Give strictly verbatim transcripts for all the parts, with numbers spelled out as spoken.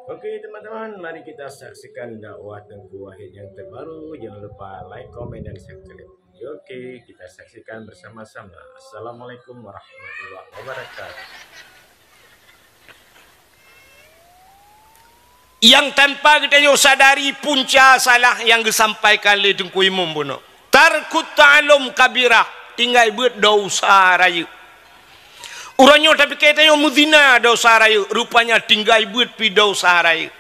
Oke, teman-teman, mari kita saksikan dakwah Teungku Wahid yang terbaru. Jangan lupa like, komen, dan subscribe. Oke, kita saksikan bersama-sama. Assalamualaikum warahmatullahi wabarakatuh. Nyang tanpa geutanyoe sadari punca salah nyang geusampaikan lé Teungku Imum bunoe. Tarkut ta'allum kabirah, tinggai beuet desya rayeuk. Uroe nyoe tapike tanyoe meuzina desya rayeuk, rupanya tinggai beuet pih desya rayeuk.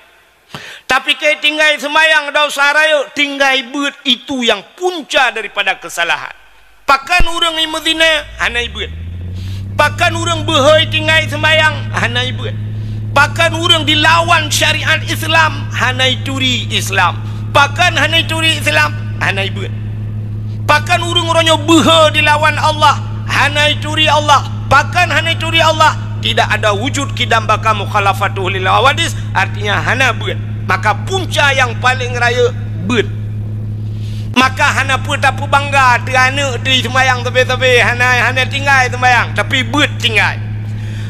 Tapike tinggai seumayang desya rayeuk, tinggai beuet itu nyang punca daripada keusalahan. Pakon ureuëng nyang meuzina hana jibeuet. Pakon ureuëng beuhôi tinggai seumayang hana jibeuet. Pakon ureuëng dilawan syariat Islam hana jituri Islam. Pakon hana jituri Islam hana jibeuet. Pakon ureuëng uroe nyoe beuhe dilawan Allah hana jituri Allah. Pakon hana jituri Allah, tidak ada wujud qidam baqa mukhalafatuhu lil hawadis, artinya hana beuet. Maka punca nyang paleng rayeuk beuet. Maka hana peue tapeubangga teu aneuëk teu seumayang sabe-sabe, hana, hana tinggai seumayang, tapi beuet tinggai.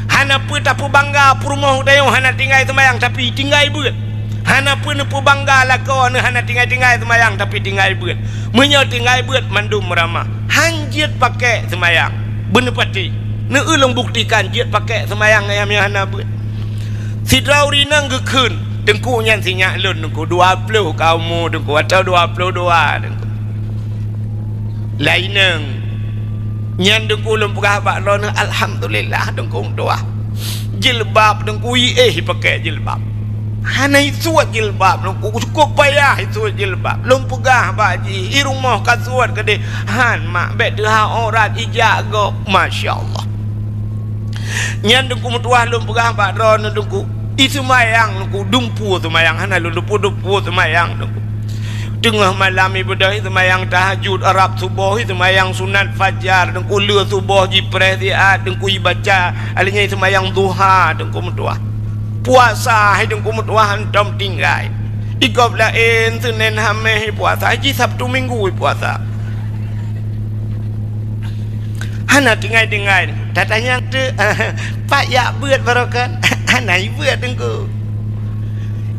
Hana peue tapeubangga peurumoh tanyoe hana tinggai seumayang, tapi tinggai beuet. Hana peue neupeubangga lakoe neuh hana tinggai-tinggai seumayang, tapi tinggai beuet. Meunyoe tinggai beuet mandum meuramah, han jeuet pakek seumayang. Beuneupatéh, neueu lôn buktikan jeuet pakek seumayang nyang hana beuet. Sidroe ureuëng inong geukheun, Teungku nyan sinyak lôn Teungku, dua ploh ka umu Teungku, atau dua ploh dua Teungku. Laineng. Nyan Teungku lôn peugah bak droeneuh, alhamdulillah Teungku meutuah. Jilbab Teungku iéh ipakè jilbab. Hana isuet jilbab Teungku, cukup payah isuet jilbab. Lôn peugah bak jih, i rumoh ka suet keudeh, han mak, bèk teuhah aurat ijak gob. Masya Allah. Nyan Teungku meutuah lôn peugah bak droeneuh Teungku, i seumayang Teungku, dumpeue seumayang, hana lôn dumpeue-dumpeue seumayang Teungku. Teungoh malam ibadah seumayang tahajud, rab suboh seumayang sunat fajar Teungku, le suboh jipreh siat Teungku ibaca, alèh nyan seumayang duha Teungku meutuah. Puasa hai Teungku meutuah hantom tinggai. I gob laén Seunén Hamèh puasa, jih Sabtu Minggu puasa. Hana tinggai-tinggai. Tatanyong teuk, pat jak beuet baroe kan? Hana jibeuet Teungku.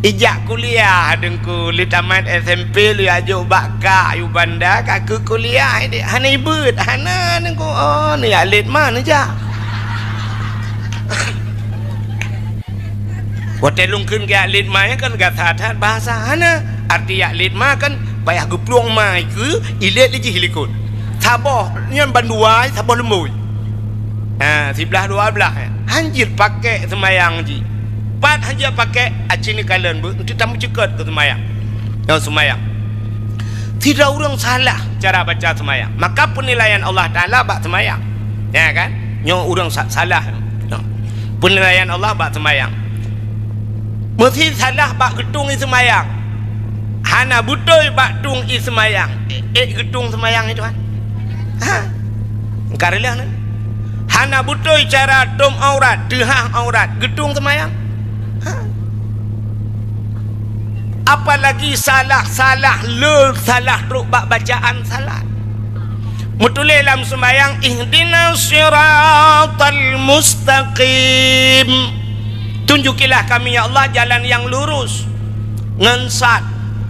Ijak kuliah Teungku, lheuh tamat S M P lheuh jak jok bak kak yue banda, ka keu kuliah deh. Hana jibeuet, hana Teungku. Oh, neujak lét ma neujak. Watèe lôn kheun geujak lét ma nyan kan gata that bahasa hana. Arti jak lét ma kan payah geuplueng ma ikeue, ilét lé jih likot. Saboh nyan bandua, saboh leumbôi. Ha, siblaih dua blaih. Han jeuet pakèk seumayang jih. Pat han jeuet pakèk, aci neukalon beuh, eunteuk tameuceukeut keu seumayang. Nyoe seumayang. Sidroe ureueng salah cara baca seumayang, maka peunilaian Allah Taala bak seumayang. Ya kan? Nyoe ureueng sa-, salah. Nyoe. Peunilaian Allah bak seumayang. Meusi salah bak geutueng ie seumayang. Hana beutôi bak tueng ie seumayang. Eh, eh, geutueng seumayang itu kan? Ha? Engka reulah ni. Hana beutôi cara tom aurat, teuhah aurat, geutueng seumayang. Ha? Apalagi salah-salah le, salah trok bak bacaan salat. Meutuléh lam seumayang, "Ihdinas siratal mustaqim." Tunjukilah kami, ya Allah, jalan yang lurus. Ngon sad.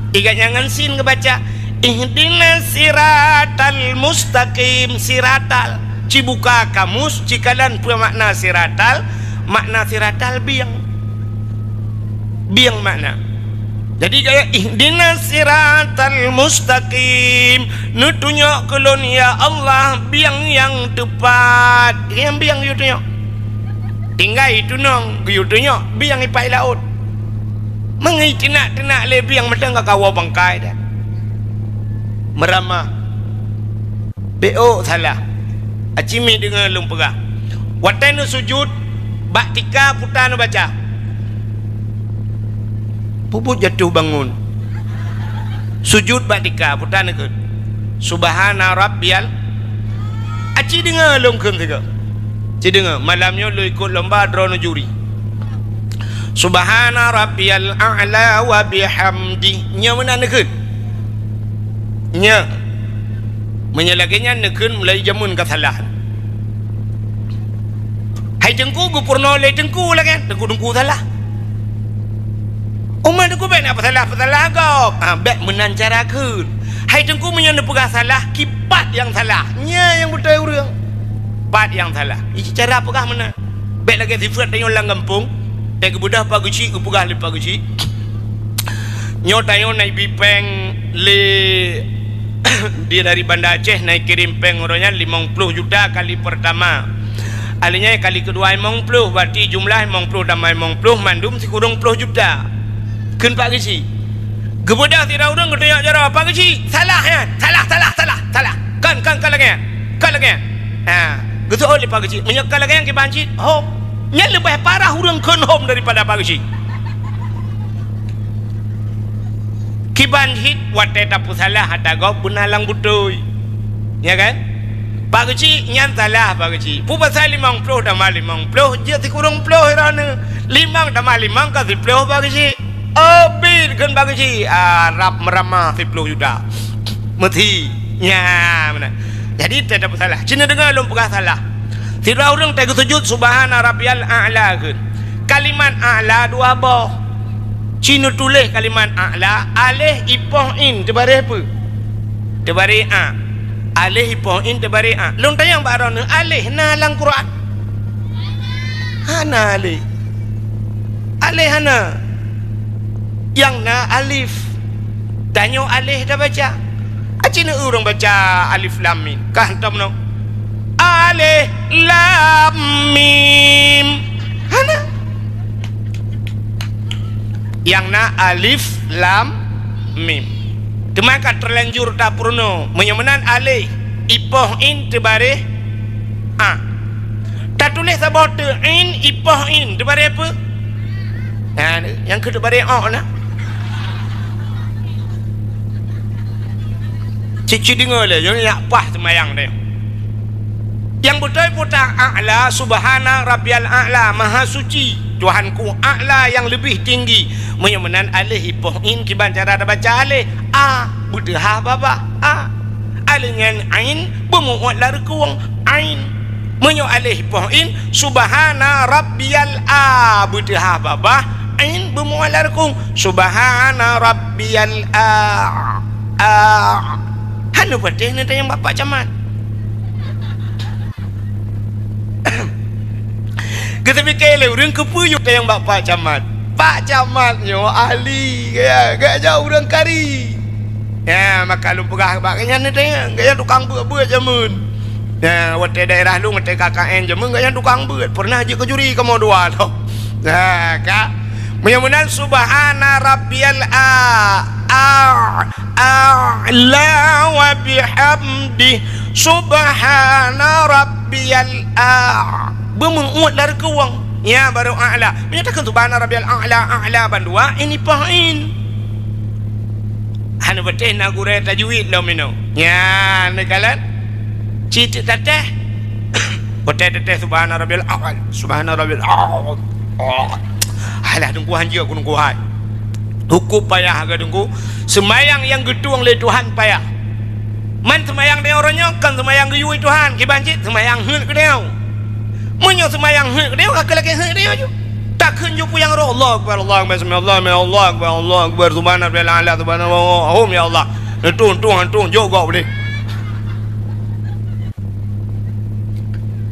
Ingat nyang ngon sin geubaca, "Ihdinas siratal mustaqim." Siratal. Ci buka kamus, ci kalon peue makna siratal. Makna siratal bieng. Bieng makna. Jadi, gaya, "Ihdinas siratal mustaqim." Neutunyok keu lôn, ya Allah, bieng nyang teupat. Nyang bieng yue tunyok. Tinggai tunong, geuyue tunyok, bieng ipat i laôt. Mangai teunak-teunak lé bieng mantong ka kawoe bangkai dah. Meuramah. Beuôk salah. Aci mi deungoe lôn peugah. Watèe neusujut, bak tika puta neubaca. Peubuet jatoh bangon. Sujut bak tika, puta neukheun, "Subhana rabbiyal." Aci deungoe lôn kheun sigoe. Ci deungoe, malam nyoe lôn ikot lomba droeneuh juri. "Subhana rabbiyal a'la wa bihamdi." Nyoe meunan neukheun. Nyoe. Meunyoe lagèe nyan neukheun mulai jameun ka salah. Hai Teungku geupeurunoe lé Teungku lagèe nyan, Teungku-teungku salah. Umat Teungku bèk na peusalah-peusalah gob. Ha, bèk meunan cara kheun. Hai Teungku, meunyoe neupeugah salah, kipat nyang salah. Nyan nyang beutôi ureueng. Pat nyang salah. Ici cara peugah meunan. Bèk lagèe sifeuet tanyoe lam gampông. Teuh geubeudôh Pak Geuchik, geupeugah lé Pak Geuchik. Nyoe tanyoe na ibi pèng lé di, dari Banda Aceh na ikirém pèng uroe nyan limong ploh juta kali peurtama. Alèh nyan kali keudua limong ploh, berarti jumlah limong ploh tamah limong ploh mandum sikureueng ploh juta. Kheun Pak Geuchik. Geubeudôh sidroe ureueng geutunyok jaroe, "Pak Geuchik, salah nyan. Salah, salah, salah, salah. Kon, kon, kon lagèe nyan. Kon lagèe nyan." Ha, geuseuôt lé Pak Geuchik. Meunyoe kon lagèe nyan kiban cit, hom. Nyan leubeh parah ureueng kheun hom daripada Pak Geuchik. Kiban cit watèe tapeusalah ata gob beuna lam beutôi. Ya kan? Pak Geuchik nyan salah Pak Geuchik. Peue pasai limong ploh tamah limong ploh jeuet sikureueng ploh droeneuh. Limong tamah limong ka siploh Pak Geuchik. Oh, bit kheun Pak Geuchik. Ah, rab meuramah siploh juta. Meuthi. Nya, meunan. Jadi, teuh tapeusalah. Ci neudeungö lôn peugah salah. Sidroe ureueng teuh geusujut, "Subhana rabbiyal a'la," kheun. Kalimat a'la dua boh. Ci neutuléh kalimat a'la, alif ipoh in, teubarèh peue? Teubarèh a. Alif ipoh in, teubarèh a. Lôn tanyong bak droeneuh, alif na lam Quran? Hana alif. Alif hana. Nyang na alif. Tanyoe alif tabaca. Aci na ureueng baca alif lam mim. Ka hantom nyoe. Alif lam mim. Hana. Nyang na alif lam mim. Teuma ka teulanjur tapeurunoe. Meunyoe meunan alif, ipoh in teubarèh a. Tatuléh saboh teuk in, ipoh in, teubarèh peue? Nah, nyang keu teubarèh ok na. Cit-cit deungö lé, nyoe nyak paih seumayang deh. Nyang beutôi peue ta a'la, subhana rabbiyal a'la, maha suci Tuhanku a'la nyang leubeh tinggi. Meunyoe meunan alif ipoh in kiban cara tabaca alif, a, beuteuhah babah, a. Alif nyan ain, beumeuôt lam reukung, ain. Meunyoe alif ipoh in, subhana rabbiyal a, beuteuhah babah, ain beumeuôt lam reukung, subhana rabbiyal a, a. Hana patéh neutanyong bak Pak Camat. Geuteupiké lé ureueng keupeue yue tanyong bak Pak Camat. Pak Camat nyoe ahli, gaya, gaya ureueng kari. Ya, maka lôn peugah bak gobnyan teuh, gobnyan tukang beuet-beuet jameun. Ya, watèe daerah lôn, watèe K K N jameun, gobnyan tukang beuet. Pernah jeuet keu juri kamoe dua lom. Nah, ka. Meunyoe meunan, subhana rabbiyal a, a, a'la wa bihamdih, subhana rabbiyal a. Beumeuôt lam reukung. Ya, baru a'la. Meunyoe takheun subhana rabbiyal a'la, a'la bandua, ini pahin. Hana patéh na gurèe tajwid lom inoe. Nyan, neukalon. Cit tatéh. Patéh tatéh subhana rabbil a'la, subhana rabbil a'la. Alah, Teungku, hanjeuet keu Teungku hai. Cukup payah keu Teungku. Seumayang nyang geutueng lé Tuhan payah. Man seumayang tanyoe uroe nyoe kon seumayang geuyue Tuhan, kiban cit seumayang heuet keu tanyoe. Meunyoe seumayang heuet keu tanyoe, ka lakèe heuet keu tanyoe ju. Takheun ju peue nyang roh, Allahu Akbar, Allahu Akbar, sami Allah, Allahu Akbar, Allahu Akbar, subhana rabbil a'la, subhana wa, hom ya Allah. Neutueng, tueng, tueng, jok gob deh.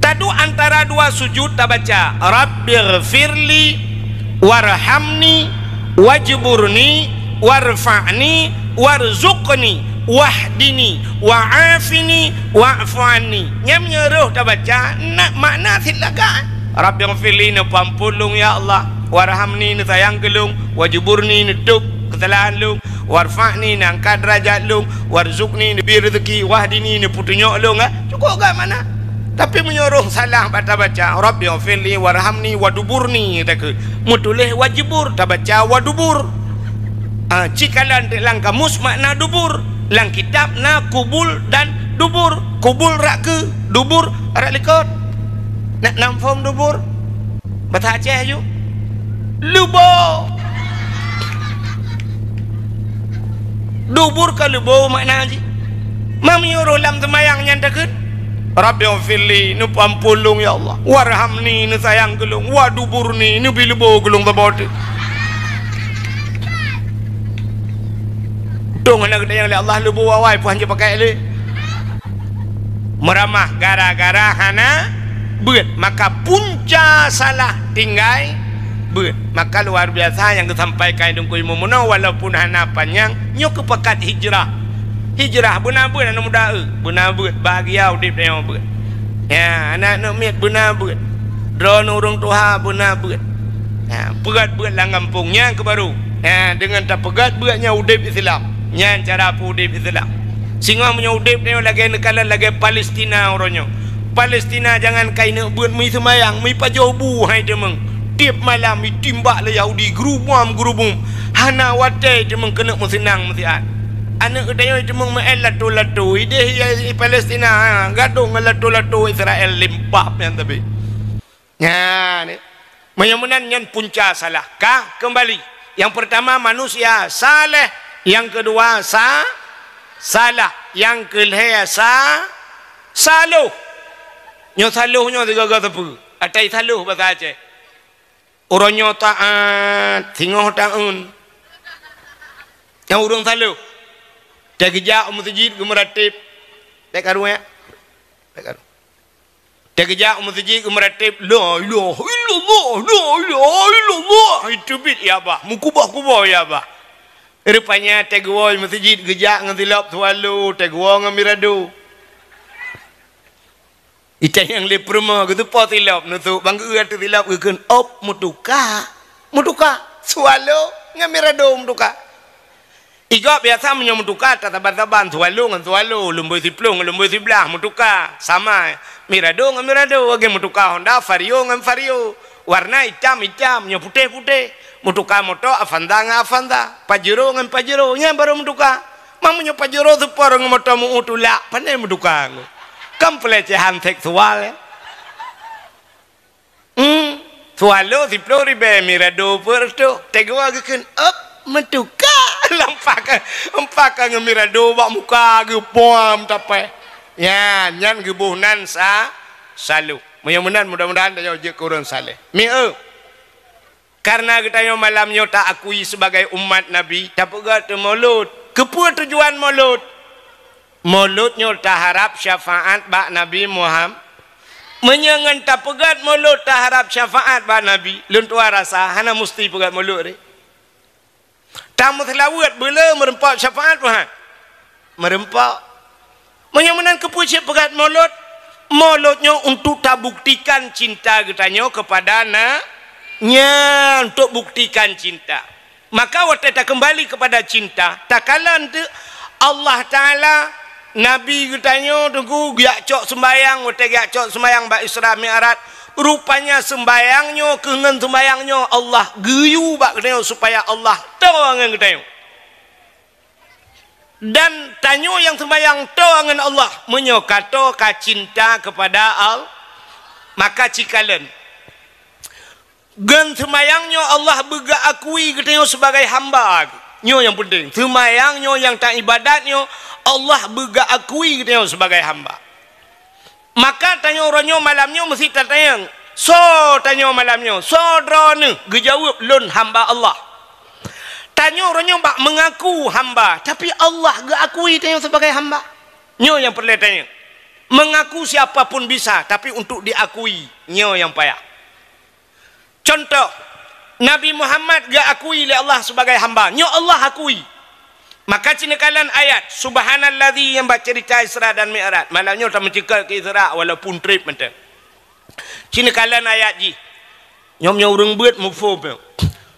Taduek antara dua sujud tabaca, "Rabbighfirli warhamni wajburni warfa'ni warzuqni wahdini wa'afini wa'fu anni." Nyan meunyoe roh tabaca, na, makna cit lagak. "Rabbighfirli," neupeuamphon lôn, ya Allah. "Warhamni," neusayang keu lôn. "Wajburni," neutôb keusalahan lôn. "Warfa'ni," neuangkat deurajat lôn. "Warzuqni," neubri reuzeuki. "Wahdini," neupeutunyok lôn, eh. Cukôp gèt makna. Tapi meunyoe roh salah bak tabaca, "Rabbighfirli warhamni waduburni," takheun. Meutuléh wajbur, tabaca wadubur. Ah, cikalon lam kamus makna dubur. Lam kitab na kubul dan dubur. Kubul rot keu, dubur rot likot. Nak nam phom dubur? Basa Aceh aju. Leubo. Dubur ka leubo makna jih. Meunyoe roh lam seumayang nyan takheun, "Rabbighfirli," neupeuamphon lôn ya Allah. "Warhamni," neusayang keu lôn. "Waduburni," neubri leubo keu lôn saboh teuk. Tong hana geutanyong lé Allah lubô awai pih hana pakai lé. Meuramah gara-gara hana beuet, maka punca salah tinggai beuet. Maka luar biasa nyang geusampaikan Teungku Imum meunoe, walaupun hana panyang, nyoe keupakat hijrah. Hijrah beuna beuet aneuk muda, eu, beuna beuet, bahagia udeb tanyoe beuet. Ya, aneuk-aneuk miet beuna beuet. Droeneuh ureuëng tuha beuna beuet. Ha, peugét beuet lam gampông nyan keu barô. Ha, deungon tapeugét beuet nyan udeb Islam. Nyan cara peuudeb Islam. Singoh meunyoe udeb nyoe lagée neukalon lagée Palestina uroe nyoe. Palestina jangan kaineuk beuet meuseumbayang, meupajoh bu hai teumeung. Tieb malam itimbak lé Yahudi, geurubom-geurubom. Hana watée teumeung keuneuk meuseunang meusiat. Aneuk geutanyoe teumeung meu'en lato-lato, ideh ya i Palestina, ha, gadôh ngon lato-lato Israel limpah nyan tapi. Nyan, eh. Meunyoe meunan nyan punca salah. Ka keumbali. Nyang peurtama manusia saleh, nyang keudua sa-, salah, nyang keulhée sa-, saloh. Nyoe saloh nyoe sigoe-goe sapeue? Atai saloh basa Aceh. Uroe nyoe taát, singoh taeun. Nyang ureuëng saloh. Teugeujak u meuseujid geumeurateb. Bék karu, ya. Bék karu. Teugeujak u meuseujid geumeurateb, "La ilaha illallah, la ilaha illallah." Iteubiet ya bah, meukuboh-kuboh ya bah. Rupanya teugeue u meuseujid geujak ngon silop swallow, teugeue ngon mirado. Itanyong lé peurumoh, geuteupeue silop, neusok bang geu ateueh silop geukheun, "Op, meutuka." Meutuka. Swallow ngon mirado meutuka. Igob biasa meunyoe meutuka, tasaban-saban, swallow ngon swallow, lumboi siploh ngon lumboi siblaih meutuka. Sama, mirado ngon mirado, lagée meutuka Honda, Vario ngon Vario. Warna itam-itam, nyoe putéh-putéh. Meutuka moto Avanza ngon Avanza, Pajero ngon Pajero, nyan barô meutuka. Meunyoe Pajero seupor ngon moto meu-ôt tulak, pane meutuka. Kan pelecehan seksual, ya. Hmm, swallow siploh ribée, mirado peuet reutôh. Teugeue geukheun, "Op, meutuka." Lampak ka, lampak ka ngon mirado bak muka geupuam tapéh. Nyan, nyan geuboh nan sa-, saloh. Meunyoe meunan, mudah-mudahan tanyoe jeuet keu ureuëng saleh. Mi eu. Kareuna geutanyoe malam nyoe taakui sibagai umat Nabi, tapeugét teumulôt. Keupeue tujuan mulôt? Mulôt nyoe taharab syafaat bak Nabi Muham-, meunyoe ngon tapeugét mulôt taharab syafaat bak Nabi, lôn tuan rasa hana musti peugét mulôt deh. Tameuseulaweuet beu le meureumpok syafaat Tuhan. Meureumpok. Meunyoe meunan keupeue cit peugét mulôt? Mulôt nyoe untuk tabuktikan cinta geutanyoe keupada na-, nyan untuk buktikan cinta. Maka watée takeumbali keupada cinta, takalon teuk Allah Taala, Nabi geutanyoe teungku geujak cok seumbayang, watée geujak cok seumbayang bak Isra Mi'raj, rupanya seumbayang nyoe keu ngon seumbayang nyoe Allah geuyue bak geutanyoe supaya Allah toe ngon geutanyoe. Dan tanyoe nyang seumbayang toe ngon Allah, meunyoe ka toe ka cinta keupada Allah, maka cikalon. Ngon seumayang nyoe Allah beugeuakui geutanyoe sibagai hamba. Nyoe nyang peunteng. Seumayang nyoe nyang taibadat nyoe Allah beugeuakui geutanyoe sibagai hamba. Maka tanyoe uroe nyoe malam nyoe meusti tatanyong, soe tanyoe malam nyoe? Soe droeneuh? Geujaweueb, lôn hamba Allah. Tanyoe uroe nyoe bak meungaku hamba, tapi Allah geuakui tanyoe sibagai hamba. Nyoe nyang peureulée tanyoe. Meungaku siapa pun bisa, tapi untuk diakui, nyoe nyang payah. Contoh, Nabi Muhammad geuakui lé Allah sibagai hamba. Nyoe Allah akui. Maka ci neukalon ayat, "Subhanalladzi," nyang bak ceurita Isra dan Mi'raj. Malam nyoe tameuceukeut keu Isra walaupun treb mantong. Ci neukalon ayat jih. Nyoe meunyoe ureuëng beuet muphom nyoe.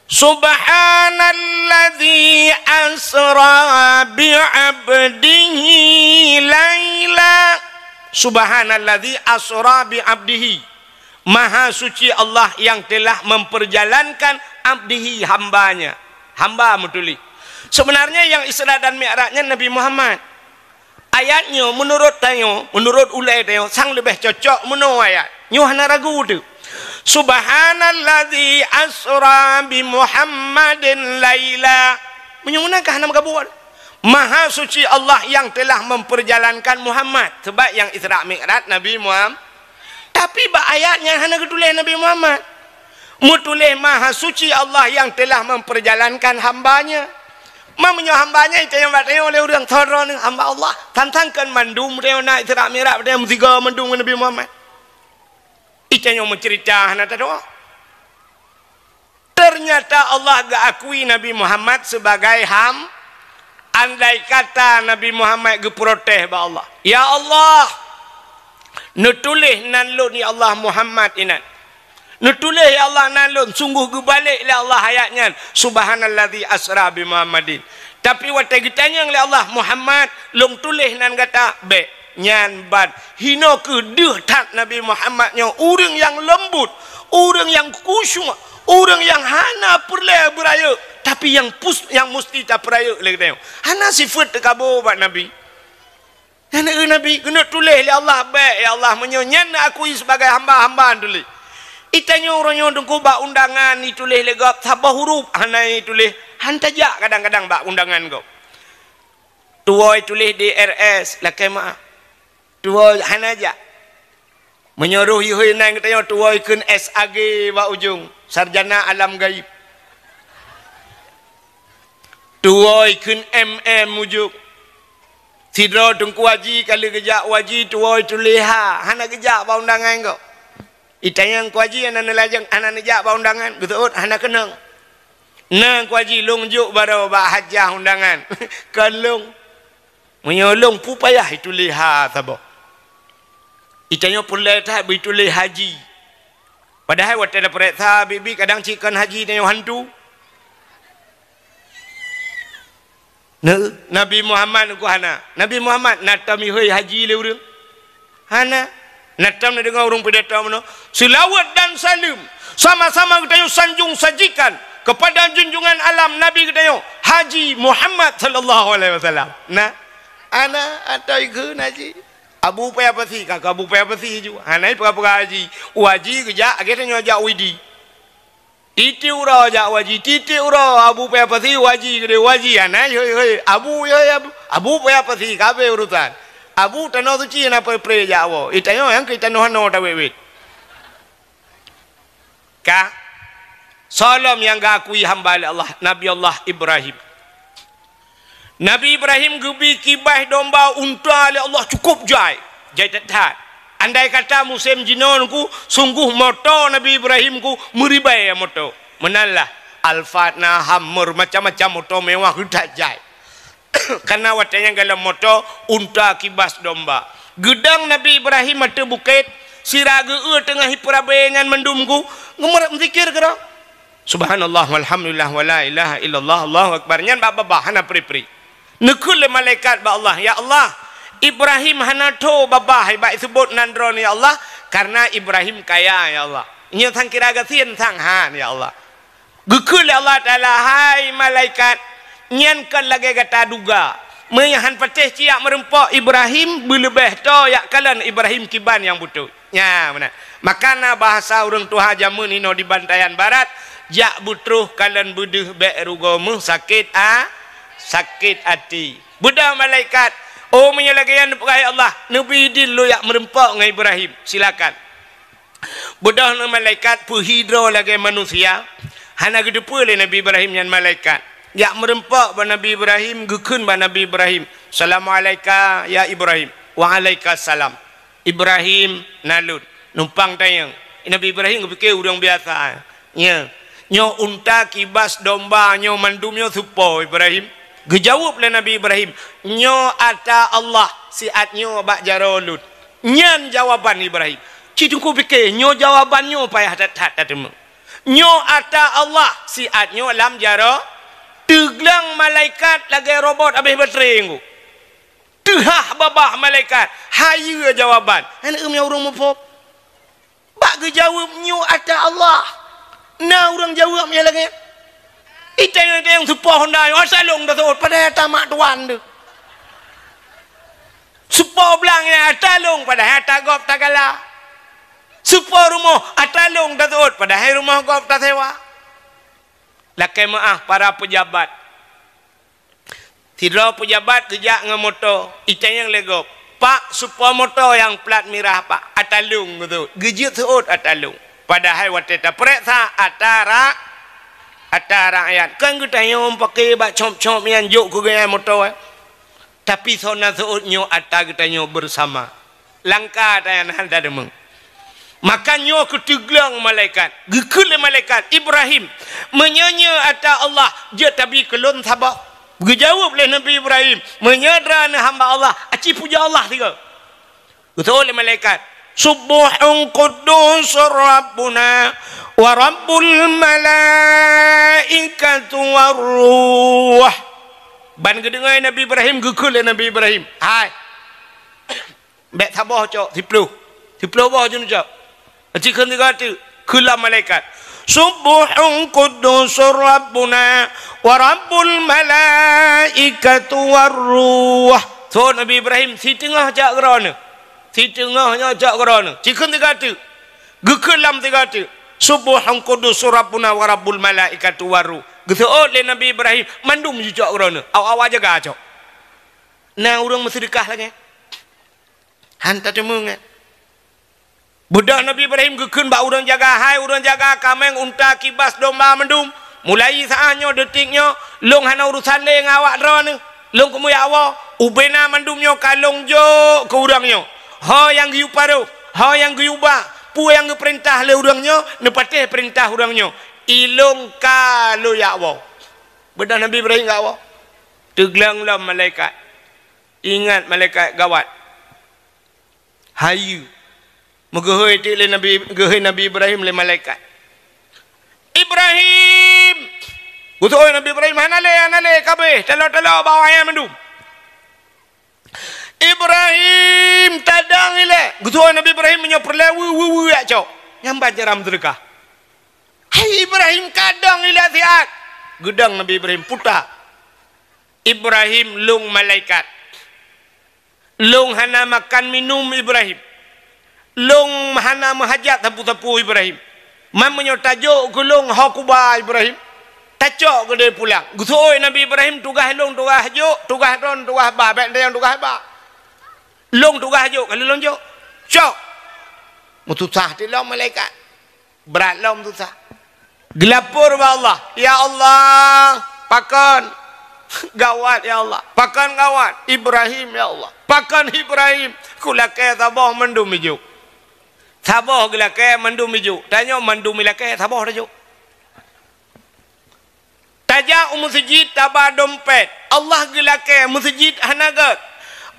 "Subhanalladzi asra bi 'abdihi laila." "Subhanalladzi asra bi 'abdihi." Maha suci Allah yang telah memperjalankan abdihi, hambanya. Hamba meutuléh. Sebenarnya yang Isra dan Mi'raj nyan Nabi Muhammad. Ayat nyoe meunurot tanyoe, meunurot ulée tanyoe, sang leubeh cocok meunoe ayat. Nyoe hana ragu teuh. "Subhanalladzi asra bi Muhammadin laila." Meunyoe meunan ka hana meugabung. Maha suci Allah yang telah memperjalankan Muhammad. Sebab yang Isra Mi'raj Nabi Muhammad. Tapi bak ayat nyan hana geutuléh Nabi Muhammad. Meutuléh Maha Suci Allah yang telah memperjalankan hambanya. Ma meunyoe hamba nyan itanyong bak tanyoe lé ureuëng, "Soe droeneuh?" "Hamba Allah." Tantang kon mandum tanyoe na Isra Mi'raj, tanyoe meusigoe mandum ngon Nabi Muhammad. Itanyong meuceurita hana tadoa. Ternyata Allah geuakui Nabi Muhammad sebagai ham-, andai kata Nabi Muhammad geuprotes bak Allah, "Ya Allah, neutuléh nan lôn, ya Allah, Muhammad inan. Neutuléh, ya Allah, nan lôn," sungguh geubalek lé Allah ayat nyan, "Subhanalladzi asra bi Muhammadin." Tapi watée geutanyong lé Allah, "Muhammad, lôn tuléh nan gata?" "Bék." Nyan ban hinoe keuh deuh that Nabi Muhammad nyoe, ureuëng nyang leumbut, ureuëng nyang khusyuk, ureuëng nyang hana peureulée beurayeuk, tapi nyang pus-, nyang musti tapeurayeuk lé geutanyoe. Hana sifeuet teukabô bak Nabi. Nyan keuh Nabi keuneuk tuléh lé Allah, "Bék, ya Allah, meunyoe nyan neuakui sibagai hamba, hamba neutuléh." Itanyoe uroe nyoe teungku bak undangan ituléh lé gob saboh huruf hana ituléh, han tajak kadang-kadang bak undangan gob. Tuwoe tuléh D R S, lakée meu'ah. Tuwoe hana jak. Meunyoe roh ihôi nan geutanyoe tuwoe kheun S A G bak ujong, sarjana alam gaib. Tuwoe kheun M M ujong. Sidroe teungku haji ka lheueh geujak haji tuwoe tuléh ha, hana geujak bak undangan gob. Itanyong teungku haji hana neulajang, hana neujak bak undangan, geuseuôt hana keunong. Na teungku haji lôn jok baroe bak hajah undangan. Kon lôn. Meunyoe lôn peue payah ituléh ha saboh. Itanyoe peureulée that beuituléh haji. Padahai watée tapeuriksa biet-biet kadang cit kon haji tanyoe hantu. Nah, Nabi Muhammad ku hana. Nabi Muhammad na tom ihôi haji lé ureuëng? Hana. Na tom neudeungoe ureuëng pidato meunoe, "Seulaweuet dan saleuem sama-sama geutanyoe sanjong sajikan kepada junjungan alam Nabi geutanyoe, Haji Muhammad sallallahu alaihi wasallam." Nah, hana atau ikheun haji. Abu Paya Pasi, ka Abu Paya Pasi ju. Hana peugah-peugah haji. U haji geujak, lagée tanyoe jak u Idi. Tieb-tieb uroe jak u haji, tieb-tieb uroe Abu Paya Pasi u haji, keudeh u haji, hana, hoi, hoi, Abu, hoi, Abu, Abu Paya Pasi, ka habéh urusan. Abu Tanoh Suci hana pre-pre jak woe. Itanyoe nyang keu tanoh hano tawét-wét. Ka, soe lom nyang geuakui hamba lé Allah, Nabi Allah Ibrahim. Nabi Ibrahim geubi kibaih domba unta lé Allah cukôp jai, jai that-that. Andai kata musém jinoe ku, sungguh moto Nabi Ibrahim ku meuribèe moto. Meunan lah, Alphard na, Hummer, macam-macam moto mewah that jai. Karena watée nyan golom moto unta kibas domba. Geudong Nabi Ibrahim ateueh bukét, sira geu-eu teungoh ipeurabé nyan mandum ku, geumeurat meuzikir keudroe. Subhanallah, walhamdulillah, wala ilaha illallah, Allahu akbar. Nyan bak babah hana pri-pri. Neukheun lé malaikat bak Allah, "Ya Allah, Ibrahim hana tho babah bak iseubot nan droeneuh, ya Allah, karena Ibrahim kaya, ya Allah." Nyoe sang kira gasien sang han, ya Allah. Geukheun lé Allah Taala, "Hai malaikat, nyan kon lagée gata duga. Meunyoe han patéh cit jak meureumpok Ibrahim, beuleubeh tho jak kalon Ibrahim kiban nyang beutôi." Nya meunan. Maka na bahasa ureuëng tuha jamén inoe di Bantayan Barat, "Jak beutroh kalon beudeuh bék rugoe meuh sakét a-, sakét até." Beudôh malaikat, "Oh, meunyoe lagée nyan neupeugah, ya Allah, neubi idin lôn jak meureumpok ngon Ibrahim. Silakan." Beudôh ngon malaikat peuhi droe lagée manusia, hana geuteupeue lé Nabi Ibrahim nyan malaikat. Jak meureumpok bak Nabi Ibrahim, geukheun bak Nabi Ibrahim, "Salamualaika ya Ibrahim." "Waalaikumsalam." "Ibrahim, na lôn." Numpang tanyong. Nabi Ibrahim geupike ureuëng biasa. Nya. "Nyoe unta kibas domba nyoe mandum nyoe soe po, Ibrahim?" Geujaweueb lé Nabi Ibrahim, "Nyoe ata Allah siat nyoe bak jaroe lôn." Nyan jawaban Ibrahim. Cit teungku pike, nyoe jawaban nyoe payah that-that tateumé. Nyoe ata Allah siat nyoe lam jaroe, teugleng malaikat lagée robot habéh baterai nyoe. Teuhah babah malaikat, hayeue jawaban. Hana ureuëng muphom. Bak geujaweueb nyoe ata Allah. Na ureuëng jaweueb nyang lagée nyan. Itayong-tayong seupôt honda nyoe, ata lôn taseuôt, padahai ata mak tuan teuh. Seupôt blang nyan, ata lôn, padahai ata gob tagala. Seupôt rumoh, ata lôn taseuôt, padahai rumoh gob tasewa. Lakée meuáh para peujabat. Sidroe peujabat geujak ngon moto, itanyong lé gob, "Pak, seupôt moto nyang plat mirah, Pak?" "Ata lôn," geuseuôt. Geujeuet seuôt ata lôn. Padahai watée tapeuriksa ata ra-, Ata rakyat, kan geutanyoe paké bak cop-cop nyan jok keu geuhnyan moto, eh. Tapi soe na seuôt nyoe ata geutanyoe beusama. Langka tanyan hana tadeungoe. Maka nyoe keuh teugleng malaikat. Geukheun lé malaikat, "Ibrahim, meunyoe nyoe ata Allah, jeuet tabi keu lôn saboh." Geujaweueb lé Nabi Ibrahim, "Meunyoe droeneuh hamba Allah, aci pujoe Allah sigoe." Geuseuôt lé malaikat, "Subbuhun quddus Rabbuna wa Rabbul malaikatu war ruh." Ban geudeungoe Nabi Ibrahim, geukheun lé Nabi Ibrahim, "Hai, bèk saboh cok, siplôh. Siplôh boh jeuet neucok." Aci kheun sigoe teuk, kheun lom malaikat, "Subbuhun quddus Rabbuna wa Rabbul malaikatu war ruh." Seuôt Nabi Ibrahim, "Siteungoh cok keu droeneuh. Siteungoh nyoe cok keu droeneuh." Aci kheun sigoe teuk. Geukheun lom sigoe teuk, "Subbuhun quddus Rabbuna wa Rabbul malaikatu war ruh." Geuseuôt lé Nabi Ibrahim, "Mandum jicok keu droeneuh. Awak-awak jaga cok." Na ureueng meuseudeukah lagèe nyan? Han tateumeung, eh. Beudôh Nabi Ibrahim geukheun bak ureueng jaga, "Hai ureueng jaga kaméng, unta, kibas, domba mandum, mulai saát nyoe, detik nyoe, lôn hana urosan lé ngon awak droeneuh. Lôn keumeung jak woe, ubena mandum nyoe ka lôn jok keu ureueng nyoe. Ho nyang geuyue paroh, ho nyang geuyue ba, peue nyang geupeurintah lé ureueng nyoe, neupatéh peurintah ureueng nyoe. Ilôn ka lôn jak woe." Beudôh Nabi Ibrahim jak woe, teugleng lom malaikat. Ingat malaikat gawat. Hayeue. Meugeuhôi teuk lé Nabi, geuhôi Nabi Ibrahim lé malaikat. "Ibrahim!" Geuseuôt Nabi Ibrahim, "Hana lé, hana lé, ka abéh, talo-talo bak awak nyan mandum." "Ibrahim, tadong ilèe!" Geuseuôt Nabi Ibrahim, "Meunyoe peureulèe, weu, weu, weu, jak cok." Nyan ban cara meuseudeukah. "Hai Ibrahim, kadong ilèe siat!" Geudong Nabi Ibrahim, puta. "Ibrahim, lôn malaikat. Lôn hana makan minum, Ibrahim. Lôn hana meuhajat sapeue-sapeue, Ibrahim. Man meunyoe tajok keu lôn ho kuba, Ibrahim, tacok keudéh pulang." Geuseuôt Nabi Ibrahim, "Tugaih lôn tugaih jok, tugaih droeneuh tugaih ba, bèk teuntèe tugaih ba. Lôn tugaih jok, ka lheueh lôn jok." Cok. Meususah teuk lom malaikat. Brat lom susah. Geulapor bak Allah, "Ya Allah, pakon gawat, ya Allah. Pakon gawat Ibrahim, ya Allah. Pakon Ibrahim. Kulakèe saboh mandum ijok. Saboh geulakèe mandum ijok. Tanyoe mandum ilakèe, saboh tajok." Tajak u meuseujid taba dompet. Allah geulakèe, meuseujid hana göt.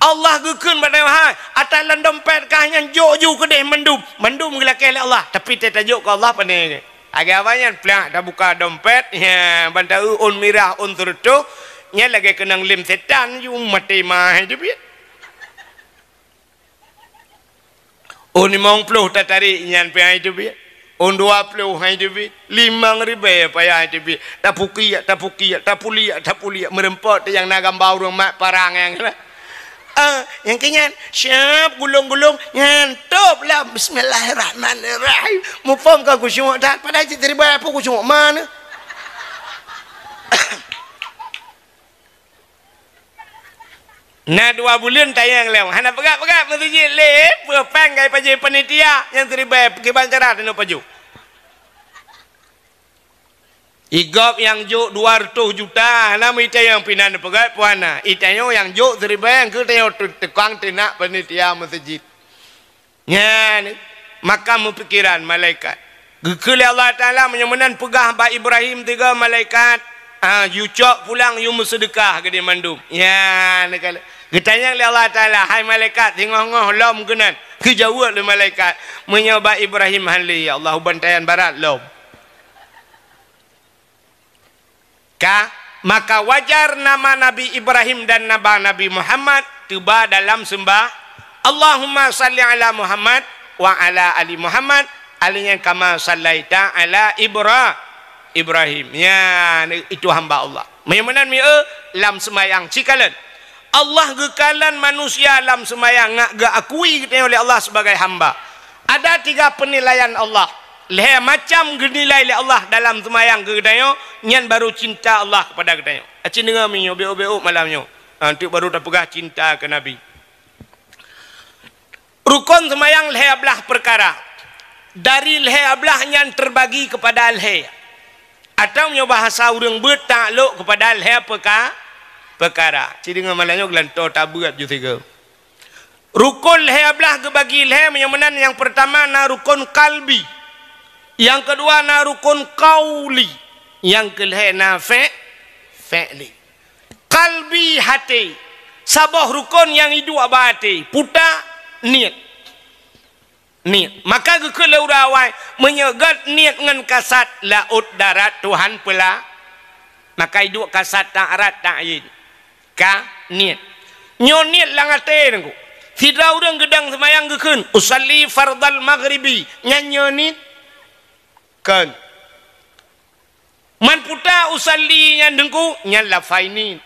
Allah geukheun bak tanyoe, "Hai, ata lam dompet kah nyan jok ju keudéh mandum." Mandum geulakèe lé Allah, tapi teuh tajok keu Allah pané. Lagèe awak nyan, plak, tabuka dompet, ya, ban taeu ôn mirah, ôn seureutôh, nyan lagèe keunong lem setan ju, maté ma hai teubiet. Ôn limong ploh tatarek nyan pih hai teubiet. Ôn dua ploh hai teubiet. Limong ribèe payah hai teubiet. Tapukiek, tapukiek, tapuliek, tapuliek. Meureumpok teuh nyang na gamba ureueng mat parang nyan. Ah, nyang keu nyan, siap gulong-gulong, nyan top lah. Bismillahirrahmanirrahim. Muphom ka khusyuk that, padahai cit ribèe pih khusyuk mana. Na dua buleuen tayang lom. Hana peugah-peugah meuseujid lé, peue pan gai pajoh panitia nyang siribèe kiban cara teunoe pajoh. Igop nyang jok dua reutôh juta, hana meuitanyong pinan peugah peue hana. Itanyoe nyang jok siribèe keu tanyoe tu-, tukang teunak panitia meuseujid. Nyan, maka meupikiran malaikat. Geukheun lé Allah Taala, meunyoe meunan peugah bak Ibrahim tiga malaikat, ah, yue cok pulang, yue meuseudeukah keudéh mandum. Nyan, geutanyong lé Allah Taala, "Hai malaikat, singoh-ngoh lom keunan?" Geujaweueb lé malaikat, "Meunyoe bak Ibrahim hana lé, ya Allah, u bantayan barat lom." Ka, maka wajar nama Nabi Ibrahim dan nama Nabi Muhammad teuba dalam seumbah, "Allahumma salli ala Muhammad wa ala ali Muhammad, ali nyan kama sallaita ala Ibra-, Ibrahim." Nyan, itu hamba Allah. Meunyoe meunan mieu lam seumayang cikalon. Allah geukalon manusia lam seumayang, ngat geuakui geutanyoe lé Allah sebagai hamba. Ada tiga penilaian Allah. Lhèe macam geunilai lé Allah dalam seumayang keu geutanyoe, nyan baru cinta Allah kepada geutanyoe. Aci deungoe meunyoe, beu-beu malam nyoe. Ha, tu baru tapeugah cinta keu Nabi. Rukon seumayang lhèe blah peukara. Dari lhèe blah nyan terbagi kepada lhèe. Atawa meunyoe bahasa ureuëng beuet, taklok keupada lhée peuka-, peukara. Ci deungoe malam nyoe geulantoe tabeuet ju sigoe. Rukon lhée blaih geubagi lhée, meunyoe meunan nyang peurtama na rukon kalbi. Nyang keudua na rukon kauli. Nyang keulhée na fe-, fe'li. Kalbi, haté. Saboh rukon nyang iduek bak até. Peue ta? Niet. Niet. Maka geukheun lé ureuëng awai, meunyoe gét niet ngon kasat, laôt darat Tuhan peula. Maka iduek kasat, darat, ta'yin. Ka niet. Nyoe niet lam até nyoe. Sidroe ureuëng geudong seumayang geukheun, "Usalli fardal maghribi." Nyan nyoe niet? Kon. Man peue ta usalli nyan Teungku? Nyan lafai niet.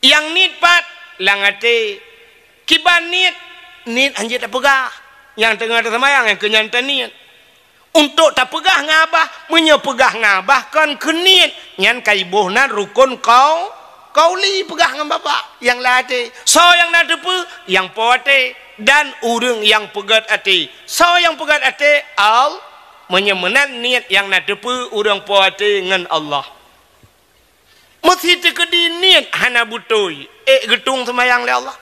Nyang niet pat? Lam até. Kiban niet? Niet hanjeuet tapeugah. Nyang teungoh taseumayang, nyang keu nyan taniet. Untuk tapeugah ngon babah, meunyoe peugah ngon babah kon keu niet, nyan ka iboh nan rukon kau-, kauli, peugah ngon babah, nyang lam até. Soe nyang na teupeue? Nyang po até. Dan ureuëng nyang peugét até. Soe nyang peugét até? Al-, meunyoe meunan niet nyang na teupeue ureuëng po até ngon Allah. Meusi teukeudi niet hana beutôi, ék geutueng seumayang lé Allah.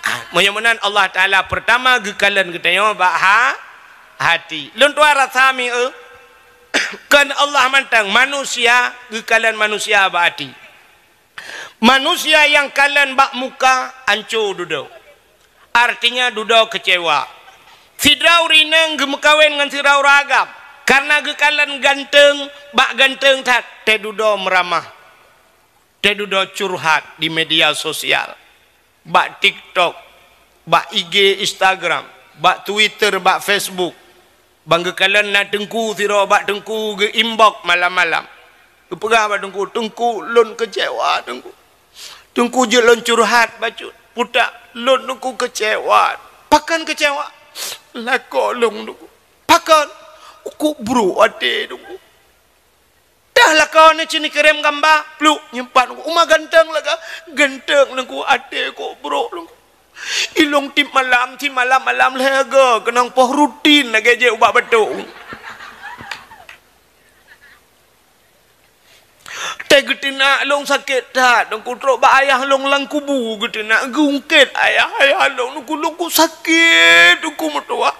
Ah, meunyoe meunan Allah Taala peurtama geukalon geutanyoe bak ha-, hati. Lôn tuan rasa mi eu, kon Allah mantong, manusia geukalon manusia bak hati. Manusia nyang kalon bak muka anco dudoe. Artinya dudoe keucewa. Sidroe ureuëng inong geumeukawen ngon sidroe ureuëng agam, kareuna geukalon ganteueng, bak ganteueng that, teududoe meuramah, teududoe curhat di media sosial, bak TikTok, bak I G, Instagram, bak Twitter, bak Facebook. Ban geukalon na teungku sidroe bak teungku geu-inbox malam-malam. Geupeugah bak teungku, "Teungku, lôn keucewa, teungku. Teungku, jeuet lôn curhat bacut. Peue ta, lôn teungku keucewa." "Pakon keucewa?" "Lakoe lôn, teungku." "Pakon?" "Kok brok até, teungku." "Dah lakoe neuh, ci neukirém gamba." "Pluk, nyoe pat, teungku." "Uma ganteng lakoe?" "Ganteng, teungku, até kok brok, teungku. Ilôn tiep malam, tiep malam-malam lhée goe keunong poh rutin lagée jeuet ubak batok." "Teuh geuteunak lôn sakét that, teungku, trok bak ayah lôn lam kubu geuteunak, geuungkét ayah-ayah lôn, teungku, lôn kok sakét, teungku meutuwah.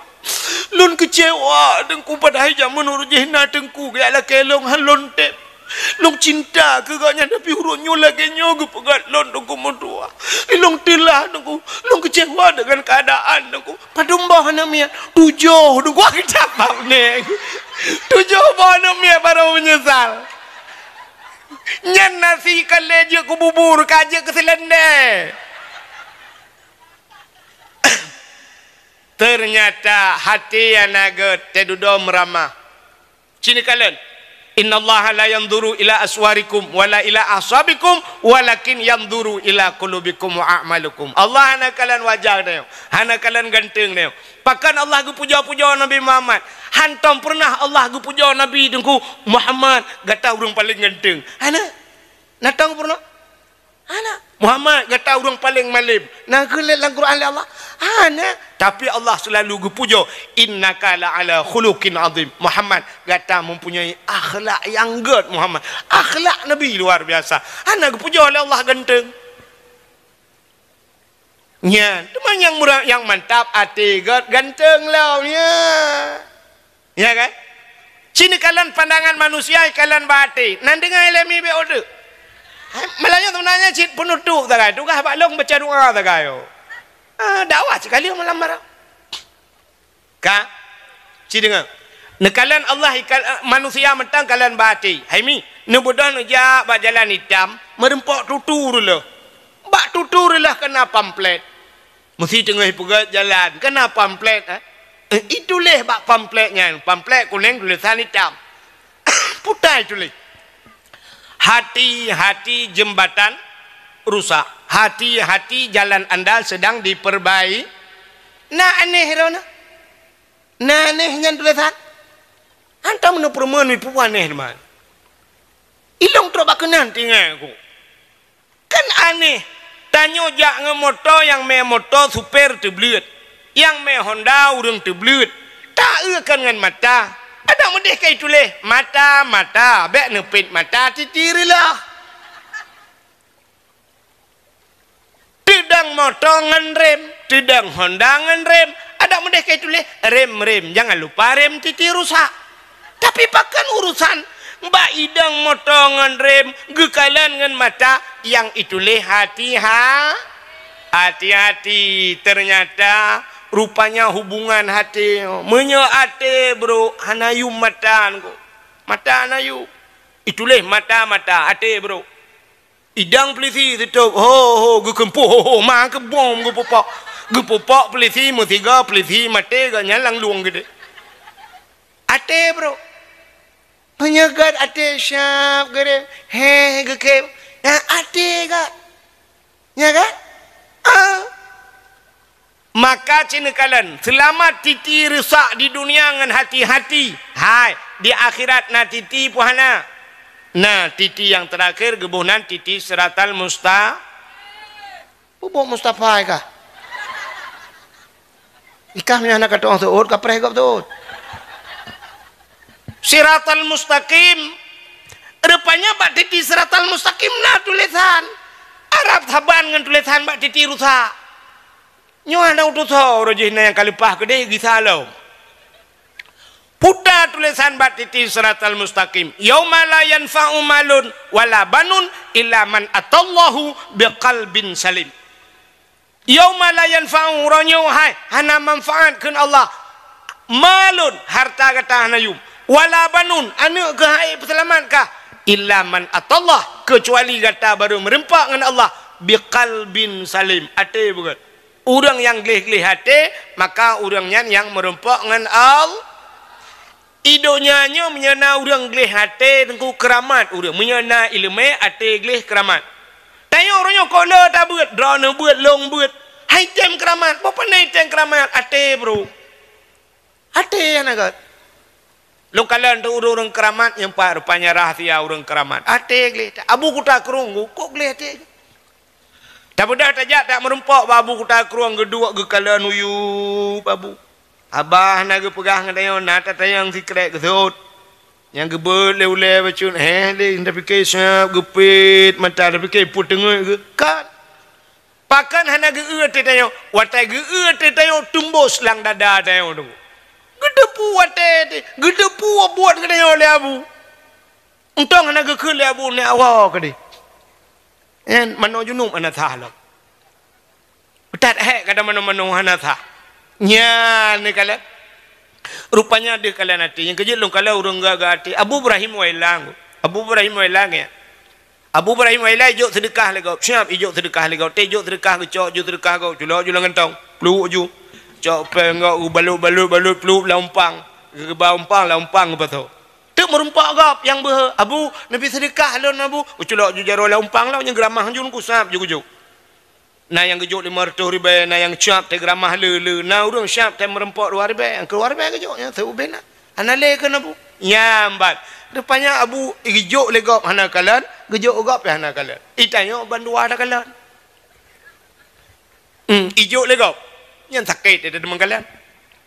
Lôn keucewa, teungku, padahai jameun uroe jih na teungku geujak lakée lôn, han lôn tem. Lôn cinta keu gobnyan, tapi uroe nyoe lagée nyoe geupeugét lôn, teungku meutuwah. Ilôn teulah, teungku, lôn keucewa deungon keuadaan, teungku." "Padum boh aneuk miet?" "Tujoh, teungku." Wah, geucabab neng. "Tujoh boh aneuk miet baru meunyeusal." Nyan nasi ka lhée jeuet keu bubur, ka jeuet keu seulendé. Teunyata hati nyang na gét teududoe meuramah. Ci neukalon, "Innallaha la yanzuru ila aswarikum wala ila ahsabikum, walakin yanzuru ila qulubikum wa a'malikum." Allah hana kalon wajah tanyoe, hana kalon ganteng tanyoe. Pakon Allah geupujoe-pujoe Nabi Muhammad? Hantom peureunah Allah geupujoe Nabi teungku, "Muhammad, gata ureuëng paleng ganteng." Hana. Na tom peureunah? Hana. "Muhammad, gata ureuëng paleng malem." Na geulét lam Quran lé Allah? Hana. Tapi Allah seulalu geupujoe, "Innaka la ala khuluqin azim." "Muhammad, gata mempunyai akhlak nyang gét, Muhammad." Akhlak Nabi luar biasa. Hana geupujoe lé Allah ganteng. Nyan, teuma nyang murah, nyang mantap até gét ganteng lom, ya. Ya kan? Ci neukalon pandangan manusia, ikalon bak até. Nan deungoe lé mi bék udeuek. Hai, malam nyoe seubeunanya cit peunutup sagai. Tugaih bak lôn baca doa sagai, oh. Ah, dakwah sikali malam barang. Ka? Ci deungoe. Neukalon Allah ikal-, eh, manusia mantong kalon bak até. Hai mi, neubeudôh neujak bak jalan itam, meureumpok tutu reuloh. Bak tutu reuloh keuna pamflet. Meusi teungoh ipeugét jalan, keuna pamflet, eh? Eh, ituléh bak pamflet nyan, pamflet kunéng tulésan itam. Peue ta ituléh, "Hati-hati jembatan rusak, hati-hati jalan anda sedang diperbai-." Na aneh droeneuh. Na aneh nyan tulésan. Hantom neupeureumeun mi peue aneh teuma. Ilôn trok bak keunan tinggai ku. Kan aneh, tanyoe jak ngon moto, nyang mé moto supé teubleuet, nyang mé Honda ureuëng teubleuet, taeu kan ngon mata. Ada Meudeh ka ituléh, mata, mata, bék neupet mata titi reuloh. Teudong moto ngon rem, teudong Honda ngon rem. Adak meudeh ka ituléh, rem, rem. Jangan lupa rem titi rusak. Tapi pakon urusan bak idong moto ngon rem geukalon ngon mata nyang ituléh hati ha-, hati-hati. Ternyata rupanya hubungan até. Meunyoe até, bro, hana yum mata ngon. Mata hana yum. Ituléh mata, mata, até, bro. Idong peulisi teutôp, ho, ho, geukeumpôh, ho, ho, ma keubom geupupok. Geupupok peulisi meusigoe, peulisi maté, gobnyan lam lueng geude. Até, bro. Meunyoe gét até siab geude, heh, geukém. Ya, até gét. Ya kan? Ah. Maka ci neukalon, seulamat titi rusak di dunia ngon hati-hati. Hai, di akhirat na titi peue hana? Na titi nyang teurakhir geuboh nan titi siratal musta-, peubuet Mustafa kah? Ikah meunyoe hana ka tu'oh seuôt, ka preh gob seuôt. Siratal mustaqim. Rupanya bak titi siratal mustaqim na tulésan Arab saban ngon tulésan bak titi rusak. Nyoe hana utus ho, uroe jih na nyang ka leupah keudeh gisa lom. Puta tulésan bak titi siratal mustaqim. Yauma la yanfa'u malun wala banun illa man atallahu biqalbin salim. Yauma la yanfa'u, uroe nyoe hai, hana manfaat kheun Allah. Malun, harta gata hana yum. Wala banun, aneuk keuh hai peuseulamat kah. Illa man atallah, keucuali gata barô meurumpok ngon Allah. Biqalbin salim, até beugét. Ureuëng nyang gleh-gleh até, maka ureuëng nyan nyang meurumpok ngon Allah. I donya nyoe meunyoe na ureuëng gleh até teungku keuramat ureuëng, meunyoe na iéleumé até gleh keuramat. Tanyoe uroe nyoe kok le tabeuet, droeneuh beuet, lôn beuet. Hai tem keuramat, peue pane tem keuramat? Até, bro. Até hana gét. Lôn kalon teuh ureuëng-ureuëng keuramat nyang pat rupanya rahsia ureuëng keuramat. Até gleh. Abu Kuta Krueng kok gleh até. Tabeudôh tajak tak meurumpok bak Abu Kuta Krueng geuduek geukalon uyueb Abu. Abah na geupeugah ngon tanyoe, na tatanyong sikrek geusot. Nyang geubeuet lé ulée bacut, heh, lé tapike siab geupet mata, tapike peue teungeut geuh. Kan? Pakon hana geu-eu até tanyoe? Watée geu-eu até tanyoe tumbos lam dada tanyoe tu. Geuteupeue até, geuteupeue buet geutanyoe lé Abu. Untông hana geukheun lé Abu nyak woe keudeh. Nyan manoe junub hana sah lom. That hék kata manoe-manoe hana sah. Nyan neukalon. Rupanya deuh kalon até. Nyang keujeuet lôn kalon ureuëng gagah até. Abu Ibrahim Wailang. Abu Ibrahim Wailang ya. Abu Ibrahim Wailang ijok seudeukah lé gob. Siap ijok seudeukah lé gob. Teuh ijok seudeukah geucok ju seudeukah gob. Culok ju lam gantong. Pluek ju. Cok péng gob geubalot-balot-balot pluek lam umpang. Geuba umpang lam umpang geupasoe. Teuk meurumpok gob nyang beuhe, "Abu, neubi seudeukah lôn, Abu." Uculok ju jaroe lam umpang lom, nyang geuramah ju kusab ju geujok. Na nyang geujok limong reutôh ribée, na nyang siab teuh geuramah le-le, na ureuëng siab teuh meurumpok dua ribée, nyang keudua ribée geujok, nyang seuubé na. Hana lé keu Abu. Nyang ban. Rupanya Abu geujok lé gob hana kalon, geujok gob pih hana kalon. Itanyoe bandua takalon. Hmm, ijok lé gob. Nyan sakét teuh deungon kalon.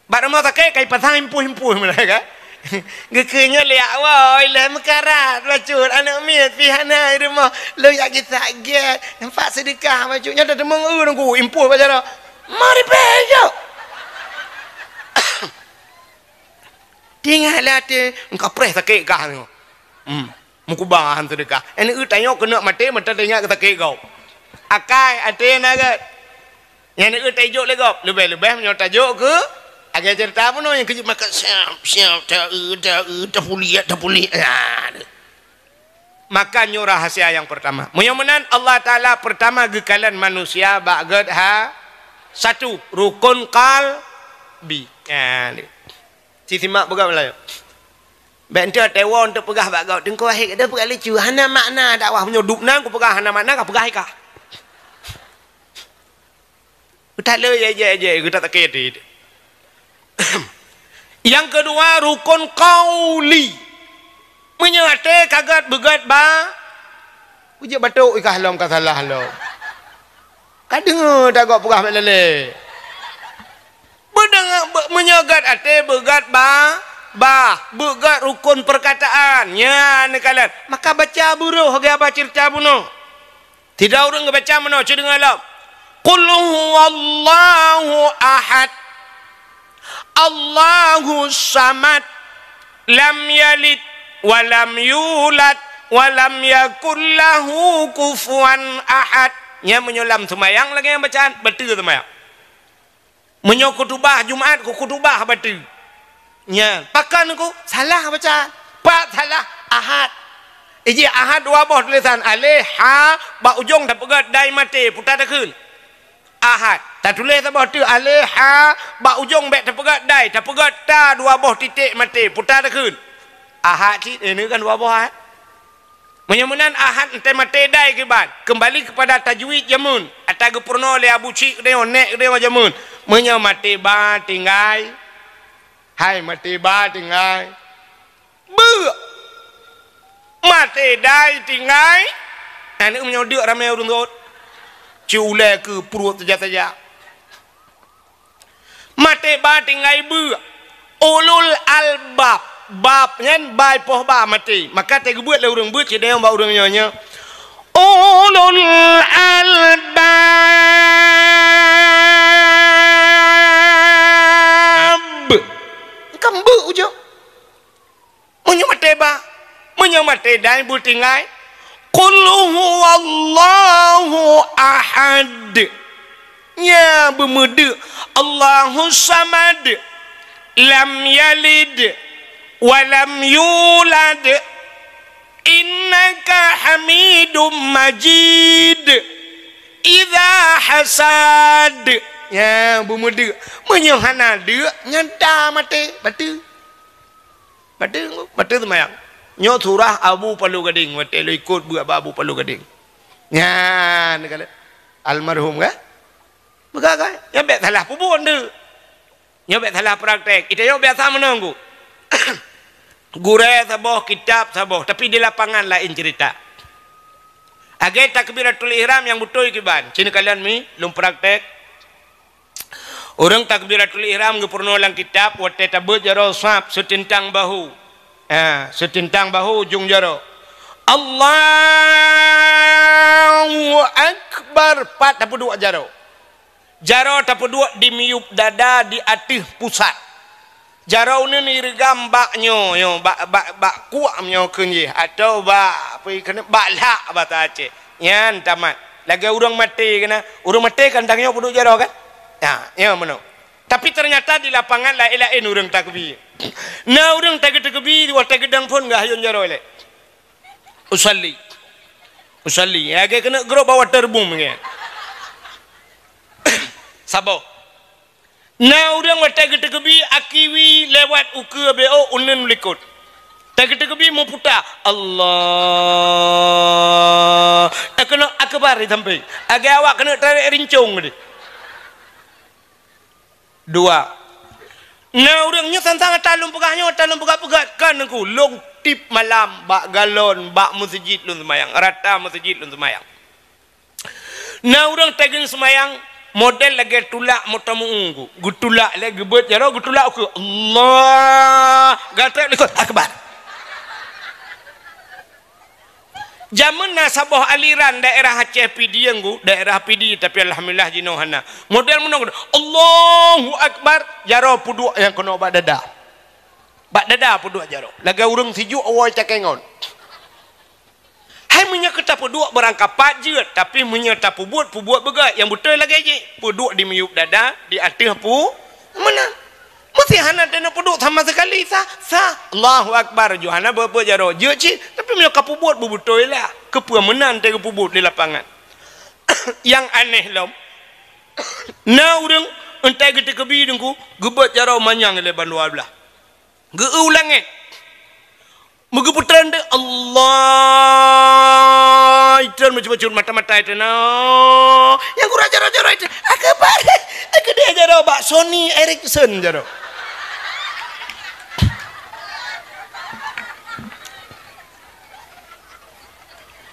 Bak rumoh sakét ka ipasang impôh-impôh mulai kan. Geukheun nyoe lé awai lé meukarat bacut aneuk miet pih hana i rumoh. Lôn jak gisa gét, nampak seudeukah bacut nyoe teumeung eu nunggu impôh bak jaroe. Mari pih jok. Tinggai lé até, engka preh sakét gah nyoe. Hmm. Meukuba han seudeukah. Aneuk eu tanyoe keuneuk maté meuta teuingat keu sakét gob. Akai até na gét. Nyan aneuk eu taijok lé gob. Leubeh-leubeh meunyoe tajok keu agée ceurita bunoe nyang keujeuet maka siap, siap, ta eu, ta eu, tapuliek, tapuliek. Nah, deuh. Maka nyoe rahasia nyang peurtama. Meunyoe meunan Allah Taala peurtama geukalon manusia bak gét ha satu rukun qalbi. Nah, deuh. Ci simak peugah Meulayu. Bék enteuk teuwoe enteuk peugah bak gob, "Teungku Wahid, gata peugah lucu, hana makna dakwah meunyoe dub nan kupeugah hana makna, ka peugah ikah." Utak le jai-jai-jai geutak sakét até. Nyang keudua rukun qauli. Meunyoe até ka gét beugét ba, kujeuet batok ikah lom ka salah lom. Ka deungoe dak gob peugah bék lalé. Beudeungoe, be-, meunyoe gét até beugét ba, Bah, beuet rukon perkataan. Nyan neukalon. Maka baca buroh geuba ceurita bunoe. Sidroe ureuëng geubaca meunoe, cit deungoe lom. Qul huwallahu ahad. Allahus samad. Lam yalid wa lam yulad wa lam yakul lahu kufuwan ahad. Nyan meunyoe lam seumayang lagée nyang bacaan, bateue seumayang. Meunyoe khutubah Jumat, khutubah bateue. Nyan, pakon ku salah baca. Pat salah, ahad. Iji ahad dua boh tulisan, aleh, ha, bak ujong tapeugét dai maté, puta takheun. Ahad. Tatuléh saboh teuk, aleh, ha, bak ujong bék tapeugét dai, tapeugét ta dua boh titék maté, puta takheun. Ahad cit, eh, ini kan dua boh ahad. Meunyoe meunan ahad, entée maté dai kiban, keumbali keupada tajwid jameun, ata geupeurunoe lé Abu Chik geutanyoe, nek geutanyoe jameun. Meunyoe maté ba tinggai, hai maté ba tinggai, beuk. Maté dai tinggai, aneuk meunyoe deuk ramé ureuëng rot. Ci ulée keu pruet saja-saja. Maté ba tinggai beuk. Ulul albab. Bab nyan bai poh ba maté. Maka teugeubeuet lé ureuëng beuet, ci dayong bak ureuëng nyoe nyoe. Ulul albab. Kan beuk ujong. Meunyoe maté ba, meunyoe maté dai beutinggai, qul huwallahu ahad. Nya beumeudeuk, Allahus samad, lam yalid wa lam yulad. Innaka hamidum majid. Idza hasad. Nya beumeudeuk. Meunyoe hana deuk, nyan ta maté, bateue. Bateue, bateue seumayang. Nyoe surah Abu Palu Gading, watée lôn ikot beuet bak Abu Palu Gading. Nyan, kala almarhum kan? Peugah kan? Nyoe bék salah peubuet tu. Nyoe bék salah praktek. Ita nyoe biasa meunoe, Gurée saboh, kitab saboh, tapi di lapangan laén cerita. Agée takbiratul ihram nyang beutôi kiban. Sini kalian mi, lôn praktek. Ureuëng takbiratul ihram geupeurunoe lam kitab, watée tabeuet jaroe sab, seuteuntang bahu. Ha, seuteuntang bahu ujong jaroe. Allahu Akbar, pat tapeuduek jaroe. Jaroe tapeuduek di miyueb dada di ateueh pusat. Jaroe uneuen ireugam bak nyoe, nyoe, bak, bak, bak kuak nyoe kheun jih, atawa bak, apa kheun, bak lhak basa Aceh. Nyan tamat. Lagée ureuëng maté keunan, ureuëng maté kan tanyoe peuduek jaroe kan? Ha, nyoe meunoe. Tapi ternyata di lapangan laén-laén ureuëng takbir. Na ureuëng tageu-, takbir, watée geudang phon geuhayôn jaroe lé. Usalli. Usalli. Ya, lagée keuneuk grob bak waterboom nyan. Saboh. Na ureuëng watée geutakbir akiwi lewat ukeue B O uneuen likot. Tageu-, takbir meuputa. Allah. Takeuneuk akbar di sampéng. Lagée awak keuneuk tarek rincong tadi. Dua. Na ureuëng nyoe sang-sang ata lôn peugah nyoe, ata lôn peugah-peugah, kan Teungku, lôn tieb malam bak galon, bak meuseujid lôn seumayang, rata meuseujid lôn seumayang. Na ureuëng teungoh seumayang, model lagée tulak moto meu-ueng, geutulak lé, geubeuet jaroe, geutulak ukeue. Allah, gatrek likot, akbar. Jameun na saboh aliran daerah Aceh Pidie, Teungku, daerah Pidie, tapi alhamdulillah jinoe hana. Model meunoe, Allahu Akbar, jaroe peuduek nyang keunoe bak dada. Bak dada peuduek jaroe. Lagée ureuëng sijuek awai cakée ngon. Hai meunyoe keu tapeuduek beurangkapat jeuet, tapi meunyoe tapeubuet, peubuet beugét, nyang beutôi lagée jih, peuduek di miyueb dada, di ateueh pu-, meunan. Meusti hana teuneuk peuduek sama sekali, sah, sah. Allahu Akbar, ju hana beuet-beuet jaroe. Jeuet cit, tapi meunyoe ka peubuet beubeutôi lah. Keupeue meunan teuh geupeubuet di lapangan? Nyang aneh lom, na ureuëng entai geutakbir Teungku, geubeuet jaroe manyang lé bandua blah. Geu-eu u langét. Meugeupeutrön deuek, Allah, itreun meucut-meucut mata-mata itreun. Nyang gura jaroe-jaroe itreun. Akbar. Keudeh jaroe bak Sony Ericsson jaroe.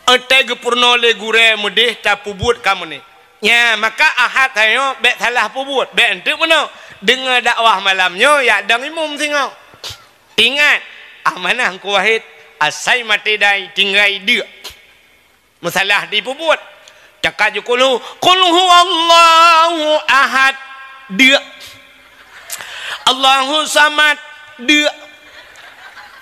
Entai geupeurunoe lé gurée meudeh tapeubuet kamoe nyoe. Nya, maka Ahad tanyoe bék salah peubuet, bék enteuk meunoe. Deungoe dakwah malam nyoe, yak dong imum singoh. Ingat, amanah Teungku Wahid, asai maté dai tinggai deuk. Meusalah dipeubuet. Cakap ju qul hu, "Qul huwallahu ahad." Deuk. "Allahu samad." Deuk.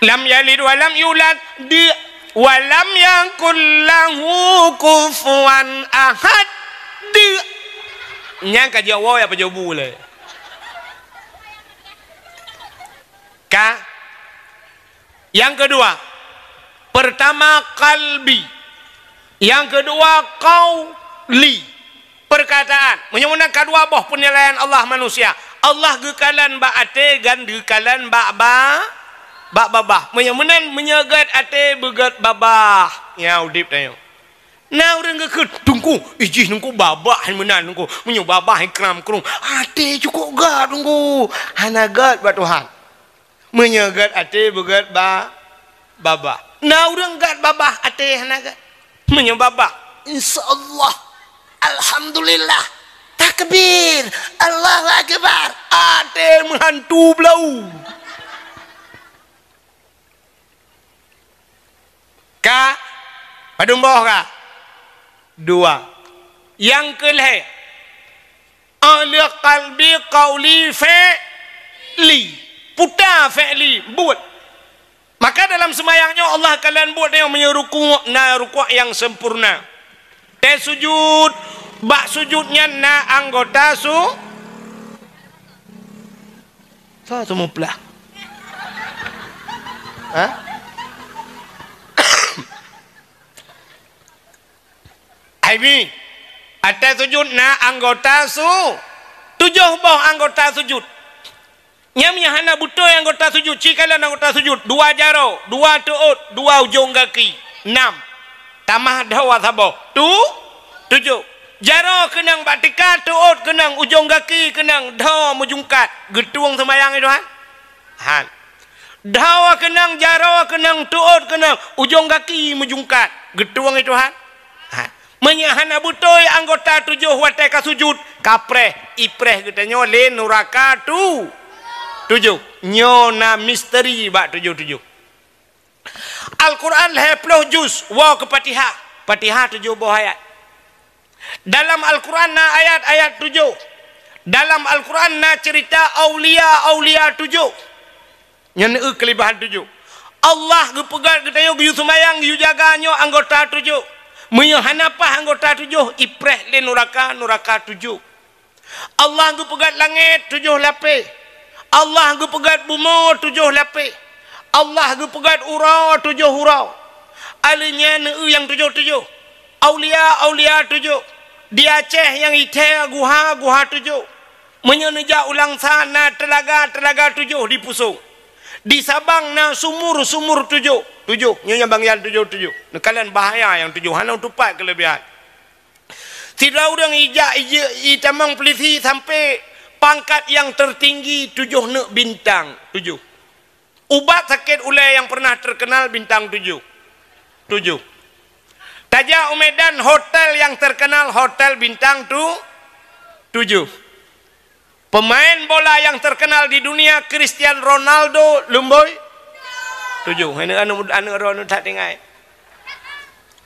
"Lam yalid wa lam yulad." Deuk. "Wa lam yakul lahu kufuwan ahad." Deuk. Nyan ka jaweueb ya pajobu lé. Ka? Nyang keudua, pertama qalbi. Nyang keudua qauli. Perkataan. Meunyoe meunan ka dua boh peunilaian Allah manusia. Allah geukalon bak até dan geukalon bak ba-, bak babah. Meunyoe meunan, meunyoe gét até beugét babah. Nyan udép tanyoe. Na ureuëng geukheun, "Teungku, ijih Teungku babah hai meunan Teungku. Meunyoe babah hai kram krueng, até cukôp gét Teungku." Hana gét bak Tuhan. Meunyoe gét até beugét ba-, babah. Na ureuëng gét babah até hana gét. Meunyoe babah, insya Allah, alhamdulillah, takbir, Allahu akbar, até meuhantu blau. Ka? Padum boh ka? Dua. Nyang keulhée, qalbi, qauli, fi'li. Puta fi'li, buet. Maka dalam seumayang nyoe Allah kalon buet nyoe meunyoe rukuk, na rukuk nyang sempurna. Tée sujud, bak sujud nyan na anggota su-, Soe seumeuplah? Ha? Aibi, ateueh sujud na anggota su-, tujoh boh anggota sujud. Nyan meunyo hana beutôi anggota sujud, ci kalon anggota sujud, dua jaroe, dua teuôt, dua ujong gaki, nam. Tamah dhoe saboh, tu-, tujoh. Jaroe keunong bak tika, teuôt keunong, ujong gaki keunong, dhoe meujungkat. Geutueng seumayang i Tuhan? Han. Dhoe keunong, jaroe keunong, teuôt keunong, ujong gaki meujungkat. Geutueng i Tuhan? Han. Meunyo hana beutôi anggota tujoh watée ka sujud, ka preh, ipreh geutanyoe lé nuraka tu-, tujoh. Nyoe na misteri bak tujoh-tujoh. Al-Quran lhée ploh juz, woe keu Fatihah. Fatihah tujoh boh ayat. Dalam Al-Quran na ayat-ayat tujoh. Dalam Al-Quran na ceurita aulia-aulia tujoh. Nyan eu keulebihan tujoh. Allah geupeugét geutanyoe geuyue seumayang, geuyue jaga nyoe anggota tujoh. Meunyo hana paih anggota tujoh, ipreh lé nuraka, nuraka tujoh. Allah geupeugét langét tujoh lapéh. Allah geupeugét bumoe tujoh lapéh. Allah geupeugét uroe tujoh uroe. Aleuh nyan eu nyang tujoh-tujoh. Aulia-aulia tujoh. Di Aceh nyang i thée guha-guha tujoh. Meunyoe neujak u Langsa na teulaga-teulaga tujoh di Pusong. Di Sabang na sumur-sumur tujoh. Tujoh, nyoe nyang bangian tujoh-tujoh. Neukalon bahaya nyang tujoh, hana tupat keulebihan. Sidroe ureuëng ijak ije-, itamong peulisi sampoe pangkat nyang teutinggi tujoh neuk bintang, tujoh. Ubat sakét ulée nyang peureunah teukeunal bintang tujoh, tujoh. Tajak u Medan hotel nyang teukeunal hotel bintang tu-, tujoh. Peumaén bola nyang teukeunal di dunia Cristiano Ronaldo lumboi, tujoh. Aneuk, aneuk, aneuk droeneuh that tinggai.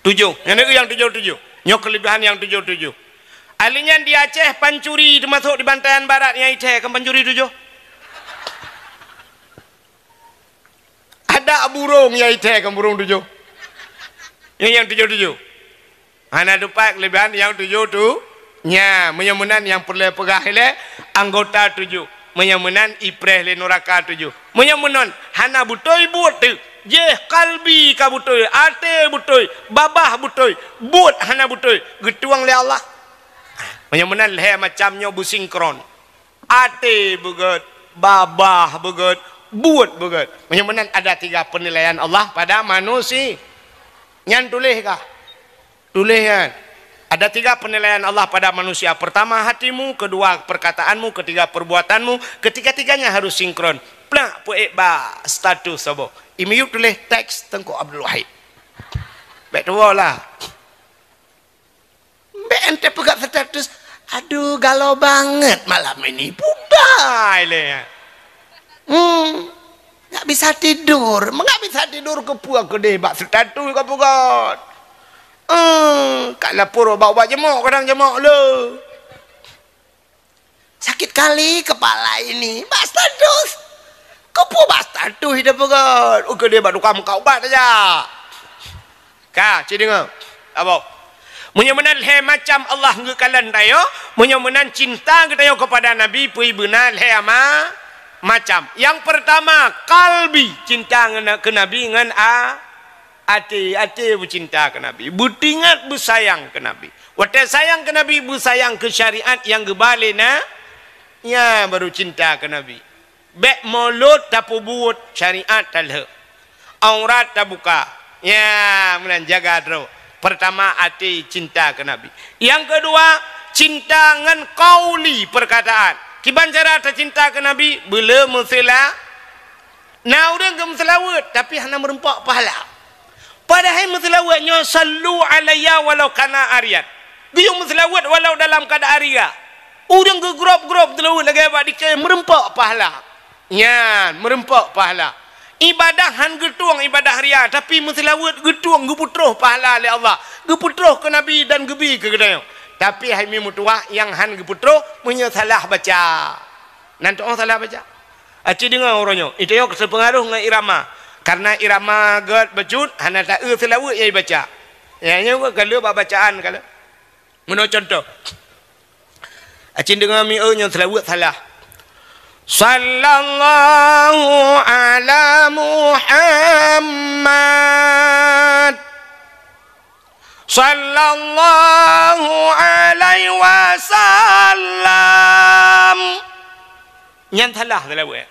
Tujoh. Nyan nyang tujoh-tujoh. Nyoe keulebihan nyang tujoh-tujoh. Aleuh nyan di Aceh pancuri teumasok di Bantayan Barat nyang i thée kan pancuri tujoh. Ada burung nyang i thée kan burung tujoh. Nyang, nyang tujoh-tujoh. Hana tupat keulebihan nyang tujoh tu. Nya, meunyoe meunan nyang peureulée peugah ilée anggota tujoh. Meunyoe meunan ipreh lé nuraka tujoh. Meunyoe meunan hana beutôi buet teuh. Jih kalbi ka beutôi, até beutôi, babah beutôi, buet hana beutôi, geutueng lé Allah. Meunyoe meunan lhée macam nyoe beusinkron. Até beugét, babah beugét, buet beugét. Meunyoe meunan ada tiga penilaian Allah pada manusia. Nyan tuléh kah? Tuléh nyan. Ada tiga penilaian Allah pada manusia. Pertama hatimu, kedua perkataanmu, ketiga perbuatanmu. Ketiga-tiganya harus sinkron. Plak peuék bak status saboh. I miyueb tuléh teks Teungku Abdul Wahid. Bék tuwoe lah. Bék ente peugah status, "Aduh, galau banget malam ini." Pudai lé. Hmm. Bisa tidur. Mangat bisa tidur keupeue keudeh bak status ka peugah. Eh, ka lapor bak ubat jemok, kadang jemok le. Sakit kali kepala ini. Bak status. Keupeue bak status ida peugah. Oh, keudeh bak tukang meukat ubat saja. Ka, ci deungoe. Abo. Meunyoe meunan lhée macam Allah geukalon tanyoe, meunyoe meunan cinta geutanyoe keupada Nabi peue beuna lhée ama-, macam. Nyang peurtama, kalbi, cinta ngon, keu Nabi ngon a-, até, até beucinta keu Nabi, beutingat beusayang keu Nabi. Watée sayang keu Nabi, beusayang keu syariat nyang geuba lé na-, nyan baru cinta keu Nabi. Bék mulod tapeubuet, syariat talheueh. Aurat tabuka. Ya, meunan jaga droe. Peurtama, até cinta keu Nabi. Nyang keudua, cinta ngon qauli, peurkataan. Kiban cara tacinta keu Nabi, beuleu meuseula-, na ureuëng geumeuseulaweuet, tapi hana meurumpok pahala. Padahai meuseulaweuet nyoe, "Sallu alayya walau kana ariyan." Geuyue meuseulaweuet walau dalam keuadaan ria. Ureuëng geugrôb-grôb seulaweuet lagée bak dikée meurumpok pahala. Nyan, meurumpok pahala. Ibadah han geutueng ibadah ria, tapi meuseulaweuet geutueng geupeutroh pahala lé Allah. Geupeutroh keu Nabi dan geubi keu geutanyoe. Tapi hai mi meutuwah nyang han geupeutroh meunyoe salah baca. Nan tuoh salah baca. Aci deungoe uroe nyoe, itu nyang teupeungaroh ngon irama. Karena irama gét bacut, hana taeu seulaweuet nyang ibaca. Nyang nyoe ka lheueh bak bacaan ka lheueh. Meunoe contoh. Aci deungoe mieu nyoe seulaweuet salah. Sallallahu ala Muhammad. Sallallahu alaihi wasallam. Nyan salah seulaweuet.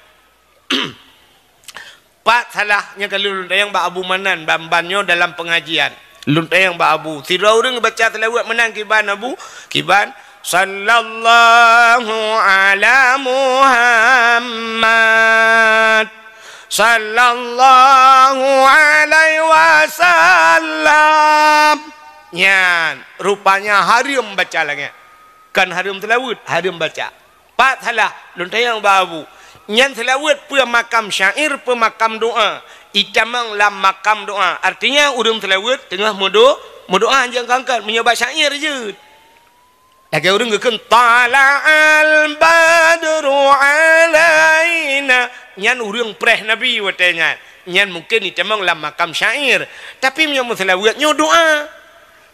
Pat salah nyang ka lôn tanyong bak Abu Manan ban-ban nyoe dalam pengajian. Lôn tanyong bak Abu, sidroe ureuëng baca seulaweuet meunan kiban Abu, kiban, "Sallallahu ala Muhammad. Sallallahu alaihi wasallam." Nyan, rupanya hareuem baca lagée. Kon hareuem seulaweuet, hareuem baca. Pat salah, lôn tanyong bak Abu. Nyan seulaweuet peue makam syair, peue makam doa. Itamong lam makam doa. Artinya, ureuëng seulaweuet teungoh meudo-, meudoa nyang kangkat. Meunyoe bak syair jeuet. Lagée ureuëng geukheun, "Tala'al badru alaina." Nyan ureuëng preh Nabi watée nyan. Nyan mungken itamong lam makam syair. Tapi meunyoe meuseulaweuet nyoe doa.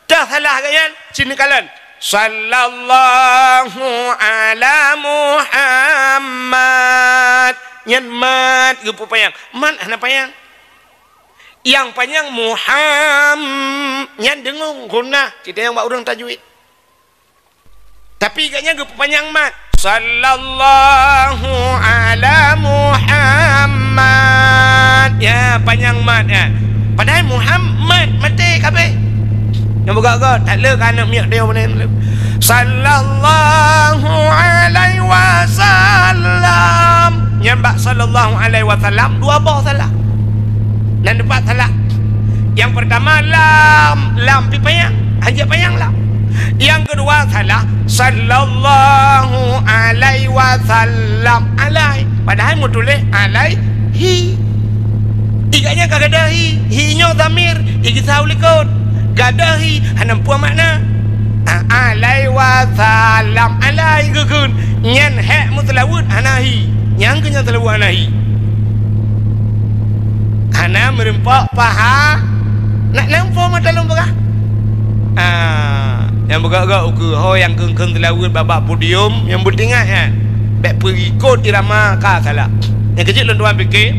Dah salah geuh nyan, sini kalon. Sallallahu ala Muhammad. Nyan mat geupeu panyang. Mat hana panyang. Nyang panyang Muham-, nyan deungon gunah. Kita nyang bak ureuëng tajwid. Tapi geuh nyan geupeu panyang mat. Sallallahu ala Muhammad. Ya, panyang mat, ya. Padahai Muhammad maté kabeh. Nyang beugöt-göt, that le ka aneuk miet dia mana. Sallallahu alaihi wasallam. Nyan bak sallallahu alaihi wasallam dua boh salah. Dan teumpat salah. Nyang peurtama lam, lam pi panyang, hanjeuet panyang lam. Nyang keudua salah, sallallahu alaihi wasallam, alai. Padahai meutuléh alaihi. Iga nyan ka gadôh hi, hi nyoe dhamir, igisa u likot. Gadôh hi, hana peue makna. A-, alaihi wasallam, alai geukheun. Nyan hék meuseulaweuet hana hi. Nyang keu nyan seulaweuet hana hi. Hana meurumpok paha. Nak nampak mata lôn peugah. Ah, nyang beugöt-göt ukeue ho nyang kheun-kheun seulaweuet bak-bak podium nyang beutingat nyan. Bék peurikot irama ka salah. Nyang keuh jeuet lôn tuan pike.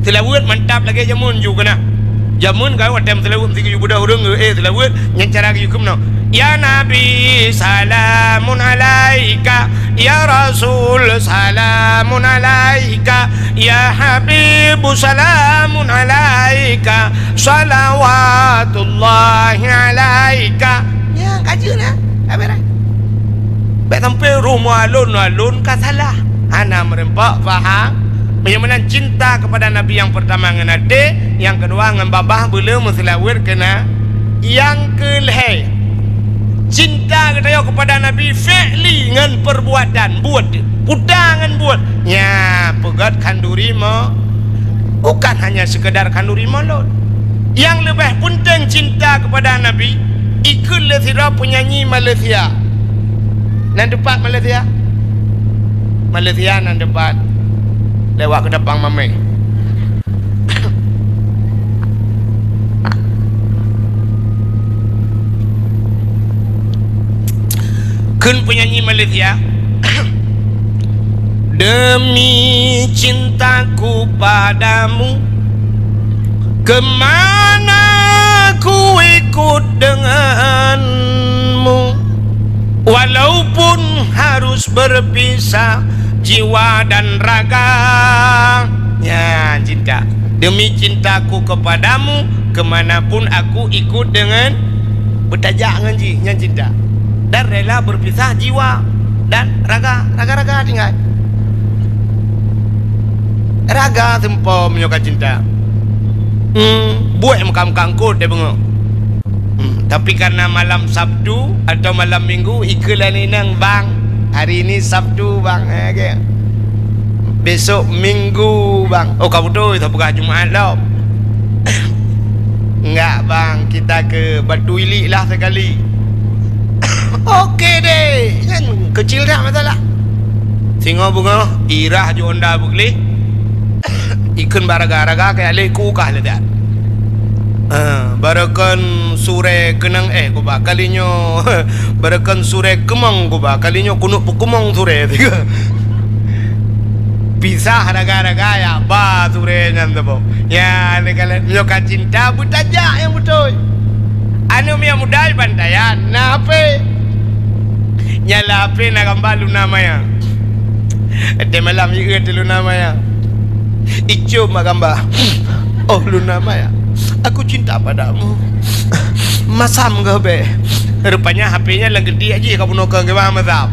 Seulaweuet mantap lagée jameun ju keunan. Jameun ka watée meuseulaweuet meusigeue ju beudôh ureuëng, eh, seulaweuet nyan cara geuyue keunoe. Ya Nabi, salamun alaika. Ya Rasul, salamun alaika. Ya Habib, salamun alaika. Salawatullahi alaika. Ya, ka jeuet na. Ka beres. Bék sampai rumoh alon-alon ka salah. Hana meurumpok paham. Meunyoe meunan cinta kepada Nabi nyang peurtama ngon até, nyang keudua ngon babah beuleu meuseulaweuet keunan. Nyang keulhée, cinta geutanyoe kepada Nabi fi'li ngon peurbuatan, buet, puta ngon buet. Nya, peugét khanduri mo-, Bukan hanya sekedar khanuri mulod. Yang lebih penting cinta kepada Nabi, ikut lé sidroe penyanyi Malaysia. Nan tepat Malaysia? Malaysia nan tepat. Lewat ke depan mameh. Kheun penyanyi Malaysia, "Demi cintaku padamu, kemana ku ikut denganmu, walaupun harus berpisah jiwa dan raga." Nyan cinta. "Demi cintaku kepadamu, kemanapun aku ikut dengan," beutajak ngon jih, nyan cinta. "Dan rela berpisah jiwa dan raga." Raga-raga tinggai. Raga seumpom nyoe ka cinta. Hmm, buet meuka-meuka eungkôt deh beungoh. Hmm, tapi karena malam Sabtu atau malam Minggu, ikheun lé inong, "Bang, hari ini Sabtu, Bang." Eh, oke. "Besok Minggu, Bang." "Oh, ka beutôi, tapeugah Jumat lom." "Enggak, Bang, kita ke Batu Ilik lah sekali." "Oke deh, nyan kecil dah masalah." Singoh beungoh, irah ju onda beugleh. Ikheun bak raga-raga, kajak lé ku kah lé that. Ah, barokon surée keunong éh kuba, kali nyoe barokon surée keumong kuba, kali nyoe keuneuk peukeumong surée. Pisah raga-raga, ya ba surée nyan teuboh. Ya, nyoe ka cinta beutajak nyang beutôi. Aneuk miet muda bantaian, na H P. Nyala H P na gamba Luna Maya. Watèe malam jiék Luna Maya. Icôm bak gamba. "Oh Luna Maya, aku cinta padamu. Masam keuh bèk." Rupanya H P nyan lam geudiek jih ka bunoe keu geuba masam.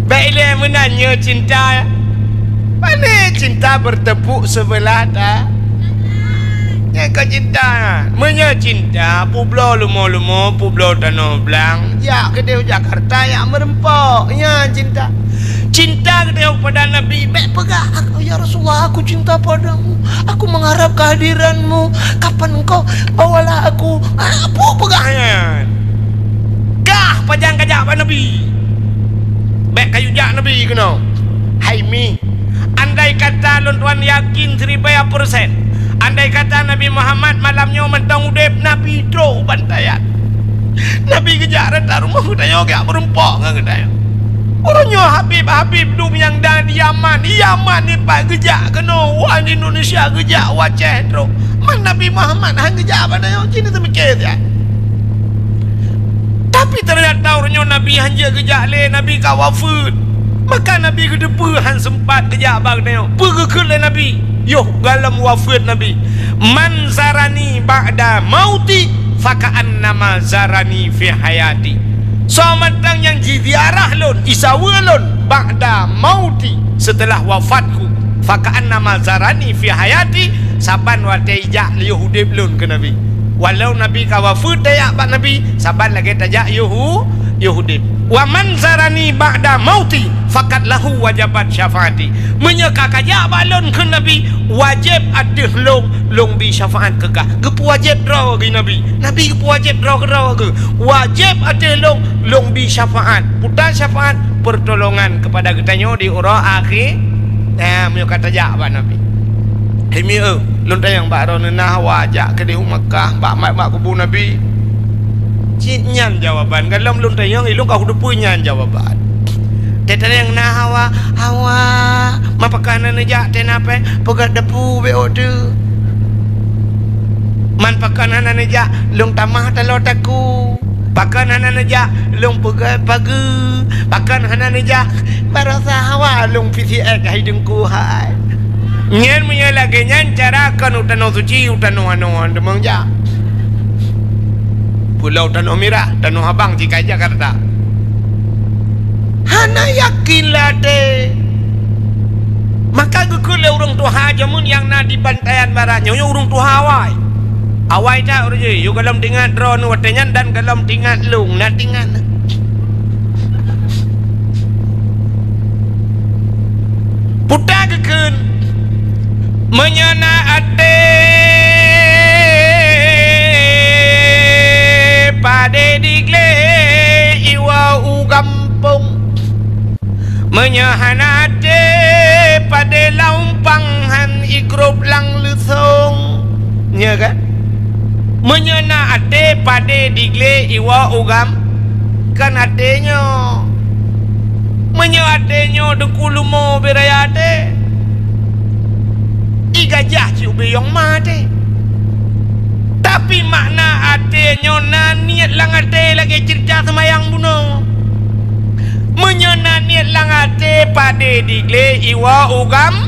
Bèk ilèe meunan nyoe cinta. Pane cinta bertepuk sebelah ta-, Nyan ka cinta. Meunyoe cinta, peubloe leumo-leumo, peubloe tanoh blang, jak keudeh u Jakarta, jak meureumpok. Nyan cinta. Cinta keudeh kepada Nabi, bèk peugah, "Aku, ya Rasulullah, aku cinta padamu. Aku mengharap kehadiranmu. Kapan engkau bawalah aku?" Ah, peue peugah nyan? Kah pajan kajak bak Nabi? Bèk kayue jak Nabi keunoe. Hai mi, andai kata lôn tuan yakin siribèe persen, andai kata Nabi Muhammad malam nyoe mantong udép, Nabi trôk bantaian. Nabi geujak rata rumoh geutanyoe, geujak meureumpok ngon geutanyoe. Uroe nyoe habib-habib dum nyang na di Yaman, Yaman nyoe pat geujak keunoe, wan Indonesia geujak, u Aceh trôk. Man Nabi Muhammad han geujak bak tanyoe, ci neuteumiké siat. Tapi teunyata uroe nyoe Nabi han jeuet geujak lé, Nabi ka wafeuet. Maka Nabi geuteupeue han seumpat geujak bak geutanyoe. Peue geukheun lé Nabi? Yoh goh lom wafeuet Nabi, "Man zarani ba'da mauti, faka'annama zarani fi hayati." Soe mantong nyang jiziarah lôn, jisaweue lôn, ba'da mauti, seuteulah wafatku, faka'annama zarani fi hayati, saban watèe jijak yoh udép lôn keu Nabi. Walau Nabi ka wafeuet, tajak bak Nabi, saban lagèe tajak yoh u-, yoh udép. "Wa man zarani ba'da mauti, faqad lahu wajabat syafaati." Meunyoe ka kajak bak lôn kheun Nabi, wajéb ateueh lôn, lôn bi syafaat keu kah. Geupeuwajéb droe geuh Nabi. Nabi geupeuwajéb droe keudroe geuh. Wajéb ateueh lôn, lôn bi syafaat. Peue syafaat? Pertolongan kepada geutanyoe di uroe akhé. Nah, meunyoe ka tajak bak Nabi. Hai mi, eu, lôn tanyong bak droeneuh, na hawa jak keudeh u Makkah, bak mat bak kubu Nabi? Cit nyan jawaban. Goh lom lôn tanyong, ilôn ka kuteupeue nyan jawaban. Teuh tanyong na hawa, hawa. Man pakon hana neujak, teuh na pèng, peugöt depu bèk ôk teuh. Man pakon hana neujak, lôn tamah taloe takue. Pakon hana neujak, lôn peugöt pageue. Pakon hana neujak, barosa hawa lôn P C X hai Teungku hai. Nyan meunyoe lagèe nyan cara kon u tanoh suci, u tanoh anoe han teumeung jak. Pulo Tanoh Mirah, Tanoh Abang, ci ka i Jakarta. Hana yakin lé até. Maka geukheun lé ureueng tuha jameun nyang na di Bantayan Barat nyoe, nyoe ureueng tuha awai. Awai that ureueng jih, yôh goh lom teuingat droeneuh watèe nyan dan goh lom teuingat lôn, na teuingat. Peue geukheun, Meunyoe na até padé di glé iwoe u gampông. Meunyoe hana até padé lam umpang han igrôp lam leusông. Nyo kan? Meunyoe na até padé di glé iwoe u gam-, kan até nyoe. Meunyoe até nyoe Teungku leumo beu raya até, i gajah cit ubé yong ma até. Tapi makna até nyoe na niet lam até lagée ceurita seumayang bunoe. Meunyoe na niet lam até padé di glé iwoe u gam-,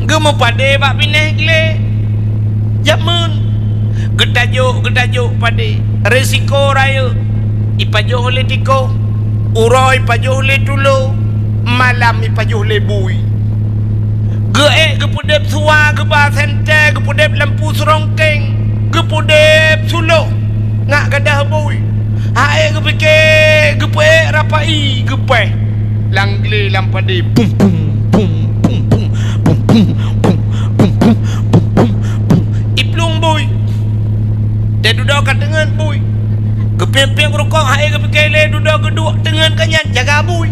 geumeupadé bak binéh glé. Jameun geutajok, geutajok padé, risiko rayeuk, ipajoh lé tikoh, uroe ipajoh lé tulo, malam ipajoh lé bui. Geuék geupeudeb suwa, geuba sentée, geupeudeb lampu seurongkeng, geupeudeb suloh, ngat gadôh bui. Hai geupike, geupeuék rapai, geupéh. Lam glé lam padé, bum, bum, bum, bum, bum. Iplueng bui. Teududoe ka teungeut bui. Geupiep-piep rukok, hai geupike lé dudoe geuduek teungeut keu nyan jaga bui.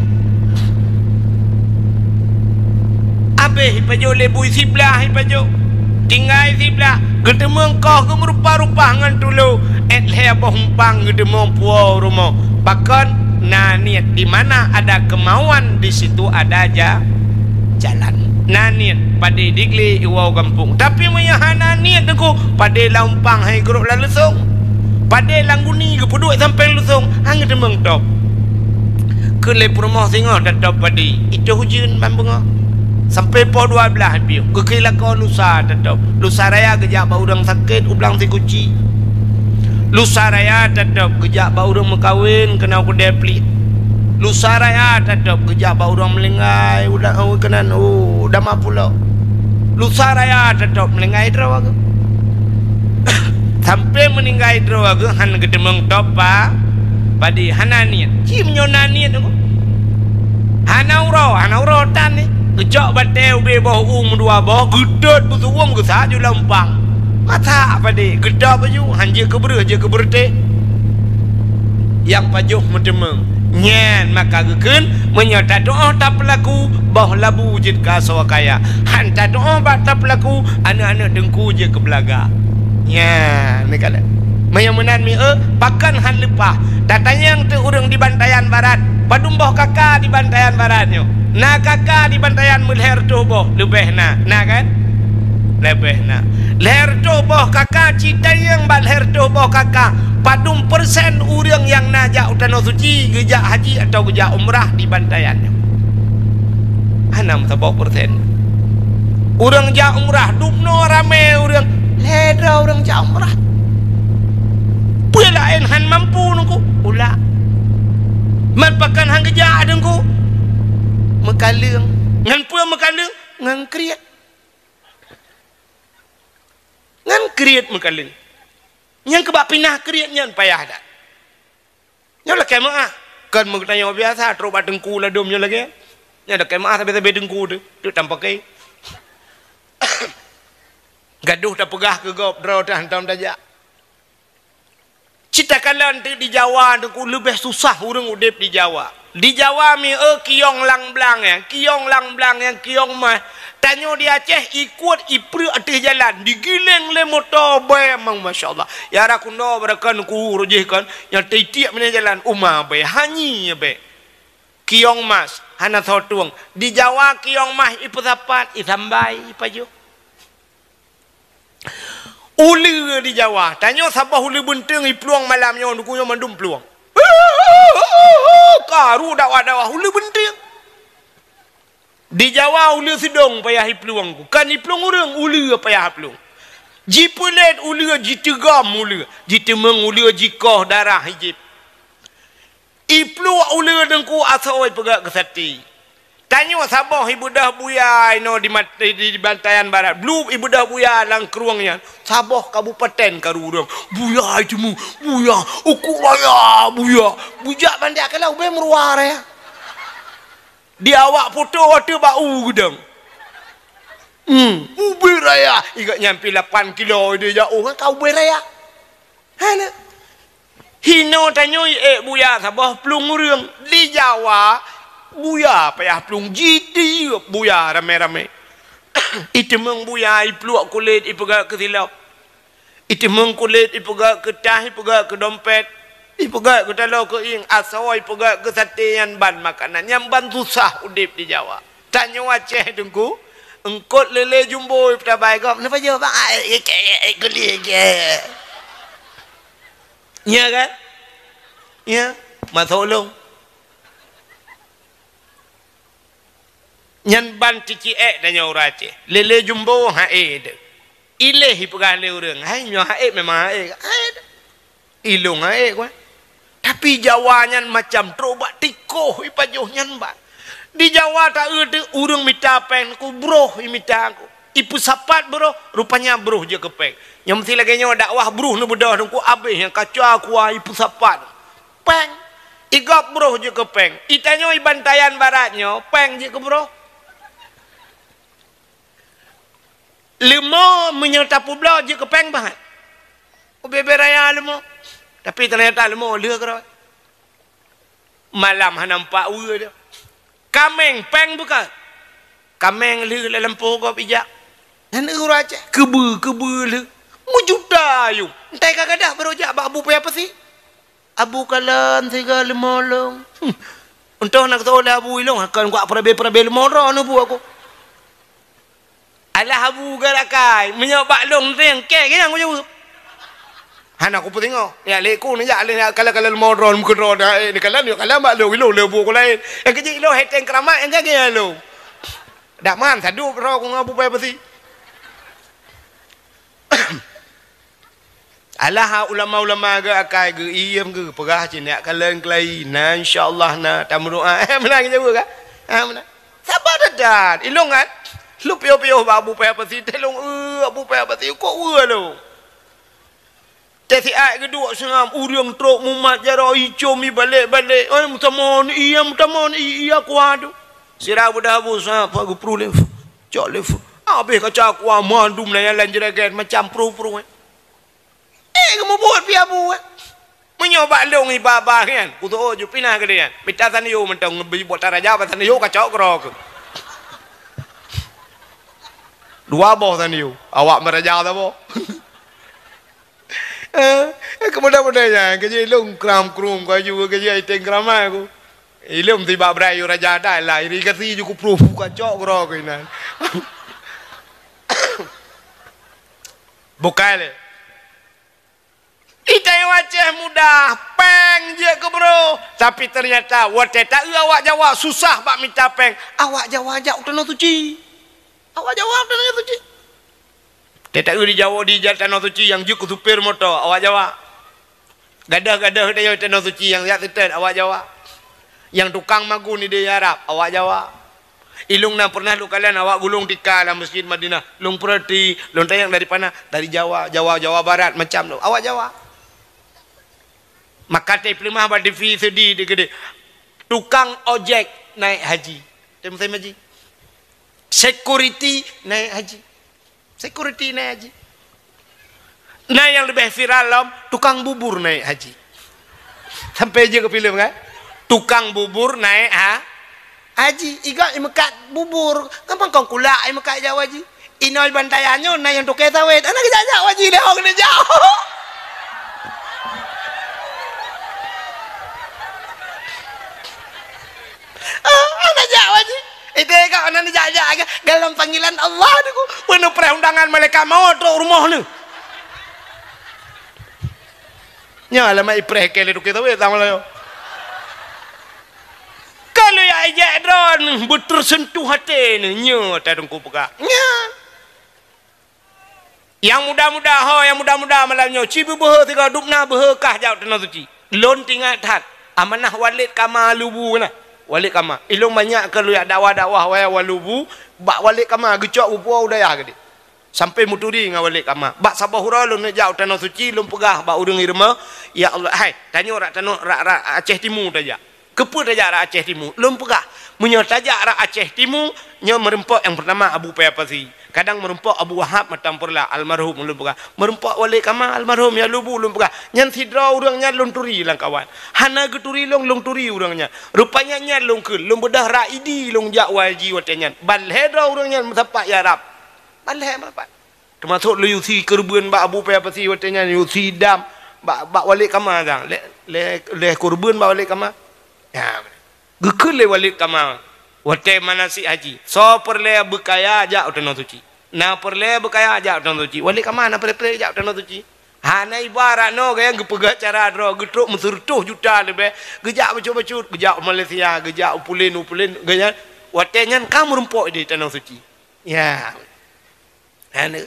Abéh ipajoh lé bui siblah ipajoh. Tinggai siblah, geuteumeung koh geumeurupa-rupa ngon tulo, ék lhée boh umpang geuteumeung puwoe rumoh. Pakon? Na niet, di mana ada kemauan, di situ ada ja-, jalan. Na niet, padé di glé iwoe gampông. Tapi meunyoe hana niet Teungku, padé lam umpang han igrôp lam leusông. Padé lam guni geupeuduek sampoe leusông, han geuteumeung top. Keu lé peurumoh singoh tatop padé, itoh ujeuen ban beungoh. Sampoe poh dua blaih piôh, geukheun lakoe lusa tatop. Lusa raya geujak bak ureuëng sakét u blang siguci. Lusa raya tatop geujak bak ureuëng meukawen keunoe keudée pliek. Lusa raya tatop geujak bak ureuëng meuninggai u da-, u keunan u Dama Pulo. Lusa raya tatop meuninggai droe geuh. Sampoe meuninggai droe geuh han geuteumeung top pa-, padé, hana niet. Ci meunyoe na niet Teungku. Hana uroe, hana uroe tan ni. Geucok batée ubé boh u meudua boh, geutot beusuwom geusa ju lam umpang. Masak padé, geutop baju, han jeuet keu breueh, jeuet keu beureutéh. Nyang pajoh meuteumeung. Nyan maka geukheun, meunyoe tatuoh tapeulaku, boh labu jeuet keu asoe kaya. Han tatuoh bak tapeulaku, aneuëk-aneuëk Teungku jeuet keu beulaga. Nyan, neukalon. Meunyoe meunan mi, eh, pakon han leupah. Tatanyong teuk ureuëng di Bantayan Barat, padum boh KK di Bantayan Barat nyoe? Na KK di Bantayan meulhée reutôh boh, leubeh na. Na kan? Leubeh na. Lhée reutôh boh KK, ci tanyong bak lhée reutôh boh KK, padum persen ureuëng nyang na jak u Tanoh Suci geujak haji atawa geujak umrah di Bantayan nyoe? Hana meusaboh persen. Ureuëng jak umrah, dubnoe ramé ureuëng, lhée droe ureuëng jak umrah. Peue laén han mampu Teungku? Ulak. Man pakon han geujak Teungku? Meukaleueng. Ngon peue meukaleueng? Ngon kriet. Ngon kriet meukaleueng. Nyang keubah pinah kriet nyan payah that. Nyoe lakée meuáh. Kon meugeutanyoe biasa, trok bak teungku ladom nyoe lagée. Nyoe lakée meuáh sabe-sabe teungku teuh, teuk tampakée. Gadoh tapeugah keu gob, droe teuh hantom tajak. Cit takalon teuk di Jawa teungku leubeh susah ureuëng udeb di Jawa. Di Jawa mi, eh, kiyong lam blang nyan, kiyong lam blang nyan, kiyong mah. Tanyoe di Aceh ikot ipreuk ateueh jalan, digiléng lé moto bée mang, masya Allah. Ya rakundo barakan ku rojih kan, nyang teitiek meunan jalan uma bée, hanyi bée. Kiyong mas, hana soe tueng. Di Jawa kiyong mas ipeusapat, isambai, ipajoh. Uleue di Jawa, tanyoe saboh uleue beunteueng iplueng malam nyoe, teungku nyoe mandum plueng. Karu dakwah-dakwah uleue beunteueng. Di Jawa uleue seudong payah iplueng, kon iplueng ureuëng, uleue payah iplueng. Jipeulet uleue, jiteugom uleue, jiteumeung uleue, jikoh darah ijép. Ipluek uleue teungku asoe ipeugét keu sati. Tanyoe saboh ibeudôh buya inoe di mat-, di, di Bantayan Barat. Blueb ibeudôh buya lam krueng nyan. Saboh kabupaten karu ureuëng. Buya iteumé, buya, uku raya, buya. Bujak bandak keulah ubé meuruwa raya. Di awak poto watée bak u geudong. Hmm, ubé raya. Ingat nyang pi lapan kilo di jauh kan ka ubé raya. Hana. Hino tanyoe ék buya saboh plueng ureuëng. Di Jawa, buya payah plueng jitiep buya ramé-ramé. Iteumeung buya ipluek kulét ipeugah keu silop. Iteumeung kulét ipeugah keu tah, ipeugah keu dompet, ipeugah keu taloe keu ieng, asoe ipeugah keu saté, nyan ban makanan, nyan ban susah udeb di Jawa. Tanyoe Aceh Teungku, eungkot lélé jumbo ipeutabah gob, neupajoh bang, ai, ai, ai, ai, guli, ai. Nya kan? Nya, masuk lông. Nyan ban ciciek tanyoe ureuëng Aceh. Lélé jumbo haé deuh. Iléh ipeugah lé ureuëng, hai nyoe haé memang haé. Haé deuh. Ilông haé kuah. Tapi Jawa nyan macam trok bak tikoh ipajoh nyan ban. Di Jawa taeu teuh ureuëng mita péng ku broh imita ku. Ipeusapat broh, rupanya broh jeuet keu péng. Nyoe meusi lagée nyoe dakwah broh neubeudôh Teungku abéh nyang kaca kuah ipeusapat. Péng. Igob broh jeuet keu péng. Itanyoe ibantayan barat nyoe, péng jeuet keu broh. Leumo meunyoe tapeubloe jeuet keu péng bahat. Ubé-bé raya leumo. Tapi teunyata leumo lheueh keudroe. Malam hana nampak weue dia. Kaméng péng beuka. Kaméng lheueh lam lampôh gob ijak. Nyan ureuëng Aceh. Keubeu, keubeu lheueh. Meujuta ayong. Entah ka gadah baroe jak bak Abu Paya Pasi. Abu kalon siga leumo lông. Hmm. Untôh na keutoe lé Abu ilông, akan kuak peurabé-peurabé leumo droe neubu aku. Alah Abu garakai, meunyoe bak lông teueng kée, kée nyang kujaweueb. Hana kupeusingoh. Ya lé ku neujak lé kalon-kalon leumo droe meukeudroe dah, eh, neukalon, neukalon bak lông, ilông lé bu ku laén. Nyang keujeuet ilông heteng keuramat, nyang gagée lông. Dak man sadup droe ku ngon Abu Paya Pasi. Alah ulama-ulama geu akai geu iem geu peugah cit nyak kalon keulayi na, insya Allah na, tameudoa. Eh, meunan geujaweueb kan? Ha, meunan. Sabar that-that. Ilông kan? Lheueh piôh-piôh bak Abu Paya Pasi, teh lông, eh, Abu Paya Pasi, kok weue lông? Teh siat geuduek seungab, ureuëng trok mumat jaroe icom ibalek-balek. Eh, meutamon, iya meutamon, iya kuat tu. Sira beudah Abu Sa'ad, pak geupru lé. Cok lé. Habéh kaca kuah mandum na nyang lam jeureugét macam pruh-pruh, eh. Eh, geumubuet pih Abu, eh. Meunyoe bak lông iba-ba nyan, kutoe ju pinah keudeh nyan. Mita sanyo mantong ngeubri buet taraja bak sanyo kacok keudroe keuh. Dua boh sanyo, awak meuraja saboh. Eh, keumudian-mudian nyan, keujih lông kram-krum, kaju keujih iteng keuramat ku. Ilông tibak brai raja dah lah, irigasi ju kupruh kacok keudroe keuh inan. Bukai lé. Itanyoe Aceh mudah, péng jeuet keu broh. Tapi teunyata watée taeu awak Jawa susah bak mita péng, awak Jawa jak u Tanoh Suci. Awak Jawa u Tanoh Suci. Watée taeu di Jawa di jak Tanoh Suci nyang jeuet keu supir moto, awak Jawa. Gadoh-gadoh di Tanoh Suci nyang jak seutôt, awak Jawa. Nyang tukang magun di Arab, awak Jawa. Ilông na pernah lôn kalon awak gulong tika lam Mesjid Madinah. Lôn peurati, lôn tanyong dari pana? Dari Jawa, Jawa, Jawa Barat macam tu. Awak Jawa. Maka teupeuleumoh bak T V seudi di keudeh. Tukang ojek naik haji. Teuh musim haji. Security naik haji. Security naik haji. Nah, nyang leubeh viral lom, tukang bubur naik haji. Sampai je keu filem kan? Tukang bubur naik ha-, haji. Iga imeukat bubur. Gampang kong kulak imeukat jauh haji. Inoi bantai anyo na nyang tukée sawét. Anak jak-jak haji lé hong ni jauh. Ah, anak jak haji. Idéh ka aneuk jak-jak ke dalam panggilan Allah tu ku. Penuh perundangan malaikat maut trok rumoh ni. Nya alamat ipreh ke le tukang sawit sama layo. Kalau ya ijak drone betersentuh hati ni, nya ta dengku peugah. Nya. Nyang muda-muda ho, nyang muda-muda malam nyoe, ci beubeuhe sigoe dubna beuhe kah jak u Tanoh Suci. Lôn teuingat that, amanah Walid Kama Lubu na. Walid Kama. Ilông banyak keu lôn jak dakwah-dakwah wayah Walubu, bak Walid Kama geucok bupuwoe u dayah geude. Sampai meuturi ngon Walid Kama. Bak saboh uroe lôn jak u Tanoh Suci, lôn peugah bak ureuëng i rumoh, "Ya Allah, hai, tanyoe rak tanoh rak, rak Aceh Timu tajak." Keupeue tajak rak Aceh Timu? Lôn peugah, meunyoe tajak rak Aceh Timu, nyoe meureumpok nyang peurtama Abu Paya Pasi. Kadang meurumpok Abu Wahab Matampurla, almarhum, ulôn peugah. Meurumpok Wali Kama, almarhum, ya lubu, ulôn peugah. Nyan sidroe ureuëng nyan lôn turi lam kawan. Hana geuturi lôn, lôn turi ureuëng nyan. Rupanya nyan lôn kheun, lôn beudôh rak idi lôn jak wai ji watée nyan. Ban lhée droe ureuëng nyan meusapat ya Rab. Ban lhée meusapat. Teumasok lé Yusi Keureubeuen bak Abu Paya Pasi watée nyan, Yusi Dam bak, bak Wali Kama dang. Lé, lé, lé Keureubeuen bak Wali Kama. Ya. Geukheun lé Wali Kama watée manasik haji, soe peureulée beukaya jak u Tanoh Suci. Na peureulée beukaya jak u Tanoh Suci. Wali Kama na peureulée jak u Tanoh Suci. Hana ibarat noe gaya geupeugah cara droe, geutrok meuseureutoh juta leubeh, geujak bacut-bacut, geujak u Malaysia, geujak u pulen, u pulen, gaya watée nyan ka meurumpok di Tanoh Suci. Ya. Hana.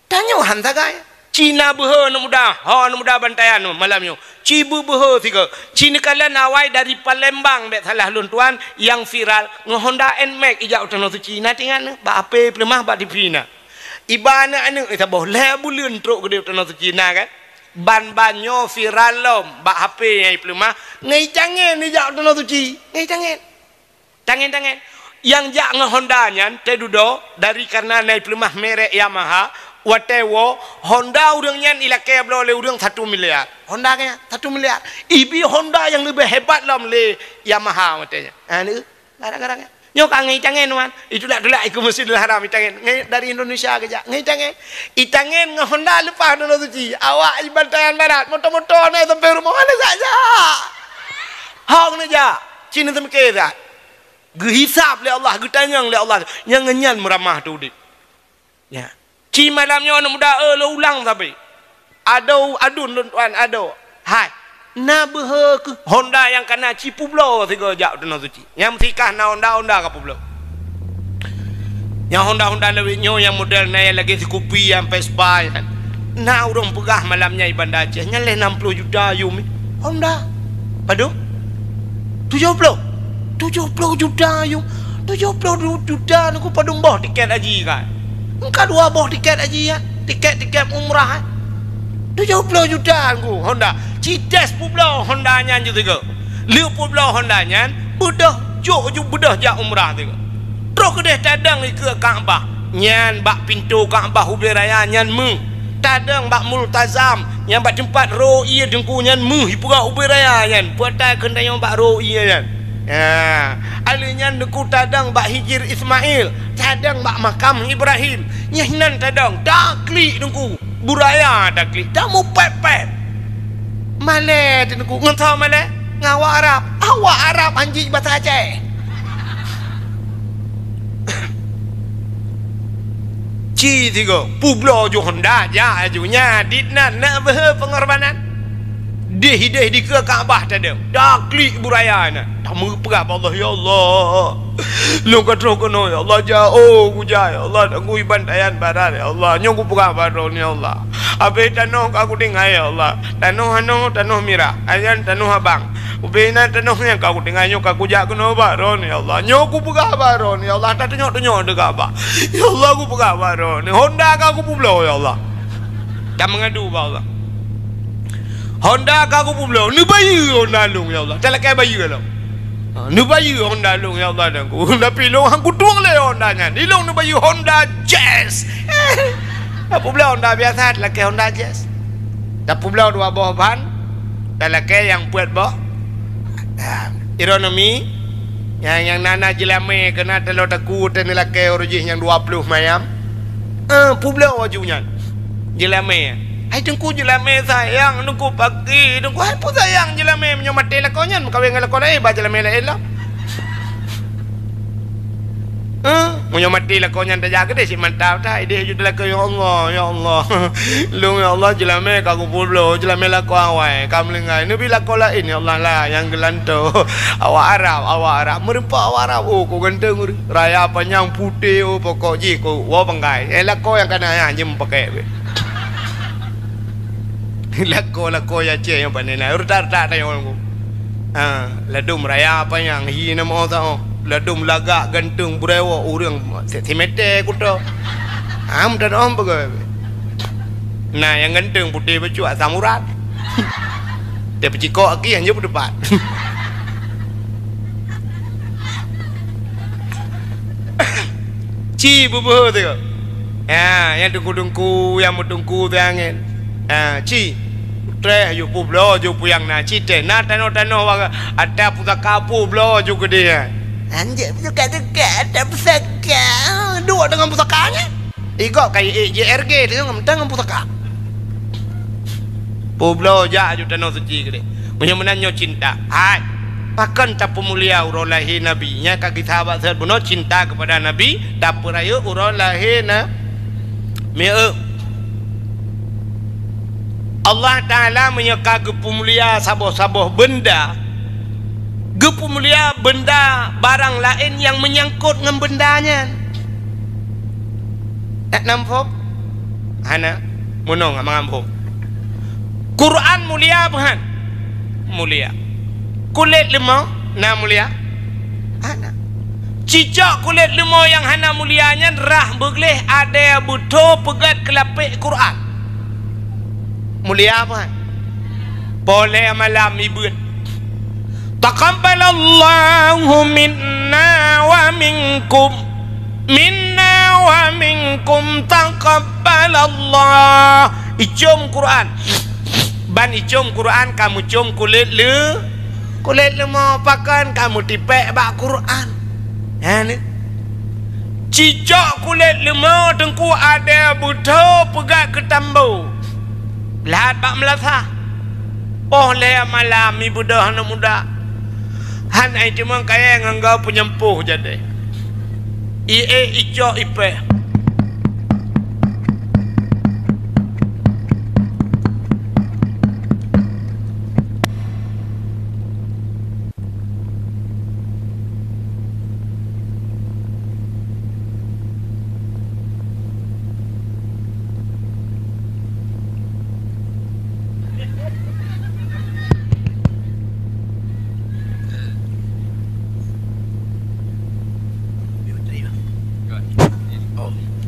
Tanyoe han sagai. Ci na beuhe aneuk muda, ho aneuk muda bantayan malam nyoe. Ci beubeuhe sigoe. Ci neukalon awai dari Palembang, bék salah lôn tuan, nyang viral ngon Honda Nmax ijak u Tanoh Suci. Na teuingat, bak H P peuleumah bak T V na. Iba aneuk-aneuk saboh lhée buleuen trok keudeh u Tanoh Suci na kan. Ban-ban nyoe viral lom bak H P nyang ipeuleumah, ngon itangen ijak u Tanoh Suci. Ngon itangen. Tangen-tangen. Nyang jak ngon Honda nyan teududoe dari kareuna na ipeuleumah merek Yamaha, watée woe Honda ureuëng nyan ilakée bloe lé ureuëng satu miliar. Honda nyan satu miliar. Ibi Honda nyang leubeh hebat lom lé Yamaha watée nyan. Ha, ni, gara-gara nyan. Nyoe ka ngon itangen, wan. Itulak-tulak ikeue Masjidil Haram itangen. Ngon, dari Indonesia geujak. Ngon itangen. Itangen ngon Honda leupah Tanoh Suci. Awak ibantayan barat. Moto-moto na sampai rumoh. Mana jak-jak? Hong neujak. Ci neuseumiké that. Geuhisab lé Allah, geutanyong lé Allah, nyang ngon nyan meuramah teu udeb. Ya. Ci malam nyoe aneuk muda, eh, lôn ulang sabe. Adoe adun lôn tuan, adoe. Hai. Na beuhe keuh Honda nyang kana ci peubloe sigoe jak u Tanoh Suci. Nyang meusikah na Honda, Honda ka peubloe. Nyang Honda-Honda lawét nyoe nyang model na nyang lagée sikupi nyang Vespa nyan. Na ureuëng peugah malam nyan i Banda Aceh, nyan lhée nam ploh juta yum. Honda. Padum? Tujoh ploh. Tujoh ploh juta yum. Tujoh ploh juta nyoe padum boh tiket haji kan? Engka dua boh tiket haji ya. Tiket-tiket umrah, eh. Tujoh ploh juta nyoe Honda. Ci tes peubloe Honda nyan ju tiga. Lheueh peubloe Honda nyan, beudôh jok ju beudôh jak umrah tiga. Troh keudeh tadong ikeue Ka'bah. Nyan bak pintoe Ka'bah ubé raya nyan meuh. Tadong bak Multazam, nyan bak teumpat ro ié teungku nyan meuh ipeugah ubé raya nyan. Peue tai kheun tanyoe bak ro ié nyan. Ha, aleuh nyan teungku tadong bak Hijir Ismail, tadong bak makam Ibrahim. Nyan hinan tadong, taklik teungku. Buraya taklik, tamupet-pet. Malée teungku, ngon soe malée? Ngon awak Arab. Awak Arab hanjeuet basa Aceh. Ci tiga, peubloe ju Honda, jak aju nya, dit nan, nak beuhe pengorbanan. Deh-deh dikeue Ka'bah tadong. Taklik buraya na. Tameupeugah bak Allah, "Ya Allah, lôn ka troh keunoe, ya Allah, jak, oh, kujak, ya Allah, dan kuiban tayan barat, ya Allah. Nyoe kupeugah bak droeneuh, ya Allah. Abéh tanoh ka kutinggai, ya Allah. Tanoh anoe, tanoh mirah, ayan tanoh abang. Ubé na tanoh nyang ka kutinggai nyoe ka kujak keunoe bak droeneuh, ya Allah. Nyoe kupeugah bak droeneuh, ya Allah, tatunyok-tunyok teuka bak. Ya Allah, kupeugah bak droeneuh. Honda ka kupeubloe, ya Allah." Ka meungadu bak Allah. Honda ka kupeubloe, neubayeue Honda lôn, ya Allah. Talakée bayeue lom. Ha, neubayeue Honda lôn, ya Allah, dan ku. Tapi lôn han kutueng lé Honda nyan. Di lôn neubayeue Honda Jazz. Tapeubloe Honda biasa, talakée Honda Jazz. Tapeubloe dua boh ban, talakée nyang peuet boh. Ha, ironomi, nyang, nyang na-na jeulamé keunan taloe taku teuh neulakée uroe jih nyang dua ploh mayam. Eh, peubloe aju nyan. Jeulamé. Hai teungku, jeulamé sayang, teungku paki, teungku hai peue sayang jeulamé, meunyoe maté lakoe nyan meukawen ngon lakoe laén, ba jeulamé laén lom. Eh, meunyoe maté lakoe nyan tajak keudeh cit mantap that, ideh ju teulakée, "Ya Allah, ya Allah. Lôn ya Allah, jeulamé ka kupeubloe, jeulamé lakoe awai, ka meulinggai. Neubi lakoe laén ya Allah lah, nyang geulantoe." Awak Arab, awak Arab, meurumpok awak Arab, oh, ku ganteng, raya panyang putéh, oh, pokok jih ku woe panggai. Eh, lakoe nyang kana nyan jeuem pakèk beh. Lakoe-lakoe Aceh nyang pane na, retak-retak tanyoe nyoe. Ha, ladôm raya panyang hi na mo tao. Ladôm lagak ganteng beureuwoe ureueng si-, simeté kuto. Ha, meutanong peugah. Na nyang ganteng putéh bacut asam urat. Dia peucikok aki hanya peudepat. Ci beubeuhe teuh. Ha, nyang teungku-teungku, nyang meuteungku teuh angén. Ha, ci. Treh ju peubloe ju peue nyang na, ci teh. Na tanoh-tanoh wa-, ata pusaka peubloe ju keudeh, ha. Anjay, pusaka teuka, ata pusaka. Duek deungon pusaka nyan. Igob ka ék J R G teuh ngon, ngon pusaka. Peubloe jak ju tanoh suci keudeh. Meunyoe meunan nyoe cinta. Hai. Pakon tapeumulia uroe lahé Nabi? Nyan ka kisah bak seuhat bunoe cinta keupada Nabi, tapeurayeuk uroe lahé na-, mieu. Allah Taala meunyoe ka geupeumulia saboh-saboh beunda, geupeumulia beunda barang laén nyang meunyangkot ngon beunda nyan. Dak na muphom? Hana. Meunong mangat muphom. Quran mulia buhan? Mulia. Kulét leumo na mulia? Hana. Cicok kulét leumo nyang hana mulia nyan rhah beugleh adèe beutho peugét keulapék Quran. Mulia buhan? Poh lhèe malam ibeuet. Taqabbalallahu minna wa minkum. Minna wa minkum taqabbalallah. Icom Quran. Ban icom Quran ka meucom kulét leu-, kulét leumo, pakon ka meutipék bak Quran. Ha, ni. Cicok kulét leumo teungku adèe beutho peugét keu tambo. Lhat bak meulasah. Poh lhèe malam ibeudôh aneuk muda. Han ai timang kayèe ngon gau peunyampôh jadèe. Ié icok ipèh.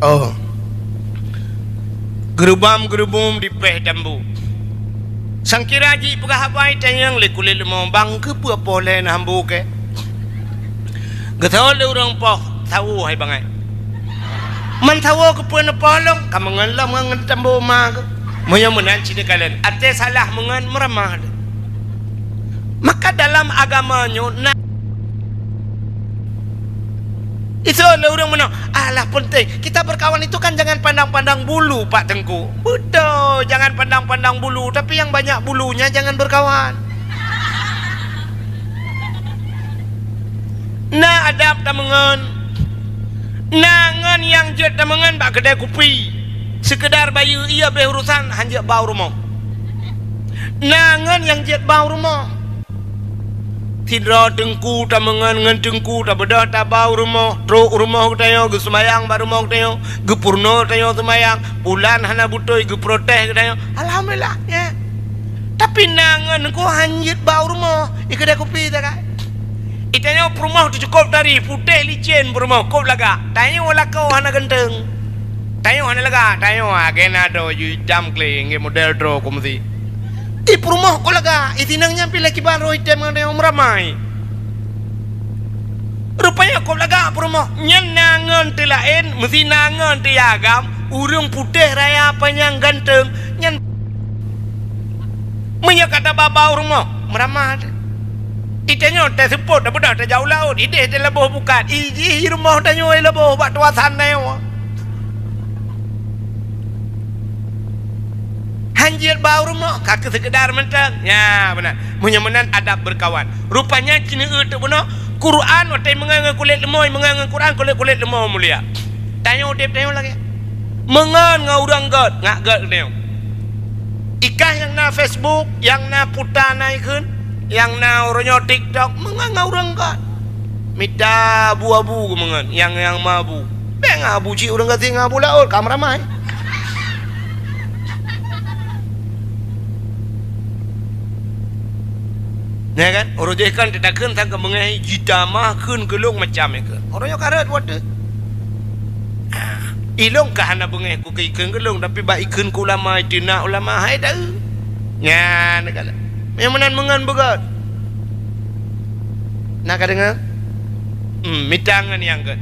Oh. Geurubam-geurubum dipèh tambo. Sangkira jipeugah haba itanyong lé kulét leumo, "Bang, keupeue poh lhèe na hambo kèe?" Geuseuôt lé ureueng poh, "Sawo hai bangai." "Man sawo keupeue neupoh lôn?" "Ka meungon lom ngon tambo ma keuh." Meunyoe meunan cit neukalon, até salah meungon meuramah lé. Maka dalam agama nyoe na Iseuôt lé ureueng meunoe, "Alah, peunteng. Kita berkawan itu kan jangan pandang-pandang bulu, Pak Teungku." Beutôi, jangan pandang-pandang bulu, tapi yang banyak bulunya jangan berkawan. Na adab tameungon. Na ngon nyang jeuet tameungon bak keudè kupi. Seukeudar bayeue ie bèh urosan, han jeuet ba u rumoh. Na ngon nyang jeuet ba u rumoh. Sidroe teungku tameungon ngon teungku tabeudôh taba u rumoh, trok u rumoh geutanyoe, geuseumayang bak rumoh geutanyoe, geupeurunoe tanyoe seumayang, bulan hana beutôi geuprotes geutanyoe. Alhamdulillah, ya. Tapi na ngon teungku han jeuet ba u rumoh, i keudè kupi sagai. Itanyoe peurumoh teuh cukôp tari, putéh licén peurumoh, kôb lagak. Tanyoe lakoe hana ganteng. Tanyoe hana lagak, tanyoe agèe na droe ju itam kléng, ngon model droe kumsi. Di peurumoh kôb lagak, i sinong nyan pih lé kiban roh item ngon tanyoe meuramai. Rupanya kôb lagak peurumoh, nyan na ngon teuh laén, meusi na ngon teuh agam, ureueng putéh raya panyang ganteng, nyan meunyoe ka taba-ba u rumoh, meuramah teuh. Itanyoe taseupôt, tabeudôh tajak u laôt, idéh teuh laboh bukat, i jih rumoh tanyoe laboh bak tuasan tanyoe. Han jeuet ba u rumoh, ka keu seukeudar mantong. Nya, meunan. Meunyoe meunan adab beurkawan. Rupanya keuneuk eu teuk bunoe, Quran watèe meungon ngon kulét leumo, meungon ngon Quran kulét-kulét leumo mulia. Tanyoe udép tanyoe lagèe meungon ngon ureueng gèt, ngat gèt tanyoe. Ikah nyang na Facebook, nyang na puta na ikheun, nyang na uroe nyoe TikTok, meungon ngon ureueng gèt. Mita abu-abu geumeungon, nyang, nyang mabu. Bèk ngon abu cit ureueng gasien ngon abu laôt, ka meuramai. Ya kan? Uroe jih kan teutakheun sang keu beungèh jitamah kheun keu lôn macam ikheun. Uroe nyoe ka rhot watèe. Ilôn ka hana beungèh ku keu ikheun keu lôn, tapi bak ikheun keu ulama, iteunak ulama hai deuh. Nyan ka lheueh. Nyang meunan meungon beugèt. Na ka deungö? Hmm, mita ngon nyang gèt.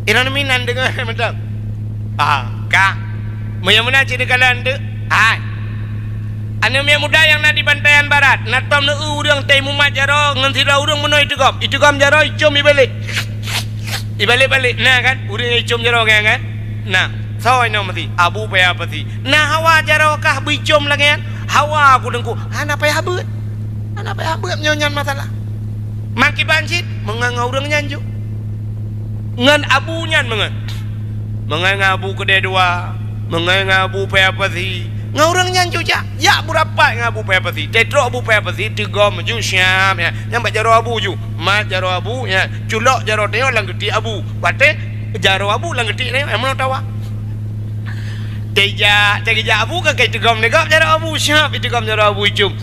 Inan minan deungoe mantong. Ah, ka. Meunyoe meunan cit neukalon teuk. Hai. Aneuk miet muda nyang na di Bantayan Barat, na tom neu-eu ureuëng teuh mumat jaroe ngon sidroe ureuëng meunoe iteugom. Iteugom jaroe icom ibalek. Ibalek-balek. Na kan? Ureuëng nyang icom jaroe nyan kan? Na. Soe inoe meusi? Abu Paya Pasi. Na hawa jaroe kah beuicom lagée nyan? Hawa ku teungku. Hana payah beuet. Hana payah beuet meunyoe nyan masalah. Mangkiban cit meungon ngon ureuëng nyan ju. Ngon abu nyan meungon. Meungon ngon abu keudeh dua, meungon ngon abu Paya Pasi. Ngon ureuëng nyan ju jak. Jak beurapat ngon abu Paya Pasi. Teutrok abu Paya Pasi teugom ju siap nyan. Nyan bak jaroe abu ju. Mat jaroe abu nyan. Culok jaroe tanyoe lam geutiek abu. Watée jaroe abu lam geutiek tanyoe, eh, meunoe tawa. Teuja, teuja abu ka kai teugom lé gob jaroe abu, siap iteugom jaroe abu icom.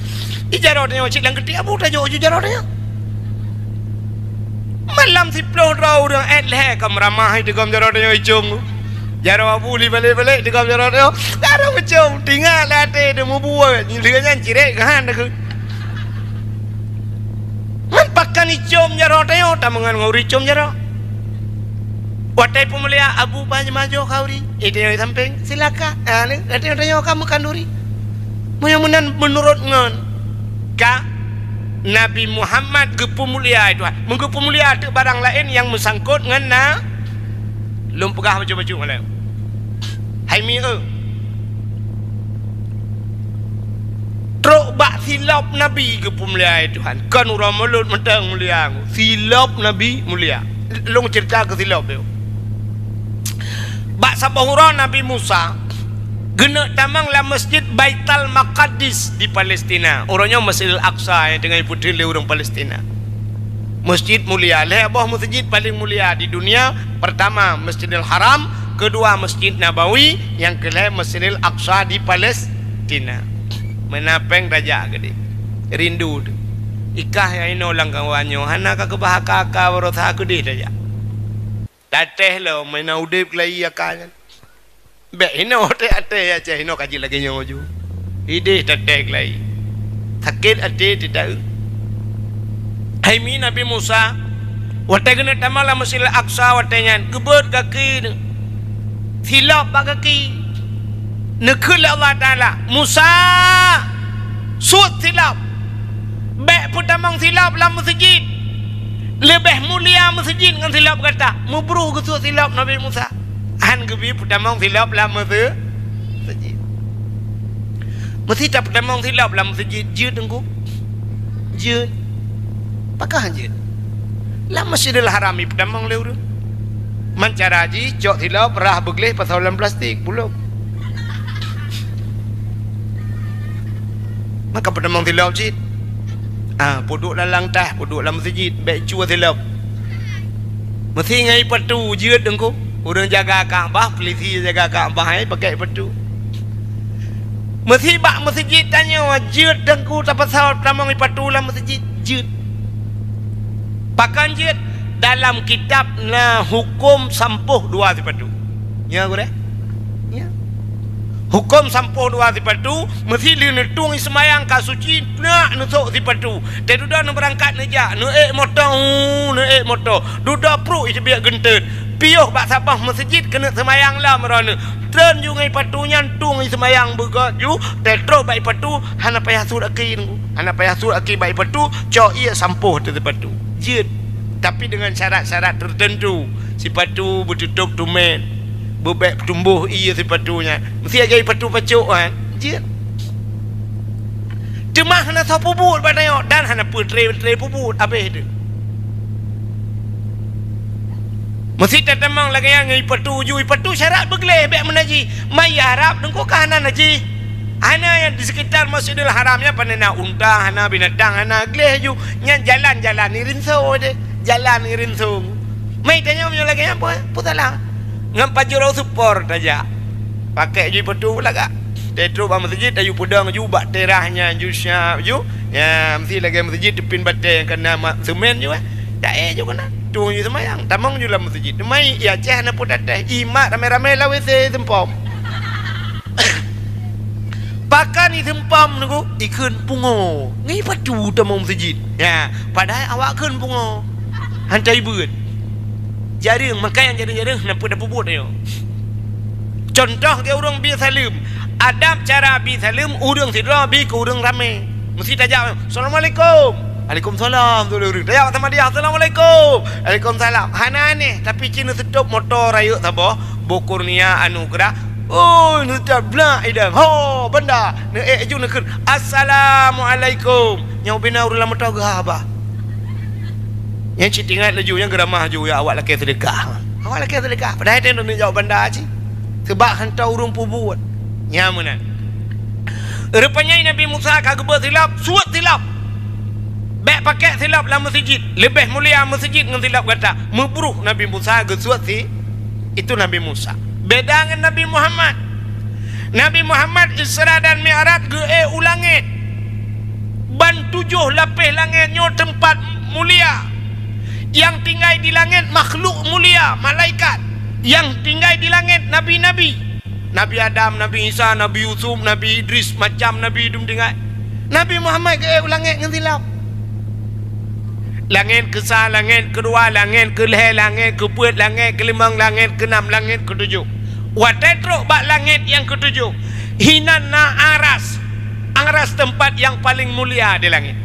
Di jaroe tanyoe cit lam geutiek abu tajok ju jaroe tanyoe. Malam siploh droe ureuëng ék lhée ka meuramah iteugom jaroe tanyoe icom. Jaroe abu li balek-balek iteugom jaroe tanyoe. Jaroe icom, tinggai lam até teuh meubuet. Lheueh nyan cirek gahan takheun. Ngon pakon icom jaroe tanyoe, tameungon ngon ureuëng icom jaroe. Watée peumulia abu bah jeumajoh khauri, eh, tanyoe sampéng, silakan. Ah, ni, watée tanyoe ka meukanduri. Meunyoe meunan meunurot ngon ka Nabi Muhammad geupeumulia Tuhan. Meugeupeumulia teuk barang laén nyang meusangkot ngon na lôn peugah bacut-bacut ngon lé. Hai mi eu. Trok bak silop Nabi geupeumulia Tuhan. Kon uroe mulod mantong mulia. Silop Nabi mulia. Lôn ceurita keu silop tu. Bak saboh uroe Nabi Musa geuneuk tamong lam Masjid Baitul Maqdis di Palestina. Uroe nyoe Masjidil Aqsa nyang teungoh ipeutheun lé ureuëng Palestina. Masjid mulia, lhée boh meuseujid paleng mulia di dunia. Pertama, Masjidil Haram, kedua, Masjid Nabawi, nyang keulhée Masjidil Aqsa di Palestina. Meunan péng tajak keudeh. Rindu teuh. Ikah nyang inoe lam kawan nyoe hana ka keubah aka-aka baroesa keudeh tajak. Tatéh lom, meunan udeb keulayi aka nyan. Bék hinoe até-até ya ceh hinoe ka jeuet lagée nyoe ju. Ideh taték lai. Sakét até teuta. Hai mi Nabi Musa, watée geuneuk tamong lam Masjidil Aqsa watée nyan geubeuet gaki neuh. Silop bak gaki. Neukheun lé Allah Taala, "Musa, suet silop. Bék peutamong silop lam meuseujid. Leubeh mulia meuseujid ngon silop gata." Meubruh geusuet silop Nabi Musa. Hán geubi peutamong silop lam meuse-, meuseujeud. Meusita peutamong silop lam meuseujeud, jeuet teungku. Jeuet. Pakon jeuet? Lam Masjidil Haram i peutamong lé ureuëng. Man cara jih cok silop rhah beugleh pasoe lam plastik, bulok. Maka peutamong silop cit. Ah, peuduek lam langtah, peuduek lam meuseujeud, bék cue silop. Meusi ngai patu jeuet teungku. Ureuëng jaga Ka'bah, polisi jaga Ka'bah, eh, pakai patu. Meusi bak meuseujid tanyoe jeuet teungku tapasoe tamong i patu lam meuseujid, jeuet. Pakon jeuet? Dalam kitab na huköm sampôh dua sipatu. Nya gurée? Nya. Huköm sampôh dua sipatu, meusi lheueh neutueng i seumayang ka suci, nak neusok sipatu. Teuh dudoe neubeurangkat neujak, neuék moto, hu, neuék moto. Dudoe pruek i teubiet geunteut. Piôh bak saboh meuseujid keuneuk seumayang lom droeneuh. Treun ju ngon i patu nyan tueng i seumayang beugot ju, teuh troh bak i patu, hana payah suet aki teungku. Hana payah suet aki bak i patu, cok ié sampôh ateueh sipatu. Jeuet. Tapi dengan syarat-syarat tertentu. Sipatu beututôp tumét. Beubék tumboh ié sipatu nyan. Meusi agai patu pacok kan. Jeuet. Teuma hana soe peubuet bak tanyoe dan hana peutre-tre peubuet abéh teuh. Meusi tatamong lagée nyan ngon i patu ju, i patu syarat beugleh bék meunajih. Mai Arab teungku ka hana najih. Hana nyang di sekitar Masjidil Haram nyan pane na unta, hana binatang, hana gleh ju. Nyan jalan-jalan i rinso deh. Jalan i rinso. Mai tanyoe meunyoe lagée nyan peue? Peue salah? Ngon pajuro supor tajak. Pakai ju patu lagak. Teuh troh bak meuseujid, aju peudong ju bak terah nyan ju siap ju. Ya, meusi lagée meuseujid teupin batée nyang kana mak seumén ju, eh. Taék ju keunan. Tueng ju seumayang, tamong ju lam meuseujid. Mai i Aceh hana peue tatéh. I mak ramé-ramé lam WC seumpom. Pakon i seumpom teungku, i kheun pungo. Ngon i patu tamong meuseujid. Ya, padahai awak kheun pungo. Hantai beuet. Jareueng, maka nyang jareueng-jareueng hana peue tapeubuet nyoe. Contoh lagèe ureueng bi saleuem. Adab cara bi saleuem, ureueng sidroe bi keu ureueng ramè. Meusti tajak, "Assalamualaikum." "Waalaikumsalam," tu lé ureueng. Tajak sama dia, "Assalamualaikum." "Waalaikumsalam." Hana aneh, tapi ci neuseutôt moto rayeuk saboh, boh Kurnia Anugerah. Oh, neuseutôt blak idang. Ho, banda. Neuék ju neukheun, "Assalamualaikum." Nyang ubena ureueng lam moto geuhaba. Nyang cit ingat laju, nyang geuramah ju, "Ya, awak lakèe seudeukah." Awak lakèe seudeukah. Padahai teuh neujaweueb banda cit. Seubab hantom ureueng peubuet. Nyan meunan. Rupanya Nabi Musa ka geubeuet silop, suet silop. Bèk pakèk silop lam meuseujid. Leubeh mulia meuseujid ngon silop gata. Meubruh Nabi Musa geusuet si, itu Nabi Musa. Beda ngon Nabi Muhammad. Nabi Muhammad Isra dan Mi'raj geuék u langèt. Ban tujoh lapéh langèt nyoe teumpat mulia. Nyang tinggai di langèt makhluk mulia, malaikat. Nyang tinggai di langèt nabi-nabi. Nabi Adam, Nabi Isa, Nabi Yusuf, Nabi Idris, macam nabi dum tinggai. Nabi Muhammad geuék u langèt ngon silop. Langèt keusa, langèt keudua, langèt keulhèe, langèt keupeuet, langèt keulimong, langèt keunam, langèt keutujoh. Watèe trok bak langèt nyang keutujoh, hinan na aras. Aras teumpat nyang paleng mulia di langèt.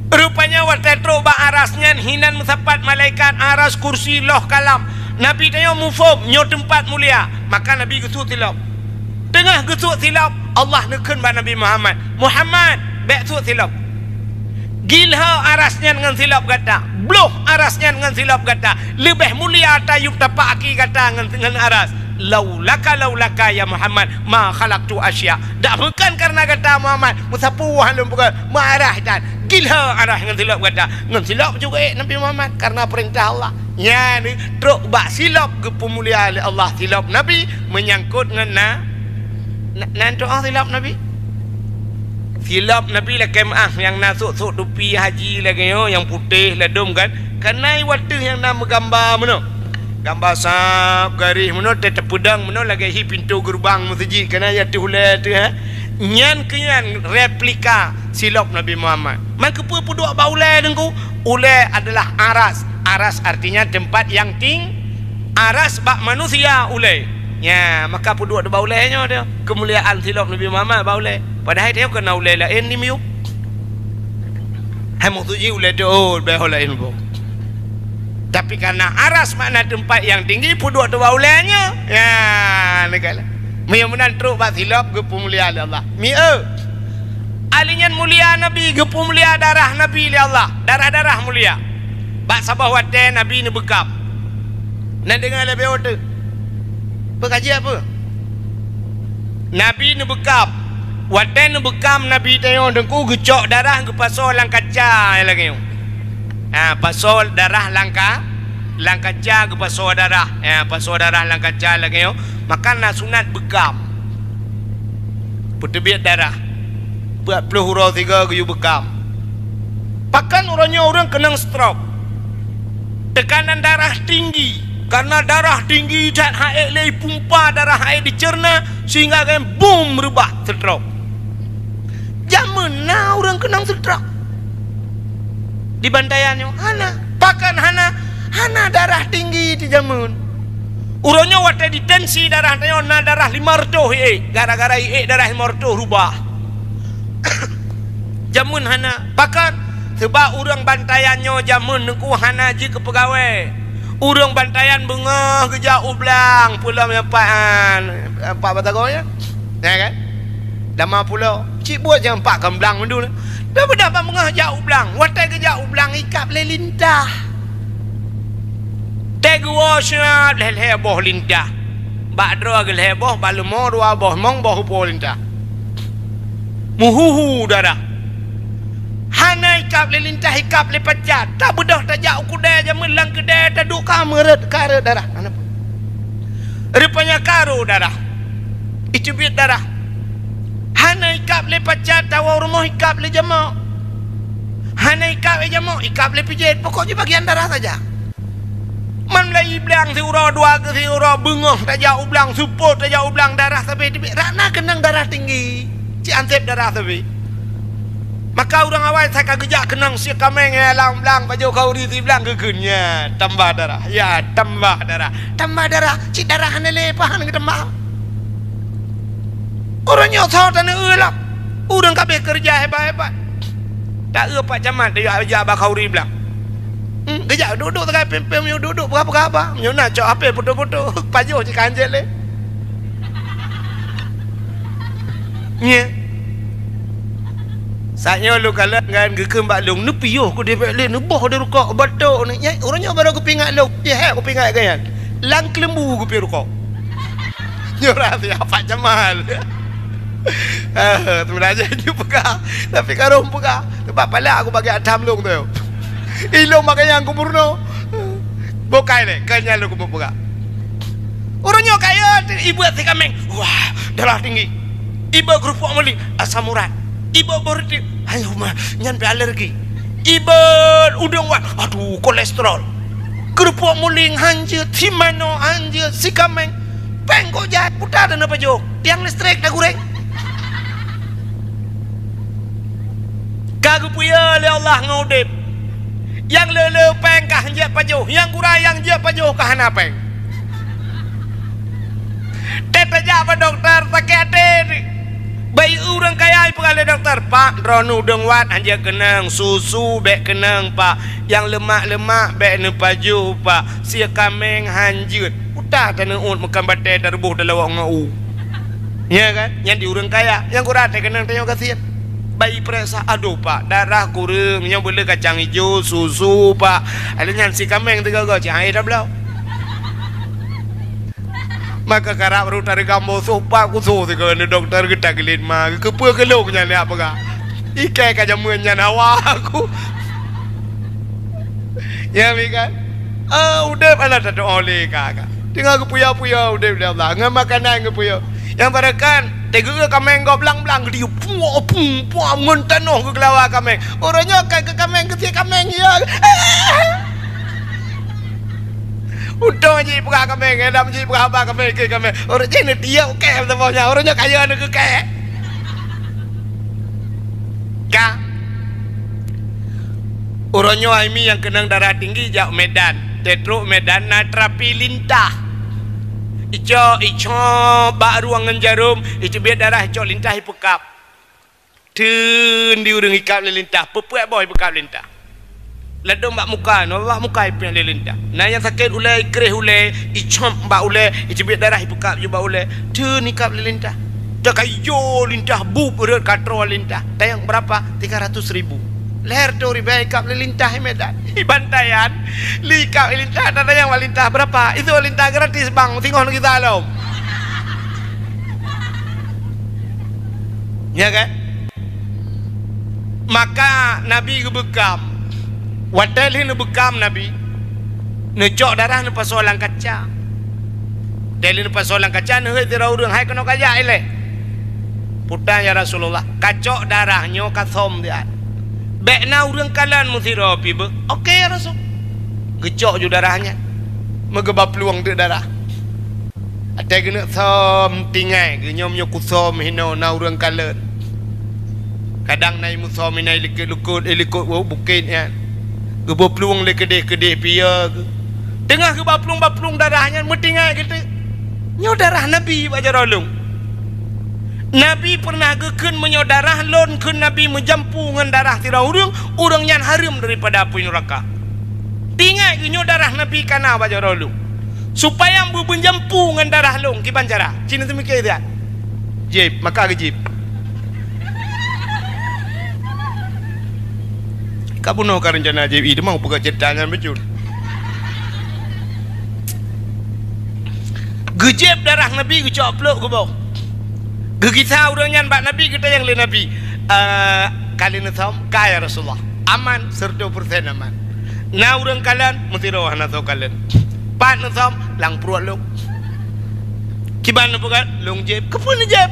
Rupanya watèe trok bak aras nyan hinan meusapat malaikat, aras, kursi, loh, kalam. Nabi tanyoe muphom nyoe teumpat mulia, maka Nabi geusuet silop. Teungoh geusuet silop, Allah neukheun bak Nabi Muhammad, "Muhammad, bèk suet silop. Gilho aras nyan ngon silop gata, bloh aras nyan ngon silop gata, leubeh mulia tayueb tapak aki gata ngon, ngon aras. Laulaka, laulaka ya Muhammad, ma khalaqtul asya." Dak bukan karena gata Muhammad, meusapeue lôn bukan, meuaras tan. Gilho aras ngon silop gata. Ngon silop juga ék Nabi Muhammad karena peurintah Allah. Nyan trok bak silop geupeumulia lé Allah, silop Nabi meunyangkot ngon na, na, nan trok silop Nabi. Silop Nabi lakèe meu'ah nyang na sôk-sôk tupi haji lagèe nyoe, nyang putéh ladôm kan. Keunan watèe nyang na meugamba meunoe. Gamba sab garéh meunoe, teupeudong meunoe lagèe hi pintoe geureubang meuseujid, keunan ya teuh ulèe teuh, ha. Nyan keuh nyan replika silop Nabi Muhammad. Man keupeue peuduek bak ulèe Teungku? Ulèe adalah aras. Aras artinya tempat yang ting-, aras bak manusia ulèe. Nya, maka peuduek bak ulèe nyoe teuh. Keumuliaan silop Nabi Muhammad bak ulèe. Padahai teuh keunan ulèe laén di miyueb. Hai meuseujid ulèe teuh, oh, bèk ho laén boh. Tapi karena aras makna tempat yang tinggi, peuduek teuh bak ulèe nyoe. Ya, neukalon. Meunyoe meunan trok bak silop geupeumulia lé Allah. Mieu. Ali nyan mulia Nabi, geupeumulia darah Nabi lé Allah. Darah-darah mulia. Bak saboh watèe Nabi neubeukam. Na deungoe lé beuh teuh? Peue ka jeuet peue? Nabi neubeukam. Watèe neubeukam Nabi tanyoe Teungku geucok darah geupasoe lam kaca lagèe nyoe. Ha, pasoe darah lam ka-, lam kaca geupasoe darah. Ha, pasoe darah lam kaca lagèe nyoe. Maka na sunat beukam. Peuteubiet darah. Peuet ploh uroe sigoe geuyue beukam. Pakon uroe nyoe ureueng keunong stroke. Tekanan darah tinggi. Karena darah tinggi that han ék lé ipumpa darah han ék diceurna sehingga geuh bum reubah stroke. Jameun na ureueng keunong stroke. Di Bantayan nyoe hana. Pakon hana? Hana darah tinggi di jameun. Uroe nyoe watèe ditensi darah tanyoe na darah limong reutôh iék, gara-gara iék darah limong reutôh reubah. Jameun hana. Pakon? Seubab ureueng Bantayan nyoe jameun Teungku hana jeuet keu peugawèe. Ureueng Bantayan beungoh geujak u blang, peue lom nyang pat, ah, pat batagong nyan. Ya kan? Dama pulo. Cit buet nyang pat kon blang mandum. Dah beudôh ban beungoh jak u blang. Watèe geujak u blang ikab lé lintah. Teuh geuwoe siat lhèe-lhèe boh lintah. Bak droe geuh lhèe boh, bak leumo dua boh, limong boh upo lintah. Meuhu-hu darah. Hana ikab lé lintah, ikab lé pacat. Tabeudôh tajak u keudè jameun, lam keudè taduek ka meureuet, ka reuet darah. Hana peue. Rupanya ka rôh darah. Iteubiet darah. Hana ikab lé pacat, tawoe u rumoh ikab lé jamok. Hana ikab lé jamok, ikab lé pijet. Pokok jih bagian darah saja. Man mulai blang siuroe dua keu siuroe, beungoh tajak u blang, seupôt tajak u blang, darah sabe teubiet. Rak na keunong darah tinggi. Cit anseb darah sabe. Maka ureuëng awai sa ka geujak keunong sie kaméng nyang lam blang, pajoh khauri siblang geukheun, "Ya, tambah darah. Ya, tambah darah. Tambah darah. Cit darah hana lé, pahan geutambah." Ureuëng nyoe soe taneuk eu lom. Ureuëng ka abéh keureuja hebat-hebat. Taeu Pak Camat, tajak, jak bak khauri blang. Hmm, geujak duek-duek sagai pém-pém, meunyoe duek-duek peugah-peugah haba. Meunyoe na cok H P foto-foto, pajoh cit ka hanjeuet lé. Nyan. Saat nyoe lôn kalon nyan geukheun bak lôn, neupiôh keudéh bèk lé, neuboh di rukok, batok ni. Nyan, ureuëng nyoe barô geupeuingat lôn, jih hèk geupeuingat gobnyan. Lam keuleumbu geupiôh rukok. Nyoe rahsia Pak Jamal. Ah, sebenarnya nyoe peugah, tapi ka rhom peugah. Sebab palak aku bagi atam lôn tu. Ilôn bagi nyang gubernur. Bukai lé, ka nyan lôn keumeung peugah. Ureuëng nyoe kaya, ibeut sie kaméng, wah, darah tinggi. Ibeut keurupuk muling, asam urat. Ibeut boh reuteb, ayo mah, nyan pih alergi. Ibeut udeueng wat, aduh, kolesterol. Keurupuk muling hanjeuet, si manok hanjeuet, sie kaméng. Péng kok jai, uta taneuk pajoh, tiang listrik taguréng. Ka geupeue lé Allah ngon udeb. Nyang le-le péng ka hanjeuet pajoh, nyang gura nyang jeuet pajoh ka hana péng. Teuh tajak bak dokto sakét até. Bayi ureuëng kaya ipeugah lé dokto, "Pak, droeneuh udeueng wat hanjeuet keunong, susu bèk keunong, Pak. Nyang leumak-leumak bèk neupajoh, Pak. Sie kaméng hanjeuet." Uta taneuk ôt meukan batèe tareuboh talawok ngon u. Ya kan? Nyan di ureuëng kaya. Nyang gura teuh keunong tanyoe gasien. Bayi peuriksa, "Aduh, Pak, darah kureueng, nyoe beuleu kacang ijo, susu, Pak." Adak nyan sie kaméng teuga-ga cit han éh tabloe. Maka karab rot tareugam boh soh, Pak, kusoh sigoe neu dokto geuta geulet ma, keupeue keu lôn nyan jak peugah. Ikai ka jameun nyan hawa aku. Ya, mi kan? Ah, udeb hana tatu'oh lé ka, ka. Teungoh geupuya-puya udeb lé Allah. Ngon makanan geupuya. Nyang barakan, teugeue kaméng gob blang-blang geudiu. Puak, pung, puak, ngon tanoh geugeulawa kaméng. Ureuëng nyoe ka keu kaméng, keu sie kaméng, ya. Untông jih peugah kaméng, eh, dam jih peugah haba kaméng, keu kaméng. Ureuëng jih neutiek kèe saboh nyan. Ureuëng nyoe kaya neukeu kèe. Ka. Uroe nyoe hai mi nyang keunong darah tinggi jak Medan. Teutrok Medan na terapi lintah. Icok, icok bak ruang ngon jarom, icubit darah, icok lintah ipeukab. Teun di ureuëng ikab lé lintah, peupuet boh ipeukab lintah. Ladôm bak muka, nyoe bak muka ipeuet lé lintah. Na nyang sakét ulèe, ikréh ulèe, icop bak ulèe, icubit darah ipeukab ju bak ulèe. Teun ikab lé lintah. Teuka ijo lintah, bup rhot ka troe lintah. Tanyong, "Berapa?" "Tiga ratus ribu." Lhèe reutôh ribèe ikab lé lintah i Medan. I Bantayan, lé ikab lé lintah, tanyong bak lintah, "Berapa?" "Itu lintah gratis, Bang, singoh neugisa lom." Ya kan? Maka Nabi geubeukam. Watèe lheueh neubeukam Nabi, neucok darah neupasoe lam kaca. Watèe lheueh neupasoe lam kaca, neuhôi sidroe ureuëng, "Hai keunoe kajak ilèe." "Peue tan, ya Rasulullah?" "Kacok darah nyoe kasom siat. Bèk na ureuëng kalon meusidroe pih beuh." "Oke, ya Rasul." Geucok ju darah nyan. Meugeuba plueng teuk darah. Watèe geuneuk som, tinggai geuh nyoe, meunyoe kusom hinoe na ureuëng kalon. Kadang na i musom inan i likot-likot, i likot bukét nyan. Geuboh plueng lé keudeh-keudeh piya geuh. Teungoh geuba plueng-ba plueng darah nyan, meutinggai geuh teuk. Nyoe darah Nabi bak jaroe lôn. Nabi peureunah geukheun, "Meunyoe darah lôn," kheun Nabi, "meujampu ngon darah sidroe ureuëng, ureuëng nyan hareuem daripada apui nuraka." Tinggai geuh nyoe darah Nabi ka na bak jaroe lôn. Supaya beumeujampu ngon darah lôn, kiban cara? Cit neuteumiké siat. Jieb, maka geujieb. Ka bunoe ka reuncana jieb, ih, teuma peugah ceurita nyan bacut. Geujieb darah Nabi, geucok plôk geuboh. Geugisa ureuëng nyan bak Nabi, geutanyong lé Nabi, "Eh, ka lheueh neusom?" "Ka, ya Rasulullah." "Aman, seureutôh peureusén aman. Na ureuëng kalon, meusidroe hana soe kalon. Pat neusom?" "Lam pruet lôn." "Kiban neupeugah?" "Lôn jieb." "Keupeue neujieb?"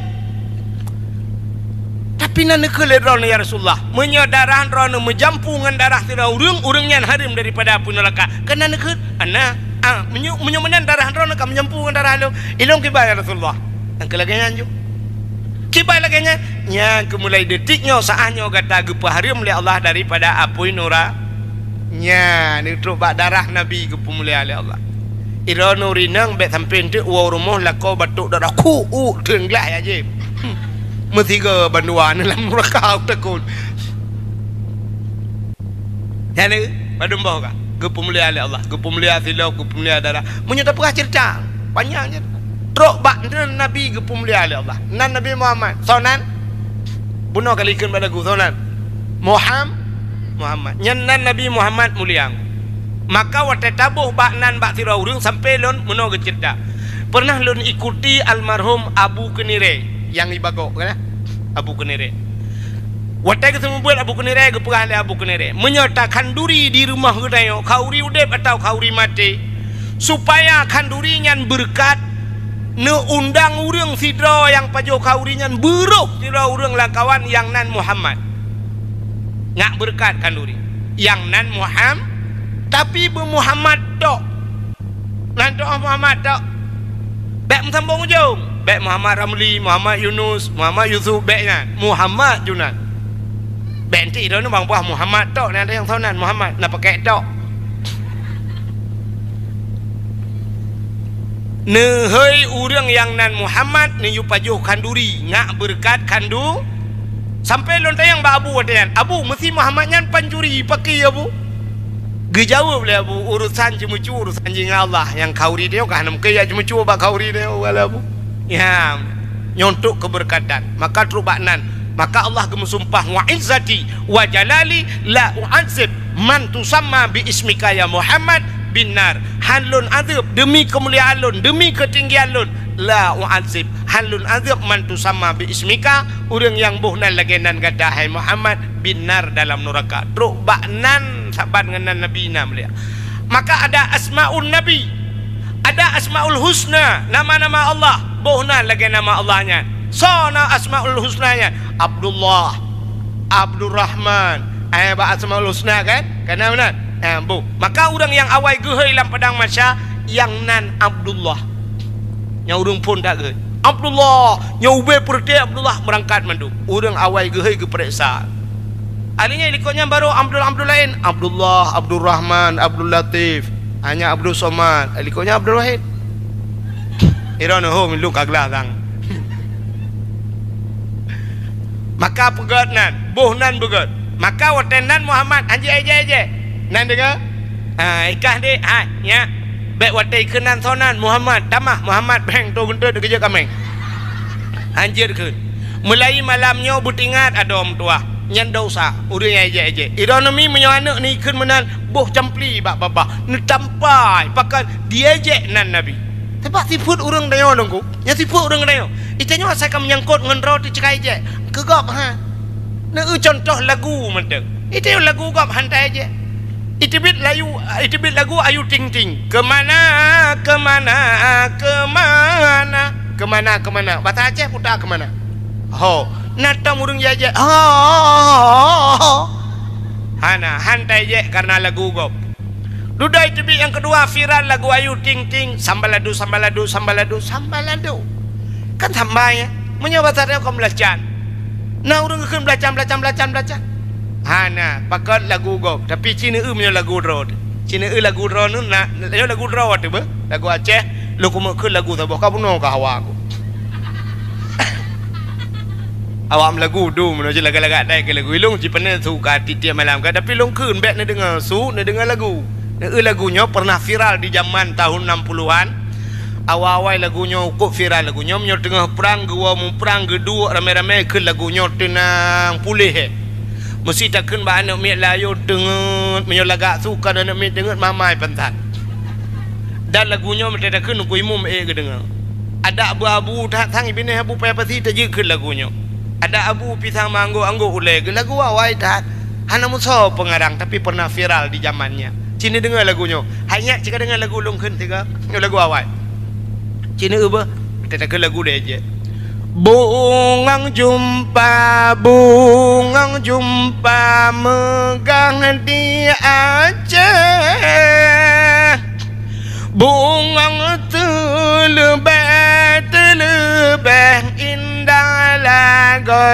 "Tapi na neukheun lé droeneuh, ya Rasulullah, meunyoe darah droeneuh meujampu ngon darah sidroe ureuëng, ureuëng nyan hareuem daripada apui nuraka. Kan na neukheun?" "Ana, ah, meunyoe, meunyoe meunan darah droeneuh ka meujampu ngon darah lôn, ilôn kiban, ya Rasulullah?" "Nyang keu lagèe nyan ju." Kiban lagée nyan, nyan keuh mulai detik nyoe, saát nyoe gata geupeuhareuem lé Allah daripada apui nura-, nyan neutrok bak darah Nabi geupeumulia lé Allah. Droeneuh ureuëng inong bék sampoe teuk woe rumoh lakoe batuk darah, khu, u, teungglah ya jih. Meusigoe bandua neuh lam nuraka takot. Nyan lagée padum boh ka geupeumulia lé Allah, geupeumulia silop, geupeumulia darah. Meunyoe tapeugah ceurita, panyang ceurita. Trok bak nan Nabi geupeumulia lé Allah, nan Nabi Muhammad. Soe nan? Bunoe ka likheun bak lagu, soe nan? Muham-, Muhammad. Nyan nan Nabi Muhammad mulia. Maka watée taboh bak nan bak sidroe ureuëng sampoe lôn meunoe geuceurita. Pernah lôn ikuti almarhum Abu Keunirée nyang ibagok, kan? Abu Keunirée. Watée geuseumeubeuet Abu Keunirée, geupeugah lé Abu Keunirée, "Meunyoe takhanduri di rumoh geutanyoe, khanduri udeb atawa khanduri maté, supaya khanduri nyan beureukat, neuundang ureuëng sidroe nyang pajoh khanduri nyan, beuroh sidroe ureuëng lam kawan nyang nan Muhammad. Nyak beureukat khanduri. Nyang nan Muham-, tapi beu Muhammad tok." Nan teuh Muhammad tok. Bék meusambong ujong. Bék Muhammad Ramli, Muhammad Yunus, Muhammad Yusuf, bék nyan. Muhammad Junan. Bék nti droeneuh bang buah Muhammad tok, nan teuh nyang soe nan Muhammad, na pakék tok. Neuhôi ureuëng nyang nan Muhammad, neuyue pajoh khanduri, nyak beureukat khandu-, sampoe lôn tanyong bak Abu watée nyan, "Abu, meusi Muhammad nyan pancuri, pakri Abu?" Geujaweueb lé Abu, "Urosan ceumeucue, urosan jih ngon Allah. Nyang khanduri tanyoe ka hana mungken jak ceumeucue bak khanduri tanyoe," kheun Abu. Ya, nyoe untuk keberkatan. Maka trok bak nan, maka Allah geumeusumpah, "Wa izzati wa jalali la u'adzib man tusamma bi ismika ya Muhammad bin nar." Han lôn azeueb demi keumuliaan lôn, demi keutinggian lôn, la u'adzib, han lôn azeueb man tusamma bi ismika, ureuëng nyang boh nan lagée nan gata hai Muhammad, bin nar, dalam nuraka. Trok bak nan saban ngon nan Nabi na mulia. Maka ada asmaun Nabi, ada asmaul husna, nama-nama Allah, boh nan lagée nama Allah nyan. Soe na asmaul husna nyan? Abdullah, Abdurrahman. Eh, bak asmaul husna kan? Kana meunan? Eh, boh. Maka ureuëng nyang awai geuhôi lam padang mahsyar nyang nan Abdullah. Nyang ureuëng phon that geuhôi. Abdullah, nyang ubé peureutée Abdullah meurangkat mandum. Ureuëng awai geuhôi geupareksa. Ahli nyan likot nyan baru Abdul, Abdul laén. Abdullah, Abdul Rahman, Abdul Latif. Hanya Abdul Somad. Likot nyan Abdul Wahid. Iro neuhom luk ka glah sang. Maka peugét nan, boh nan beugét. Maka watée nan Muhammad, hanjeuet ejek-ejek. Nan deungoe? Ha, ikah dek, ha, nyak. Bék watée ikheun nan soe nan Muhammad, tamah Muhammad beng to geunteut keujeuet kaméng. Hanjeuet kheun. Mulai malam nyoe beutingat adoe meutuwah. Nyan dosa, ureuëng nyang ejek-ejek. Ironomi meunyoe aneuëk ni ikheun meunan, boh campli bak babah. Neutampai, pakon diejek nan Nabi. Teubak sifeuet ureuëng tanyoe lôn ku. Nyan sifeuet ureuëng tanyoe. Itanyoe asai ka meunyangkot ngon droe teuh ceukai jek. Keu gob ha. Neu contoh lagu mantong. Itanyoe lagu gob hantai jek. Iteubiet layu, iteubiet lagu Ayu Ting Ting. Keumana, keumana, keumana. Keumana, keumana. Basa Aceh puta keumana. Ho. Na tom ureuëng jek-jek. Ho. Hana, hantai jek kareuna lagu gob. Dudoe teubiet nyang keudua viral lagu Ayu Ting Ting, sambaladu, sambaladu, sambaladu, sambaladu. Kan samba nyan. Meunyoe basa tanyoe kon beulacan. Na ureuëng geukheun beulacan, beulacan, beulacan, beulacan. Hana, pakon lagu gob. Tapi ci neueu meunyoe lagu droe teuh. Ci neueu lagu droe nyoe na, nyoe lagu droe teuh beuh. Lagu Aceh, lôn keumeukheun lagu saboh ka bunoe ka hawa ku. Awak meulagu dum, meunyoe lagak-lagak dai keu lagu ilong, jipeuna su ka tiep-tiep malam ka, tapi lôn kheun bék neudeungoe su, neudeungoe lagu. Neueu lagu nyoe pernah viral di jaman tahun enam puluhan. Awai-awai lagu nyoe ukop viral lagu nyoe, meunyoe teungoh prang, geuwoe muprang, geuduek ramé-ramé kheun lagu nyoe teunang puléh, eh. Meusi takheun bak aneuëk miet layôn teungeut, meunyoe lagak su ka aneuëk miet teungeut mamai pantat. Dan lagu nyoe meuteutakheun Teungku Imum ék geudeungoe. Adak abu-abu that sang binéh Abu Paya Pasi tajeuet kheun lagu nyoe. Adak abu pisang manggo anggô ulée geuh lagu awai that. Hana musoe peungarang tapi pernah viral di jaman nyan. Ci neudeungoe lagu nyoe. Hai nyak ci ka deungoe lagu lôn kheun sigoe. Nyoe lagu awai. Ci neueu beuh. Teutakheun lagu deh jeh. Bungong jumpa, bungong jumpa meugah di Aceh. Bungong teuleubeh, teuleubeh indah lah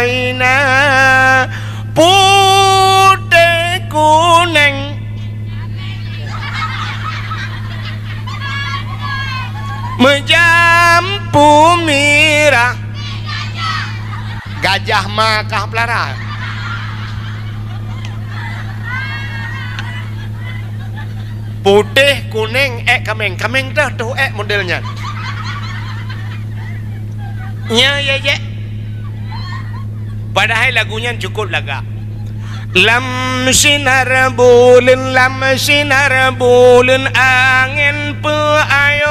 Aina putéh kunéng meujampu mirah. Gajah ma kah pelara. Putéh, kunéng, ék kaméng. Kaméng teuh, teuh ék model nyan. Nya, ya, ya. Padahai lagu nyan cukup lagak. Lam sinar buleuen, lam sinar buleuen angén peuayon.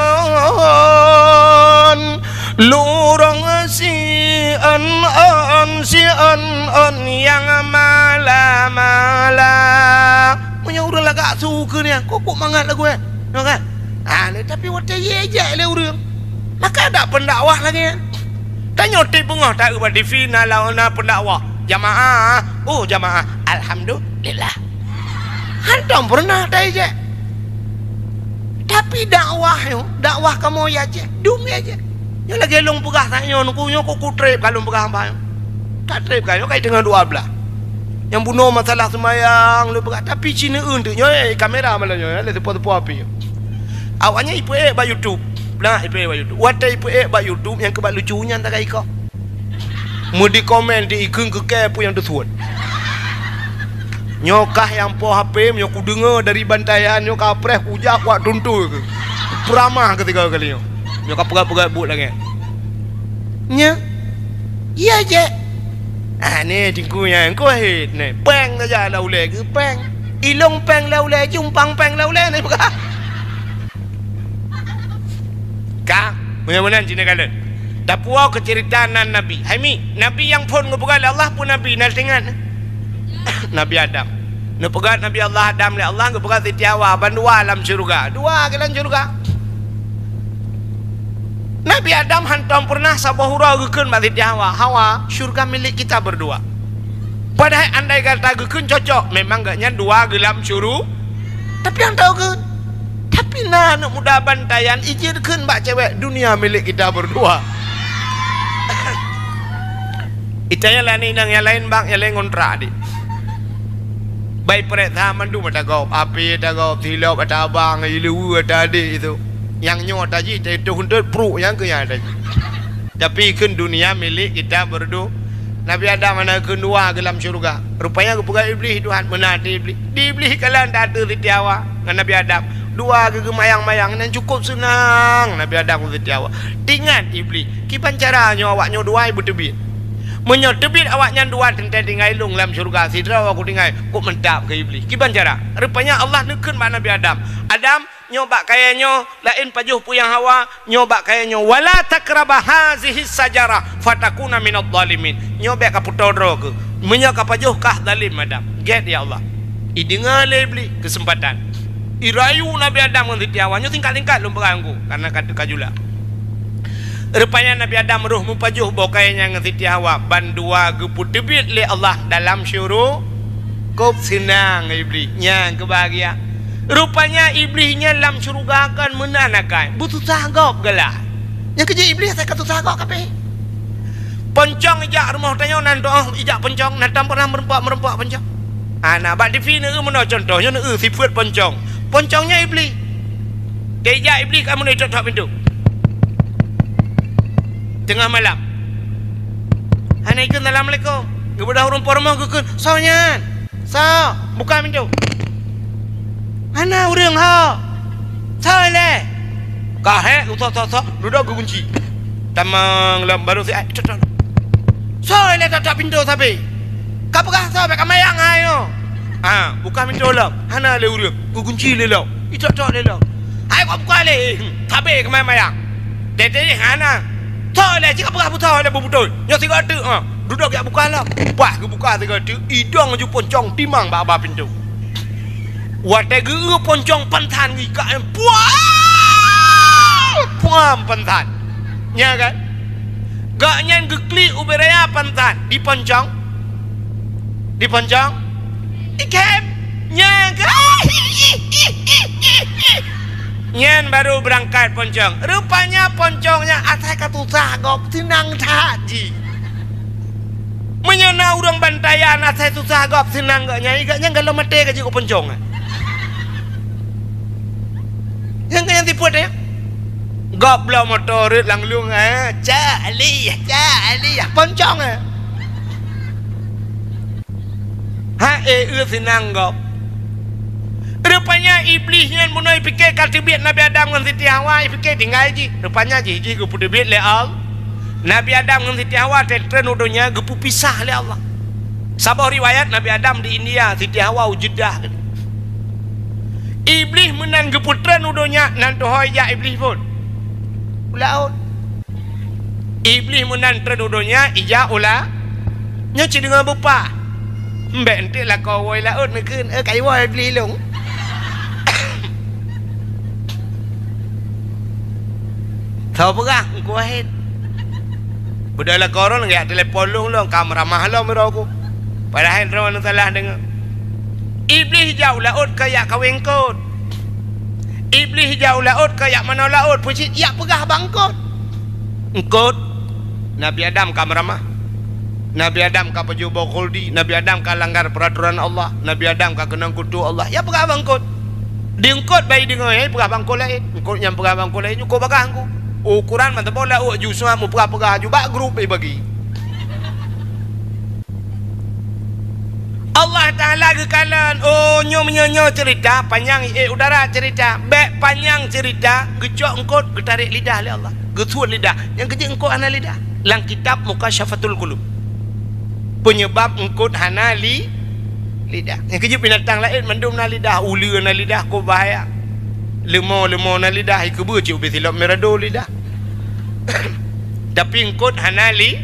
Lurong siôn-ôn, siôn-ôn nyang mala-mala. Meunyoe ureuëng lagak su keu nyan, kok-kok mangat lagu nyan. Nyoe kan? Ah, tapi watée jijak lé ureuëng, maka ada pendakwah lagée nyan. Tanyoe tieb beungoh taeu bak T V na lawan na pendakwah. Jamaah, oh jamaah, alhamdulillah. Hantom pernah taijak. Tapi dakwah nyoe, dakwah kamoe ya cek, dum ya cek. Nyoe lagée lôn peugah tanyoe nuku nyoe kok kutreb ka lôn peugah hamba nyoe. Ka treb ka nyoe kai teungoh dua blah. Nyang bunoe masalah seumayang lôn peugah, tapi ci neu-eu teuk nyoe, eh, kamera malam nyoe, eh, lé teupeu-teupeu api nyoe. Awaknyan ipeuék bak YouTube. Nah, ipeuék bak YouTube. Watée ipeuék bak YouTube nyang keubat lucu nyan tagai ikoh. Meudi komen di ikheun keu kée peue nyang teusuet. Nyoe kah nyang po H P, meunyoe kudeungoe dari bantayan nyoe ka preh kujak wak tuntui keu. Peuramah keu tiga kali nyoe. Nyoe ka peugah-peugah buet lagée. Nya. Iya jek. Ah, ni tingku nyan, engko hit ni. Péng saja lah ulée keu péng. Ilong péng lah ulée, jumpang péng lah ulée ni peugah. Ka, meunyoe meunan cit neukalon. Tapuwoe keu ceurita nan Nabi. Hai mi, Nabi nyang phon geupeugah lé Allah peue Nabi, na teuingat? Nabi Adam. Neupeugah Nabi Allah Adam lé Allah geupeugah Siti Hawa, bandua lam syeuruga. Dua geuh lam syeuruga. Nabi Adam hantom peureunah saboh uroe geukheun bak Siti Hawa, "Hawa, syeuruga milék kita berdua." Padahai andai kata geukheun cocok, memang gobnyan dua geuh lam syuru-, tapi hantom geukheun. Tapi na aneuk muda bantayan ijeuet kheun bak cewek, "Dunia milik kita berdua." Ita nyang laén inong, nyang laén bak, nyang laén ngontrak di. Bai preh that mandum ata gob, api ata gob, silop ata abang, ileue ata adek itu. Nyang nyoe ata jih, ata itu huntot pruk nyang keu nyang ata jih. Tapi kheun dunia milik kita berdua. Nabi Adam hana kheun dua geuh lam syeuruga. Rupanya geupeugah Iblih, "Tuhan, meunan di Iblih." Di Iblih kalon that ateueh Siti Hawa ngon Nabi Adam. Dua geuh geumayang-mayang, nyan cukup seunang Nabi Adam ngon Siti Hawa. Teuingat Iblih, "Kiban cara nyoe awak nyoe dua beuteubiet? Meunyoe teubiet awak nyan dua teuntée tinggai lôn lam syeuruga, sidroe aku tinggai, kok mantap keu Iblih. Kiban cara?" Rupanya Allah neukheun bak Nabi Adam, "Adam, nyoe bak kayée nyoe, laén pajoh peue nyang hawa, nyoe bak kayée nyoe, wala taqraba hazihi sajarah fatakuna minadh dhalimin." Nyoe bék ka peutoe droe keuh. Meunyoe ka pajoh kah zalim Adam. Gét ya Allah. Ideungoe lé Iblih keuseumpatan. Irayu Nabi Adam ngon Siti Hawa. Nyoe singkat-singkat lôn peugah ngon ku, karena ka teuka jula. Rupanya Nabi Adam roh meupajoh boh kayée nyan ngon Siti Hawa, bandua geupeuteubiet lé Allah dalam syuru-, kok seunang Iblih, nyan keubahagia. Rupanya Iblih nyan lam syeuruga kon meunan akai, beususah gob galak. Nyang keujeuet Iblih asai ka susah gob kabeh. Poncong ijak rumoh tanyoe nan doh ijak poncong, nan tam pernah meureumpok-meureumpok poncong. Ana bak T V neu meunoe contoh, nyoe neu sifeuet poncong. Poncong nyan Iblih. Teuijak Iblih ka meunoe tok-tok pintoe. Teungoh malam. Hana ikheun assalamualaikum. Geubeudôh ureuëng po rumoh geukheun, "Soe nyan? Soe? Buka pintoe." "Hana ureuëng ho." "Soe lé?" Ka hék geusoe-soe, dudoe geugunci. Tamong lom baru si ai, "Tok-tok." "Soe lé tok-tok pintoe sabe?" "Ka peugah soe bék ka mayang hai nyoe." "Ah, buka pintoe lom." "Hana lé ureuëng." Geugunci lé lom. Itok-tok lé lom. "Hai kok buka lé, sabe keumae mayang." Teuntée hana. "Soe lé, cit ka peugah busoe lé beubeutôi. Nyoe sigoe teuk, ha. Dudoe jak buka lom." Bah geubuka sigoe teuk, idong ju poncong timang bak ba pintoe. Watée geu-eu poncong pansan ngikat, puam! Puam pansan. Nya kan? Gobnyan geuklik ubé raya pansan di poncong. Di poncong. Ikhém. Nyan ka. Nyan baru beurangkat poncong. Rupanya poncong nyan asai ka susah gob, seunang that jih. Meunyoe na ureuëng bantayan asai susah gob seunang gobnyan, gobnyan galom maté ka jeuet keu poncong. Nyang keu nyang sipeuet, ya? Gob bloe moto rhot lam lueng, eh, cak alih, cak alih, poncong, eh. Ha, eh, eu seunang gob. Rupanya Iblih nyan bunoe ipike ka teubiet Nabi Adam ngon Siti Hawa, ipike tinggai jih. Rupanya jih, jih geupeuteubiet lé Allah. Nabi Adam ngon Siti Hawa teutreun u donya geupeupisah lé Allah. Saboh riwayat Nabi Adam di India, Siti Hawa u Jeddah. Iblih meunan geupeutreun u donya nan tuho ijak Iblih phon. U laôt. Iblih meunan treun u donya ijak u la-, nyoe cit deungoe beupah. Mbek enteuk lakoe woe laôt neukheun, eh, kai woe Iblih lôn. Tho peugah Teungku Wahid. Beudôh lakoe droen geujak telepon lôn, lôn ka meuramah lom droe ku. Padahai droeneuh salah deungoe. Iblih ijak u laôt keu ijak kawé eungkôt. Iblih ijak u laôt keu ijak manoe laôt, peue cit ijak peugah bak eungkôt. Eungkôt, Nabi Adam ka meuramah. Nabi Adam ka pajoh boh khuldi, Nabi Adam ka langgar peuratoran Allah, Nabi Adam ka keunong kutu Allah. Ijak peugah bak eungkôt. Di eungkôt bah ideungoe, eh, peugah bak eungkôt laén. Eungkôt nyan peugah bak eungkôt laén, nyoe eungkôt bagaih Teungku. Ukuran mantong boh laôt ju sua meupeugah-peugah ju bak grup ibagi. Allah Taala geukalon, oh, nyoe meunyoe nyoe cerita, panyang, eh, udara cerita. Bèk panyang cerita, geucok eungkôt, geutarek lidah lé Allah. Geusuet lidah. Nyang keujeuet eungkôt hana lidah. Lam kitab Mukasyafatul Qulub. Penyebab eungkôt hana li-, lidah. Nyang keujeuet binatang laén mandum na lidah, uleue na lidah, kok bahaya. Leumo-leumo na lidah, ikeubeue cit ubé silop mirado lidah. Tapi eungkôt hana li-,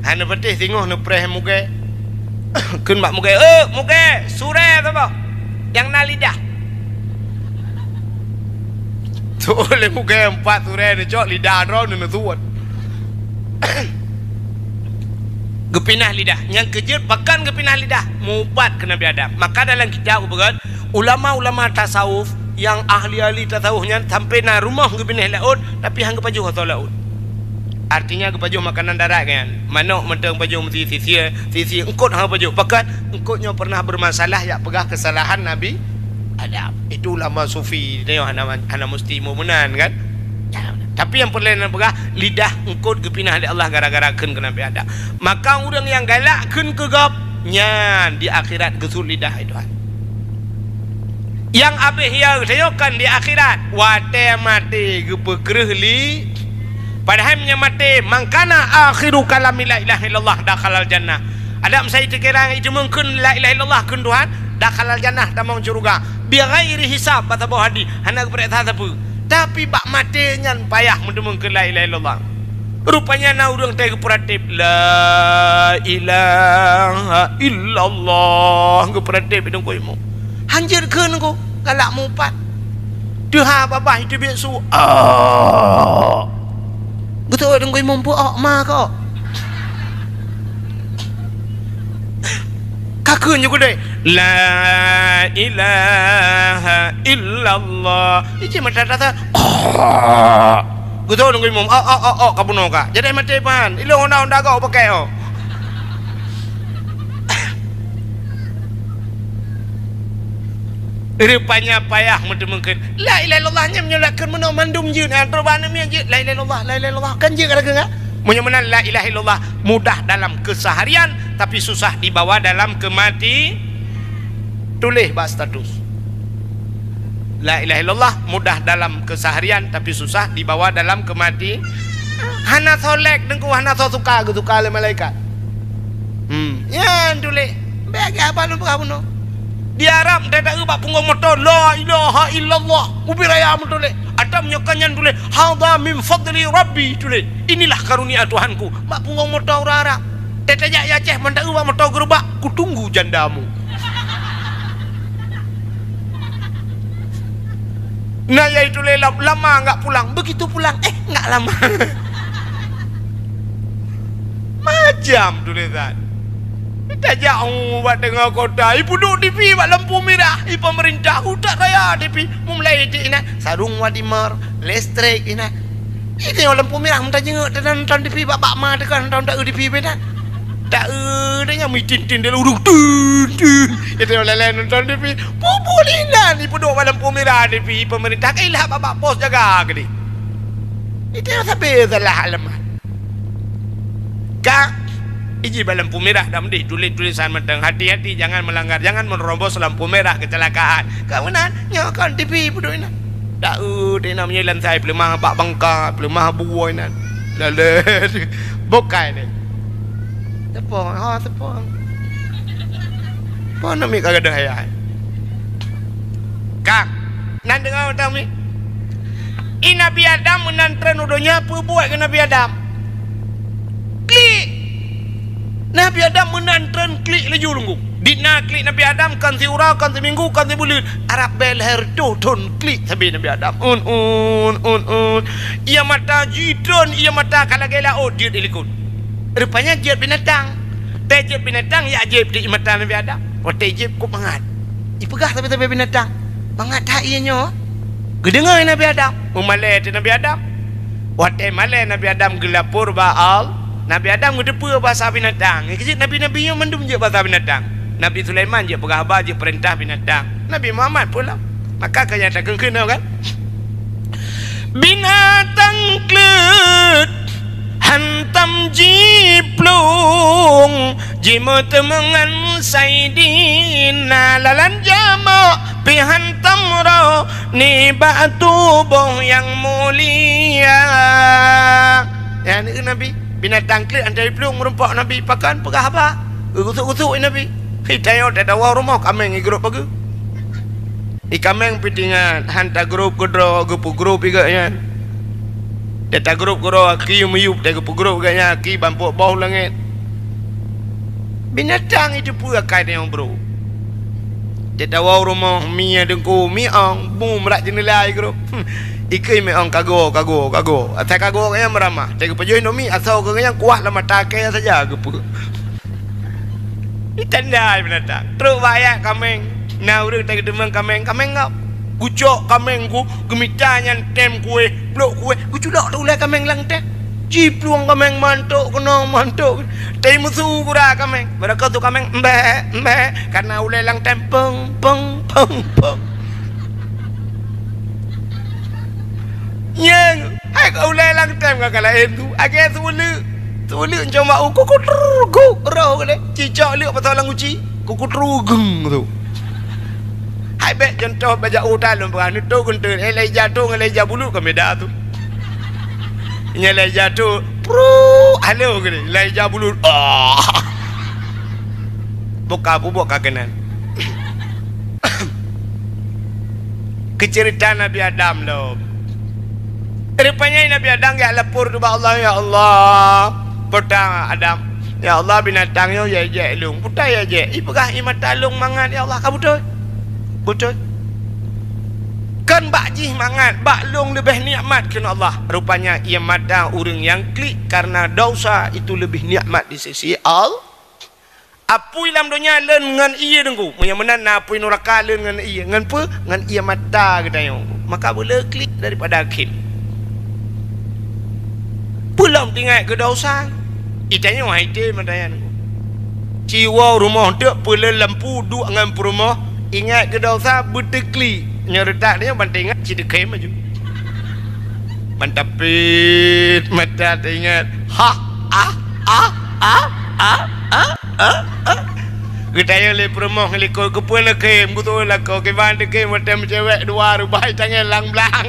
hana patéh singoh neupreh mugée. Kheun bak mugée, "Eh, mugée, surée saboh nyang na lidah." Tuwoe lé mugée empat surée neucok lidah droe neusuet. Geupinah lidah. Nyang keujeuet pakon geupinah lidah? Meuubat keu Nabi Adam. Maka dalam kitab geupeugah, ulama-ulama tasawuf nyang ahli-ahli tasawuf nyan sampoe na rumoh geubinéh laôt, tapi han geupajoh asoe laôt. Artinya geupajoh makanan darat nyan. Manok mantong pajoh meusi sisier, sisier eungkôt han pajoh. Pakon eungkôt nyoe pernah bermasalah, yak peugah kesalahan Nabi Adam. Itu ulama sufi, nyoe hana, hana musti meunan kan? Tapi nyang peureulée na peugah, lidah eungkôt geupinah lé Allah gara-gara kheun keu Nabi Adam. Maka ureuëng nyang galak kheun keu gob, nyan di akhirat geusuet lidah, hai Tuhan. Nyang abéh ya geutanyoe kan di akhirat, watée maté geupeukreueh li-, padahai meunyoe maté, "Man kana akhiru kalami la ilaha illallah dakhalal jannah." Adam sai teukira iteumeung kheun la ilaha illallah kheun Tuhan, dakhalal jannah, tamong syeuruga. Bighairi hisab, bak saboh hadih, hana geupeuriksa sapeue. Tapi bak maté nyan payah meuteumeung kheun la ilaha illallah. Rupanya na ureuëng teuh geupeuratéb, "La ilaha illallah," geupeuratéb i Teungku Imum. Han jeuet kheun Teungku, galak meuupat. Teuha babah iteubiet su, "Ah!" Geutu'oh Teungku Imum, "Peue ôk ma kok?" Ka kheun ju keudeh, "La ilaha illallah." Iji mata tata. Geutu'oh Teungku Imum, "Ôk, ôk, ôk, ôk, ka bunoe ka. Jadi maté pan. Ilôn honda-honda gob pakai ôk." Rupanya payah meuteumeung kheun. La ilaha illallah nyan meunyoe lakheun meunoe mandum jeuet, eh, troh bak aneuk miet jeuet. La ilaha illallah, la ilaha illallah. Kan jeuet ka lakheun, kan? Meunyoe meunan la ilaha illallah mudah dalam keseharian, tapi susah dibawa dalam kemati-, tuléh bak status. La ilaha illallah mudah dalam keseharian, tapi susah dibawa dalam kemati-, hana soe like Teungku, hana soe suka, geusuka lé malaikat. Hmm. Nyan tuléh. Bék geuhaba lôn peugah bunoe. Di Arab, teuta eu bak punggong moto, "La ilaha illallah." Ubé raya meutuléh. Atau meunyoe ka nyan tuléh, "Hadza min fadli Rabbi," tuléh. "Inilah karunia Tuhanku." Bak punggong moto ureuëng Arab. Teuta jak i Aceh, mantong eu bak moto geureubak, "Kutunggu jandamu." Na nyang tuléh lam, "Lama enggak pulang." Begitu pulang, eh, enggak lama. Macam tulésan. Tajak, oh, bak teungoh kota, ipeuduek TV bak lampu mirah, i pemerintah, utak raya TV, meumulai iték inan, sarong wadimer, listrik inan. Iték lampu mirah, meutajenguk, teunan nonton TV bak, bak ma teuka nonton, nonton TV inan. Taeu deh nyan mitin-tin di lurung, tin, tin. Itu lé-lé nonton T V. Peue-peue lé inan ipeuduek bak lampu mirah T V, pemerintah ka ilham bak pos jaga keudeh. Itu sabe salah alamat. Ka iji bak lampu mirah dah meunan, tuléh tulisan mantong, "Hati-hati, jangan melanggar, jangan menerobos lampu merah, kecelakaan." Ka meunan, nyoe kon T V peuduek inan. Taeu deh inan meunyoe lansai peuleumah bak bangka, peuleumah buwoi inan. Lalet. Bukai deh. Teupeue, ha, teupeue. Peue namiet ka gadoh ayat. Ka. Nan deungoe tami. I Nabi Adam meunan treun u donya, peue buet keu Nabi Adam? Klik. Nabi Adam meunan treun klik laju lunggu. Di na klik Nabi Adam, kon siuroe, kon siminggu, kon sibuleuen. Arab bèe lhèe reutôh thon klik sabe Nabi Adam. Un, un, un, un. Ie mata jitreun, ie mata ka lagèe laôt jeuet ilikot. Rupanya jeuet binatang. Watèe jeuet binatang, jak jieb di ie mata Nabi Adam. Watèe jieb kok mangat. Ipeugah sabe-sabe binatang, "Mangat that ie nyoe." Geudeungoe Nabi Adam, meumalèe teuh Nabi Adam. Watèe malèe Nabi Adam geulapor bak Allah, Nabi Adam geuteupeue basa binatang. Nyang keuh jeuet nabi-nabi nyoe mandum jeuet basa binatang. Nabi Sulaiman jeuet peugah haba, jeuet peurintah binatang. Nabi Muhammad pula. Maka ka nyang takheun-kheun kan? Binatang kleuet hantom jiplueng, jimeuteumeungon Saidina, lalan jamoe pih hantom roh nibak tuboh nyang mulia. Nyan keuh Nabi, binatang kleuet hantom jiplueng meurumpok Nabi, pakon peugah haba, geugusuk-gusuk Nabi. Hei, tanyoe tatawoe rumoh kaméng igrôp pageue. I kaméng pih teuingat, han tagrôp keudroe, geupeugrôp i gobnyan. Tatagrôp keudroe, aki meuyueb, tageupeugrup gobnyan, aki bampok boh langét. Binatang itu peue akai tanyoe brôk. Tatawoe u rumoh, mi nyang teungku, mi ong, bu meurak jeuneula igrôp. Ikheun mi ong kago, kago, kago. Asai kago gobnyan meuramah. Tageupajoh indomie, asoe gobnyan kuah lam mata kèe saja geupeue. Itanda binatang. Trok bak ayat kaméng. Na ureueng tageuteumèe kaméng, kaméng ngap. Gucok kaméng ku, geumita nyan tem kuéh, blok kuéh, geuculok teuh ulèe kaméng lam tem. Jiplueng kaméng mantok keunoe, mantok. Teumeusue gura kaméng. Barangkapeue kaméng, "Mbèk, mbèk." Karena ulèe lam tem, peng, peng, peng, peng. Nyang hai ka ulèe lam tem ka laén tu. Agèe seuleuk. Seuleuk ncong bak u, kukutru, gu, roh geude. Cicok leuk pasang lam guci. Kukutru, geng tu. Hai bèk contoh bajak u talon peugah neutok geunteuen. Eh, Elijah tu ngon Elijah bulut ka beda tu. Nyan Elijah tu, pru, halo geude. Elijah bulut. Ah. Buka pubok ka keunan. Keuceurita Nabi Adam lom. Rupanya Nabi Adam geulapor ubak Allah, "Ya Allah, peue ta Adam, ya Allah, binatang nyoe jijak lôn. Peue ta jijak? Ipeugah ie mata lôn mangat, ya Allah." Ka beutôi? Beutôi. Kon bak jih mangat, bak lôn leubeh nikmat kheun Allah. Rupanya ie mata ureueng nyang klik karena dosa itu lebih nikmat di sisi Allah. Apui lam donya lôn ngon ie teungku. Meunyoe meunan na apui nuraka lôn ngon ie. Ngon peue? Ngon ie mata geutanyoe. Maka beuleueh klik daripada kheun. Peulom teuingat keu dosa. Itanyoe hai tém mata nyan. Ci woe rumoh teuk peuleueh lampu duek ngon peurumoh. Ingat keu dosa beuteuklik. Nyoe reutak nyoe ban teuingat ci teukhém aju. Ban tapit mata teuingat. Ha, ah, ah, ah, ah, ah, ah, ah. Geutanyong lé peurumoh ngon likot, "Keupeue neukhém?" Geutanyong lakoe, "Kiban teukhém watèe meucewek dua rubai tangai lang blang."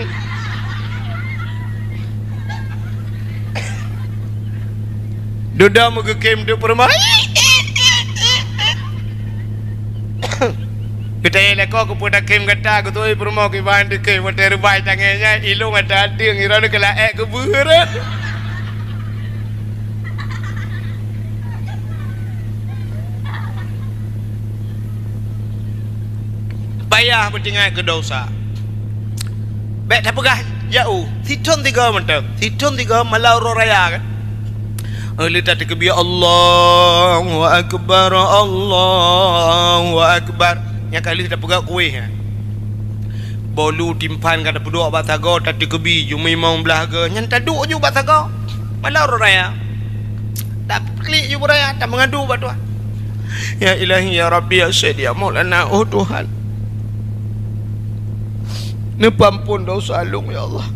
Dudoe meugeukhém teuk peurumoh. Geutanyong lakoe, "Keupeue takhém gata?" Geutanyong peurumoh, "Kiban teukhém watèe rubai tangai nyan, ilôn ata ateueng, iroe keu laèe keu beureut." Payah beuteuingat keu dosa. Bèk tapeugah, "Ya, uh, sithôn tiga mantong. Sithôn tiga malam uroe raya kan." Eh, lheueh tateukeubi, "Allahu Akbar, Allahu Akbar." Nyang ka lheueh tapeugah kuéh nyan. Bolu timphan ka tapeuduek bak sagoe, tateukeubi, jumeuimong blah goe, nyan taduek ju bak sagoe. Malam uroe raya. Taklik ju beuraya, tameungadu bak Tuhan. Ya Ilahi, ya Rabbi, ya Sayyidi, ya Maulana, oh Tuhan. Neupeuamphon desya lôn, ya Allah.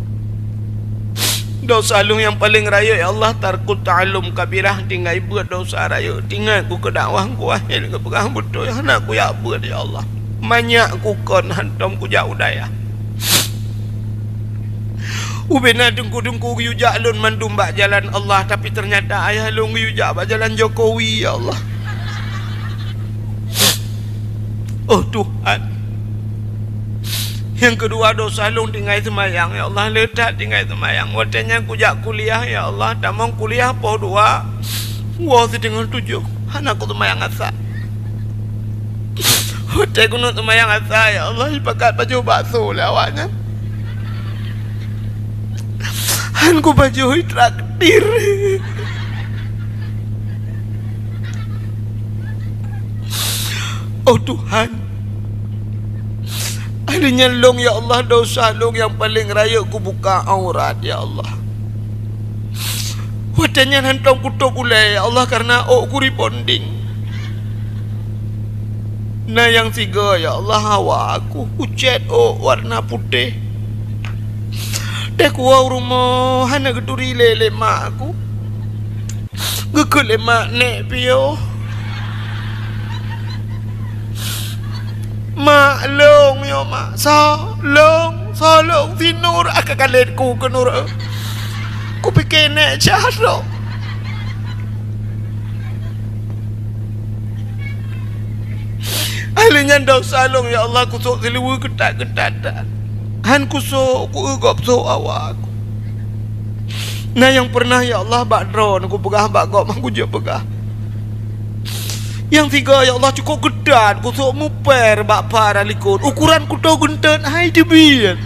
Desya lôn nyang paleng rayeuk, ya Allah, tarkut ta'allum kabirah, tinggai beuet desya rayeuk. Teuingat ku keu dakwah, ku akhé keu peugah beutôi, hana kujak beuet, ya Allah. Manyak kukon hantom kujak u dayah. Ubena teungku-teungku geuyue jak lôn mandum bak jalan Allah, tapi teunyata ayah lôn geuyue jak bak jalan Jokowi, ya Allah. Oh Tuhan. Nyang keudua, desya lôn tinggai seumayang, ya Allah, le that tinggai seumayang. Watée nyan kujak kuliah, ya Allah, tamong kuliah poh dua, woe siteungoh tujoh, hana kuseumayang asa. Watée keuneuk seumayang asa, ya Allah, jipakat pajoh bakso lé awaknyan. Han kupajoh, jitraktir. Oh Tuhan, akhé nyan lôn, ya Allah, desya lôn nyang paleng rayeuk kubuka aurat, ya Allah. Watée nyan hantom kutôb ulée, ya Allah, kareuna ôk ku rebonding. Na nyang sigoe, ya Allah, hawa ku, kucét ôk warna putéh. Teuh kuwoe u rumoh hana geuturi lé, lé mak ku. Geukheun lé mak, "Nék piôh." "Mak, lôn nyoe, Mak." "Soe lôn? Soe lôn?" "Si Nur." Aka kalét ku keu Nur. Kupike nék cah lôn. Akhé nyan desya lôn, ya Allah, kusôk siluweue keutat-keutat that. Han kusôk, kueu gob sôk awak ku. Na nyang peureunah, ya Allah, bak droeneuh kupeugah bak gob, han kujeuet peugah. Nyang sigoe, ya Allah, cukôp keutat kusôk muper bak para likot. Ukoran kuto geunteut hai teubiet.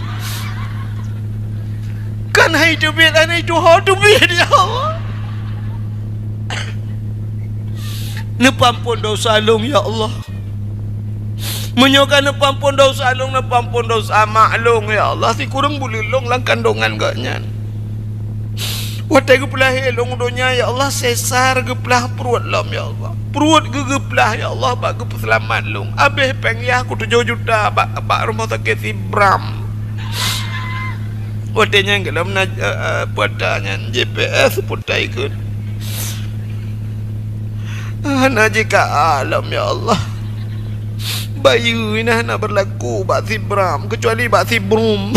Kan hai teubiet, han hai tuho teubiet, ya Allah. Neupeuamphon desya lôn, ya Allah. Meunyoe ka neupeuamphon desya lôn, neupeuamphon desya mak lôn, ya Allah, sikureueng buleuen lôn lam kandongan gobnyan. Watée geupeulahé lôn u donya, ya Allah, sesar geuplah pruet lom, ya Allah. Pruet geuh geuplah, ya Allah, bak geupeuseulamat lôn. Abéh péng yah ku tujoh juta bak, bak rumoh sakét Sibram. Watée nyan gohlom na, eh, eh, puta nyan, J P S puta ikot. Hana jika alam, ya Allah. Bayeue inan hana beurlaku bak Sibram, keucuali bak Sibrum.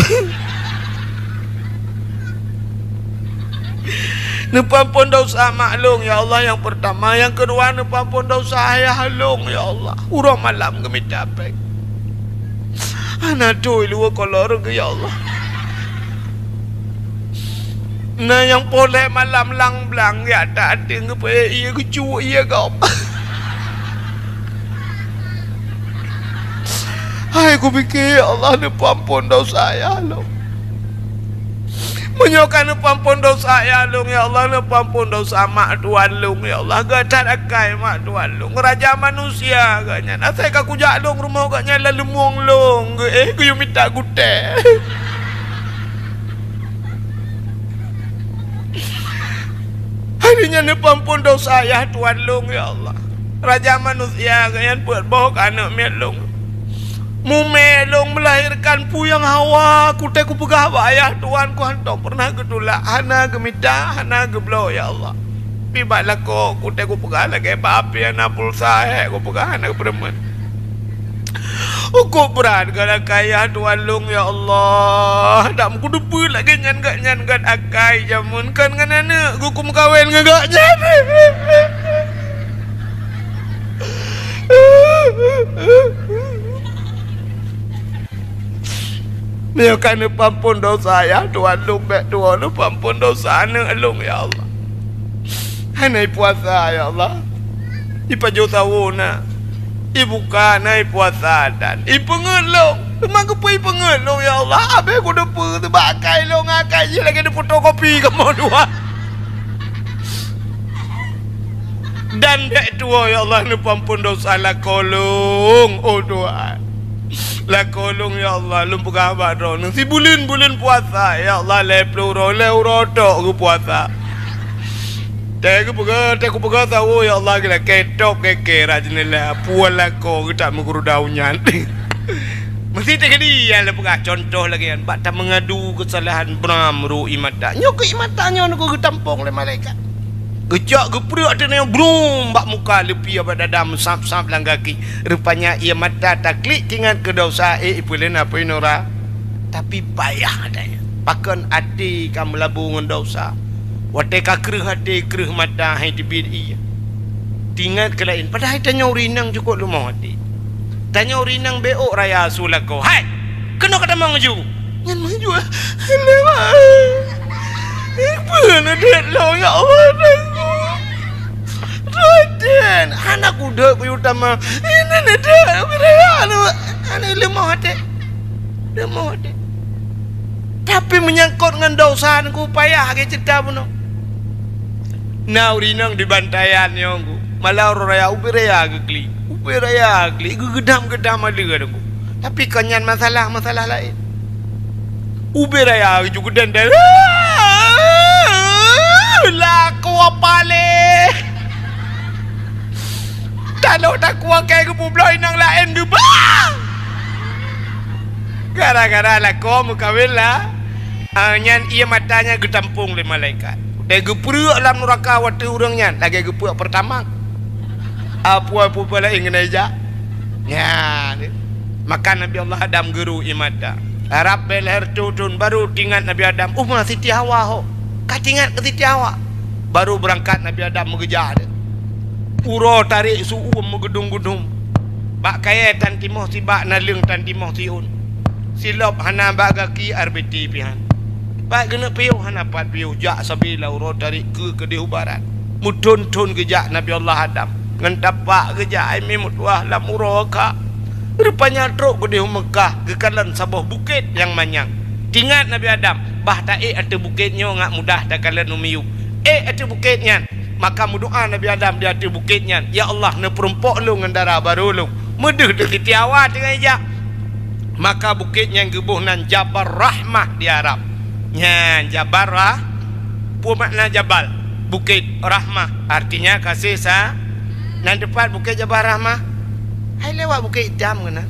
Neupeuamphon desya mak lôn, ya Allah, nyang peurtama. Nyang keudua, neupeuamphon desya ayah lôn, ya Allah. Uroe malam geumita péng. Hana tui luweue kolor geuh, ya Allah. Na nyang polek malam lang blang, ya, tak até geupeuék ié geucuk ié gob. Hai kupike, ya Allah, neupeuamphon desya ayah lôn. Meunyoe ka neupeuamphon desya ayah lôn, ya Allah, neupeuamphon desya mak tuan lôn, ya Allah. Geuh that akai mak tuan lôn. Raja manusia gobnyan. Asai ka kujak lôn rumoh gobnyan lam leumueng lôn geuh, eh, geuyue mita gutée. Hari nyan neupeuamphon desya ayah tuan lôn, ya Allah. Raja manusia gobnyan peuet boh keu aneuk miet lôn. Mumé lôn meulahirkan peue nyang hawa, kutée kupeugah bak ayah tuan ku hantom peureunah geutulak, hana geumita, hana geubloe, ya Allah. Pi bak lakoe kutée kupeugah lagée bak api hana pulsa, hék kupeugah hana geupeureumeun. Ukôb brat geuh lakée ayah tuan lôn, ya Allah. Dak meukudeupeue lagée nyan gobnyan gét akai jameun kon ngon aneuk geuh kumeukawen ngon gobnyan. Meunyoe ka neupeuamphon desya ayah tuan lôn, bék tuwoe neupeuamphon desya aneuk lôn, ya Allah. Hana ipuasa, ya Allah. Ipajoh sawoe na. Ibuka na, ipuasa dan ipeungeut lôn. Teuma keupeue ipeungeut lôn, ya Allah? Abéh kudeupeue teuh bak akai lôn, akai jih lagée neufotokopi kamoe dua. Dan bék tuwoe, ya Allah, neupeuamphon desya lakoe lôn, oh Tuhan. Lakoe lôn, ya Allah, lôn peugah bak droeneuh. Sibuleuen-buleuen puasa, ya Allah, lhée ploh uroe, lhée uroe tok geupuasa. Teuka peugah, teuka peugah sawo, ya Allah, geulakée top kée-kée rot jeunela, puan lakoe geutak meuguruda nyan. Meusti teukeudi nyang lôn peugah contoh lagée nyan, bak tameungadu keusalahan bram ru ie mata. Nyoe keu ie mata nyoe nyoe geutampong lé malaikat. Geucok geupreuek ateueh nyoe brum bak muka, leupie bak dada, meusab-sab lam gaki. Rupanya ie mata taklik teuingat keu desya, eh, ipeulén apui nura. Tapi payah ata nyan. Pakon até ka meulabu ngon desya. Watée ka kreueh até, kreueh mata, hai teubiet ie. Teuingat keu laén. Padahai tanyoe ureueng inong cukôp leumoh até. Tanyoe ureueng inong beu raya su lakoe. Hai! Keunoe ka tamong laju. Nyan maju, eh. Lewat. Eh, peue na deuek lôn, ya Allah, Tuhanku. Raden, hana kudeuek keu utama. Ini na deuek, hana leumoh até. Leumoh até. Tapi meunyangkot ngon desya nyoe payah lagée ceurita bunoe. Na ureueng inong di Bantayan nyoe, malam uroe raya ubé raya geuklik. Ubé raya geuklik, geugeudam-geudam aleue nyoe. Tapi kon nyan masalah, masalah laén. Ubé raya ju geudan-dan. Lakoe paléh. Tanoh takue kée geupubloe inong laén geubah. Gara-gara lakoe meukawen la-, ah, nyan ie mata nyan geutampong lé malaikat. Watée geupreuek lam nuraka watée ureueng nyan lagée geupreuek Pertamax. Apui-apui laén keuneuk jak. Nyan. Maka Nabi Allah Adam geuru ie mata. Rab bée lhée thon baru teuingat Nabi Adam, uma Siti Hawa ho. Ka teuingat keu Siti Hawa. Baru beurangkat Nabi Adam meugeujak deh. Uroe tarék su uem meugeudum-geudum. Bak kayée tan timoh sibak, naleueng tan timoh siôn. Silop hana bak gaki, R B T pih han. Bak geuneuk piôh hana pat piôh, jak sabe lam uroe tarék keue keudeh u barat. Meuthon-thon geujak Nabi Allah Adam. Ngon tapak geujak, hai meutuah lam uroe ka. Rupanya trok keudeh u Meukah, geukalon saboh bukét nyang manyang. Teuingat Nabi Adam, bah taék ateueh bukét nyoe ngat mudah takalon u miyueb. Ék ateueh bukét nyan, maka meudoá Nabi Adam di ateueh bukét nyan, "Ya Allah, neupeurumpok lôn ngon dara barô lôn." Meudeuh teuh Siti Hawa teungoh ijak. Maka bukét nyan geuboh nan Jabal Rahmah di Arab. Nyan Jabal Rah-, peue makna jabal? Bukét. Rahmah, artinya kasih sa-, nan teupat bukét Jabal Rahmah. Hai lewat Bukét Itam keunan.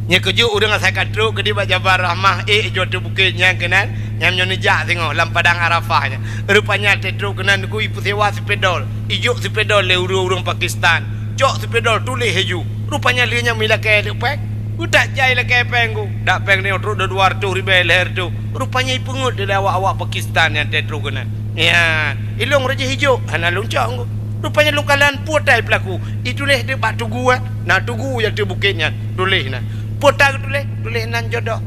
Nyan keuh jeuet ureueng asai ka trok keudeh bak Jabal Rahmah, ék ijok ateueh bukét nyan keunan, nyan meunyoe neujak singoh lam padang Arafah nyan. Rupanya trok keunan nyoe ipeusewa seupedol, ijok seupedol lé ureueng-ureueng Pakistan. Cok seupedol tuléh laju. Rupanya lheueh nyan meulakée ateueh péng. Utak jai lakée péng ku. Dak péng nyoe trok dua reutôh ribée lhée reutôh. Rupanya ipeungeut lé awak-awak Pakistan nyang trok keunan. Nyan, ilôn rajih ijok, hana lôn cok ku. Rupanya lôn kalon peue ata peulaku. Ituléh deuek bak tugu, eh. Na tugu nyang ateueh bukét nyan. Tuléh na. Peue ata geutuléh? Tuléh nan jodoh.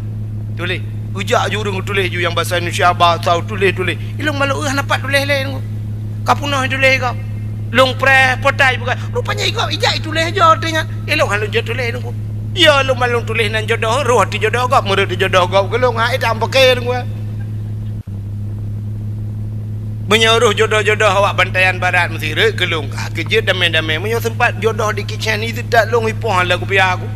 Tuléh. Geujak ju ureueng tuléh ju nyang basa Indonesia, basa tuléh-tuléh. Ilôn malu, eh, hana pat tuléh lé. Ka peunoh tuléh gob. Lôn preh peue ata bukan. Rupanya igob ijak ituléh jo teuingat. Ilôn hana lôn jeuet tuléh nunggu. Ya lôn malu tuléh nan jodoh, roh ateueh jodoh gob, meureuet ateueh jodoh gob keu lôn, ha, ita ampakée nunggu. Meunyoe roh jodoh-jodoh awak Bantayan Barat meusti rhot keu lôn, ka keujeuet damé-damé. Meunyoe seumpat jodoh di kicén, itu tak lôn ipoh lam kupiah aku.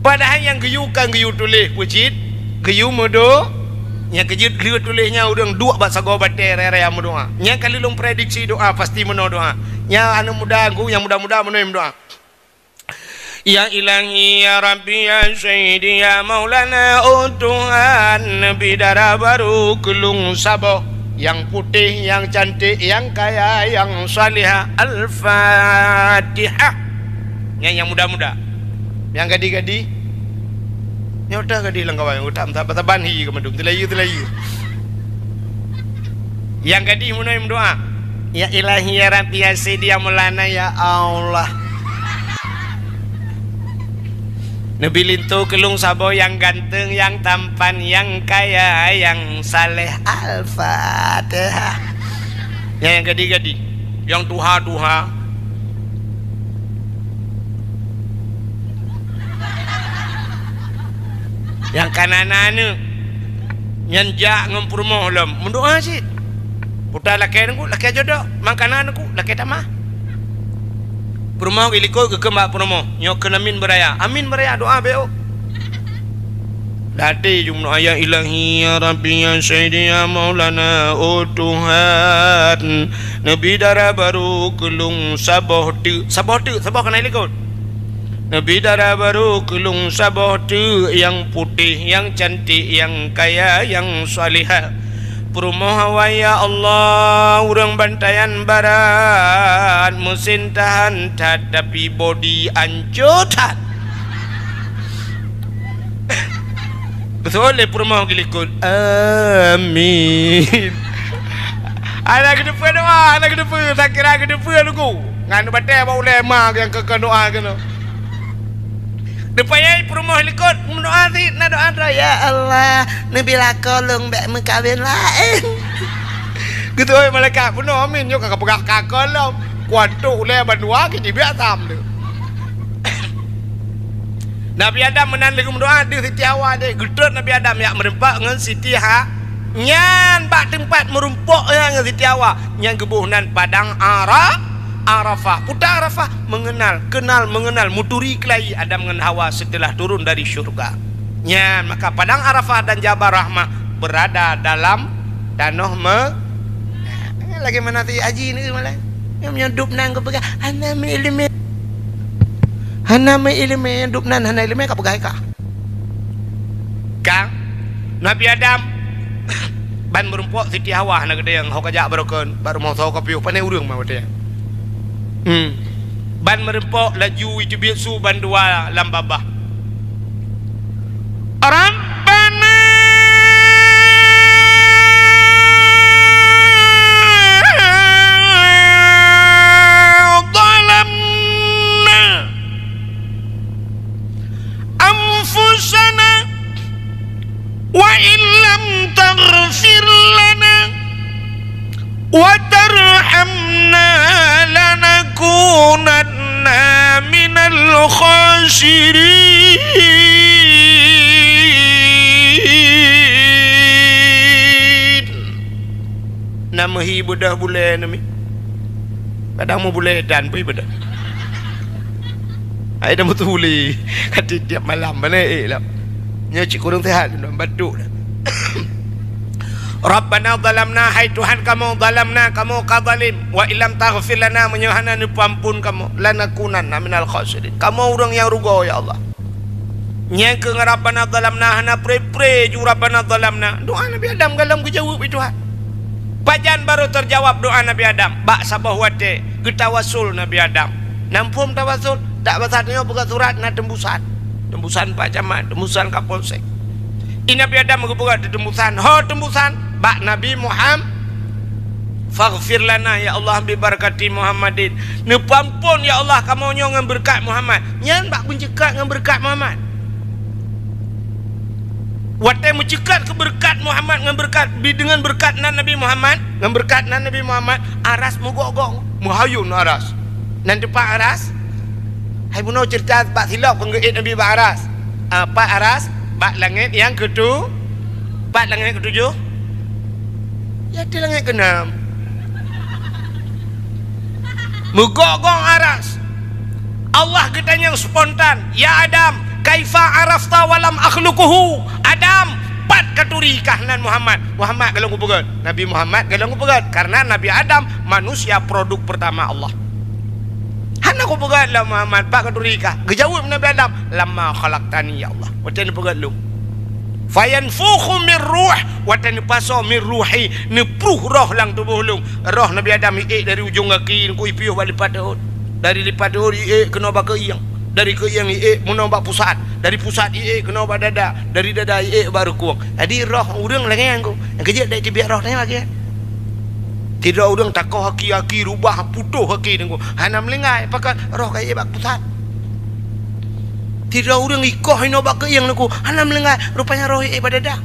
Padahai nyang geuyue kan geuyue tuléh peue cit, geuyue meudo-, nyang keujeuet lheueh tuléh nyan ureueng duek bak sagoe batée raya-raya meudoá. Nyang ka lheueh lôn prediksi doá, pasti meunoe doá. Nyang aneuk muda ku, nyang muda-muda meunoe meudoá. Ya Ilahi, ya Rabbi, ya Sayyidi, ya Maulana, oh Tuhan, neubi dara barô keu lôn saboh, nyang putéh, nyang canték, nyang kaya, nyang salihah. Al-Fatihah. Nyan nyang muda-muda. Nyang gadih-gadih, nyoe teuh gadih lam kawan, utak meusaban-saban hi keu mandum, teulayu-teulayu. Nyang gadih meunoe meudoá, "Ya Ilahi, ya Rabbi, ya Sayyidi, ya Maulana, ya Allah, neubi linto keu lôn saboh nyang ganteng, nyang tampan, nyang kaya, nyang saleh." Al-Fatihah. Nyang gadih-gadih, nyang tuha-tuha. Nyang ka na aneuk, nyan jak ngon peurumoh lom, meudoá cit. Peue ata lakée nunggu, lakée jodoh, mangkana nunggu, lakée tamah. Peurumoh geulikot geukheun bak peurumoh, nyoe kheun amin beuraya. Amin beuraya, doá beu. Daté jumeudoá, "Ya Ilahi, ya Rabbi, ya Sayyidi, ya Maulana, oh Tuhan, neubi dara barô keu lôn saboh teuk." Saboh teuk, saboh keunan likot. "Neubi dara barô keu lôn saboh teuk, nyang putéh, nyang cantik, nyang kaya, nyang salihah." Peurumoh awai, ya Allah, ureuëng bantayan barat, meusin tahan that, tapi bodi ancô that. Beutôi lé peurumoh geulikot. Amin. Hana geuteupeue doa, hana geuteupeue, sakira geuteupeue lugu. Ngon batée bak ulée ma nyang keu doa keunoe. Depan yai peurumoh likot, meudoa cit, na doa droe, "Ya Allah, neubi lakoe lôn bék meukawen laén." Geutôi malaikat, "Bunoe amin, nyoe ka peugah ka keu lôn." Kuantok ulée bandua keu jibiak tam lé. Nabi Adam meunan lé geumeudoa, deuh Siti Hawa deh. Geutrok Nabi Adam jak meureumpok ngon Siti Ha-, nyan bak teumpat meurumpok nyan ngon Siti Hawa, nyan geuboh nan Padang Ara-, Arafah. Peue Arafah? Mengenal, kenal, mengenal, meuturi keulayi Adam ngon Hawa setelah turun dari syurga. Nyan, maka Padang Arafah dan Jabal Rahmah berada dalam tanoh me-, lagi mana tu haji ni malah. Nyang meunyoe dub nan geupeugah, "Hana meuileumé." Hana meuileumé, dub nan hana ileumé, ka peugah ka. Ka, Nabi Adam ban meurumpok Siti Hawa hana geuteueng, ho ka jak barokon, bak rumoh soe ka piôh, pane ureuëng ma watée. Hmm. Ban meurumpok laju jiteubiet su bandua lam babah. Rabbana zalamna anfusana wa illam taghfir lana wa tarhamna lanakunanna minal khasirin. Na meuhi beudôh bulée nami. Kadang meubulée dan pih beudôh. Ai dah meutuli. Ka tiep-tiep malam bana ék lom. Nyoe cit kureueng seuhat lom, batuk dah. Rabbana zalamna, hai Tuhan kamoe, zalamna, kamoe ka zalim, wa illam taghfir lana, meunyoe hana neupeuamphon kamoe, lanakunanna minal khasirin, kamoe ureuëng nyang rugoe, ya Allah. Nyang keu ngon Rabbana zalamna hana pre-pre ju Rabbana zalamna. Doa Nabi Adam galom geujaweueb lé Tuhan. Pajan barô teujawab doa Nabi Adam? Bak saboh watée geutawassul Nabi Adam. Na muphom tawassul? Dak basa tanyoe peugah surat na teumbusan. Teumbusan Pak Camat, teumbusan Kapolsek. Di Nabi Adam geupeugah teumbusan, ho teumbusan bak Nabi Muham-, "Faghfir lana ya Allah bi barakati Muhammadin." Neupeuamphon ya Allah kamoe nyoe ngon beureukat Muhammad. Nyan bak meuceukat ngon beureukat Muhammad. Watée meuceukat keu beureukat Muhammad ngon beureukat, bi deungon beureukat nan Nabi Muhammad, ngon beureukat nan Nabi Muhammad, aras meugok-gok, meuhayôn aras. Nan teumpat aras, hai bunoe ceurita bak silop kon geuék Nabi bak aras. Ah, pat aras? Bak langét nyang keutu-, pat langét keutujoh? Ya, di langét keunam. Meugok-gok aras. Allah geutanyong spontan, "Ya Adam, kaifa arafta wa lam akhluquhu?" Adam, pat katuri kah nan Muhammad? Muhammad galom kupeugét. Nabi Muhammad galom kupeugét. Karena Nabi Adam manusia produk pertama Allah. Hana kupeugét lom Muhammad, pat katuri kah? Geujaweueb Nabi Adam, "Lamma khalaqtani, ya Allah." Watée neupeugét lôn. Fayanfukhu mir ruh, watée neupasoe mir ruhi, neupruh roh lam tuboh lôn. Roh Nabi Adam iék dari ujong gaki, neuku ipiôh bak lipat deuhot. Dari lipat deuhot iék keunoe bak keuieng. Dari keuieng iék meunoe bak pusat. Dari pusat iék keunoe bak dada. Dari dada iék bak reukueng. Jadi roh ureuëng lagée nyan ku. Nyang keujeuet dai teubiet roh tanyoe lagée nyan. Sidroe ureuëng takoh aki-aki, rubah, putôh aki teungku. Hana meulinggai, pakon roh ka iék bak pusat. Sidroe ureuëng ikoh inoe bak keuieng teungku, hana meulinggai, rupanya roh iék bak dada.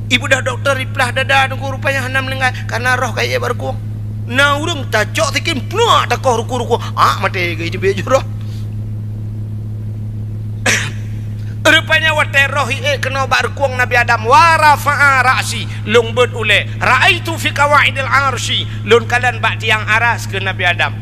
Ibeudoh dokto iplah dada teungku, rupanya hana meulinggai, karena roh ka iék bak reukueng. Na ureuëng tacok sikin, pluak, takoh reukueng-reukueng, ak maté geuh iteubiet jih roh. Rupanya watée roh iék keunoe bak reukueng Nabi Adam, wa rafa'a ra'si, lôn beuet ulée, ra'aitu fi qawaidil arsy, lôn kalon bak tiang aras keu Nabi Adam.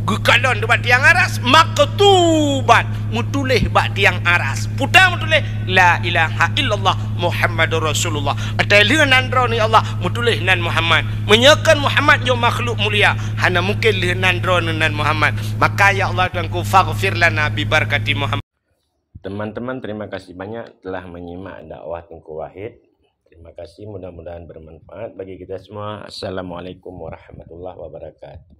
Geukalon bak tiang aras, maktuban, meutuléh bak tiang aras. Peue meutuléh, "La ilaha illallah Muhammadur Rasulullah." Watèe lheueh nan droeneuh ya Allah, meutuléh nan Muhammad. Meunyoe kon Muhammad nyoe makhluk mulia, hana mungken lheueh nan droeneuh nan Muhammad. Maka ya Allah Tuhanku, faghfir lana bi barakati Muhammad. Teman-teman, terima kasih banyak telah menyimak dakwah Teungku Wahid. Terima kasih, mudah-mudahan bermanfaat bagi kita semua. Assalamualaikum warahmatullahi wabarakatuh.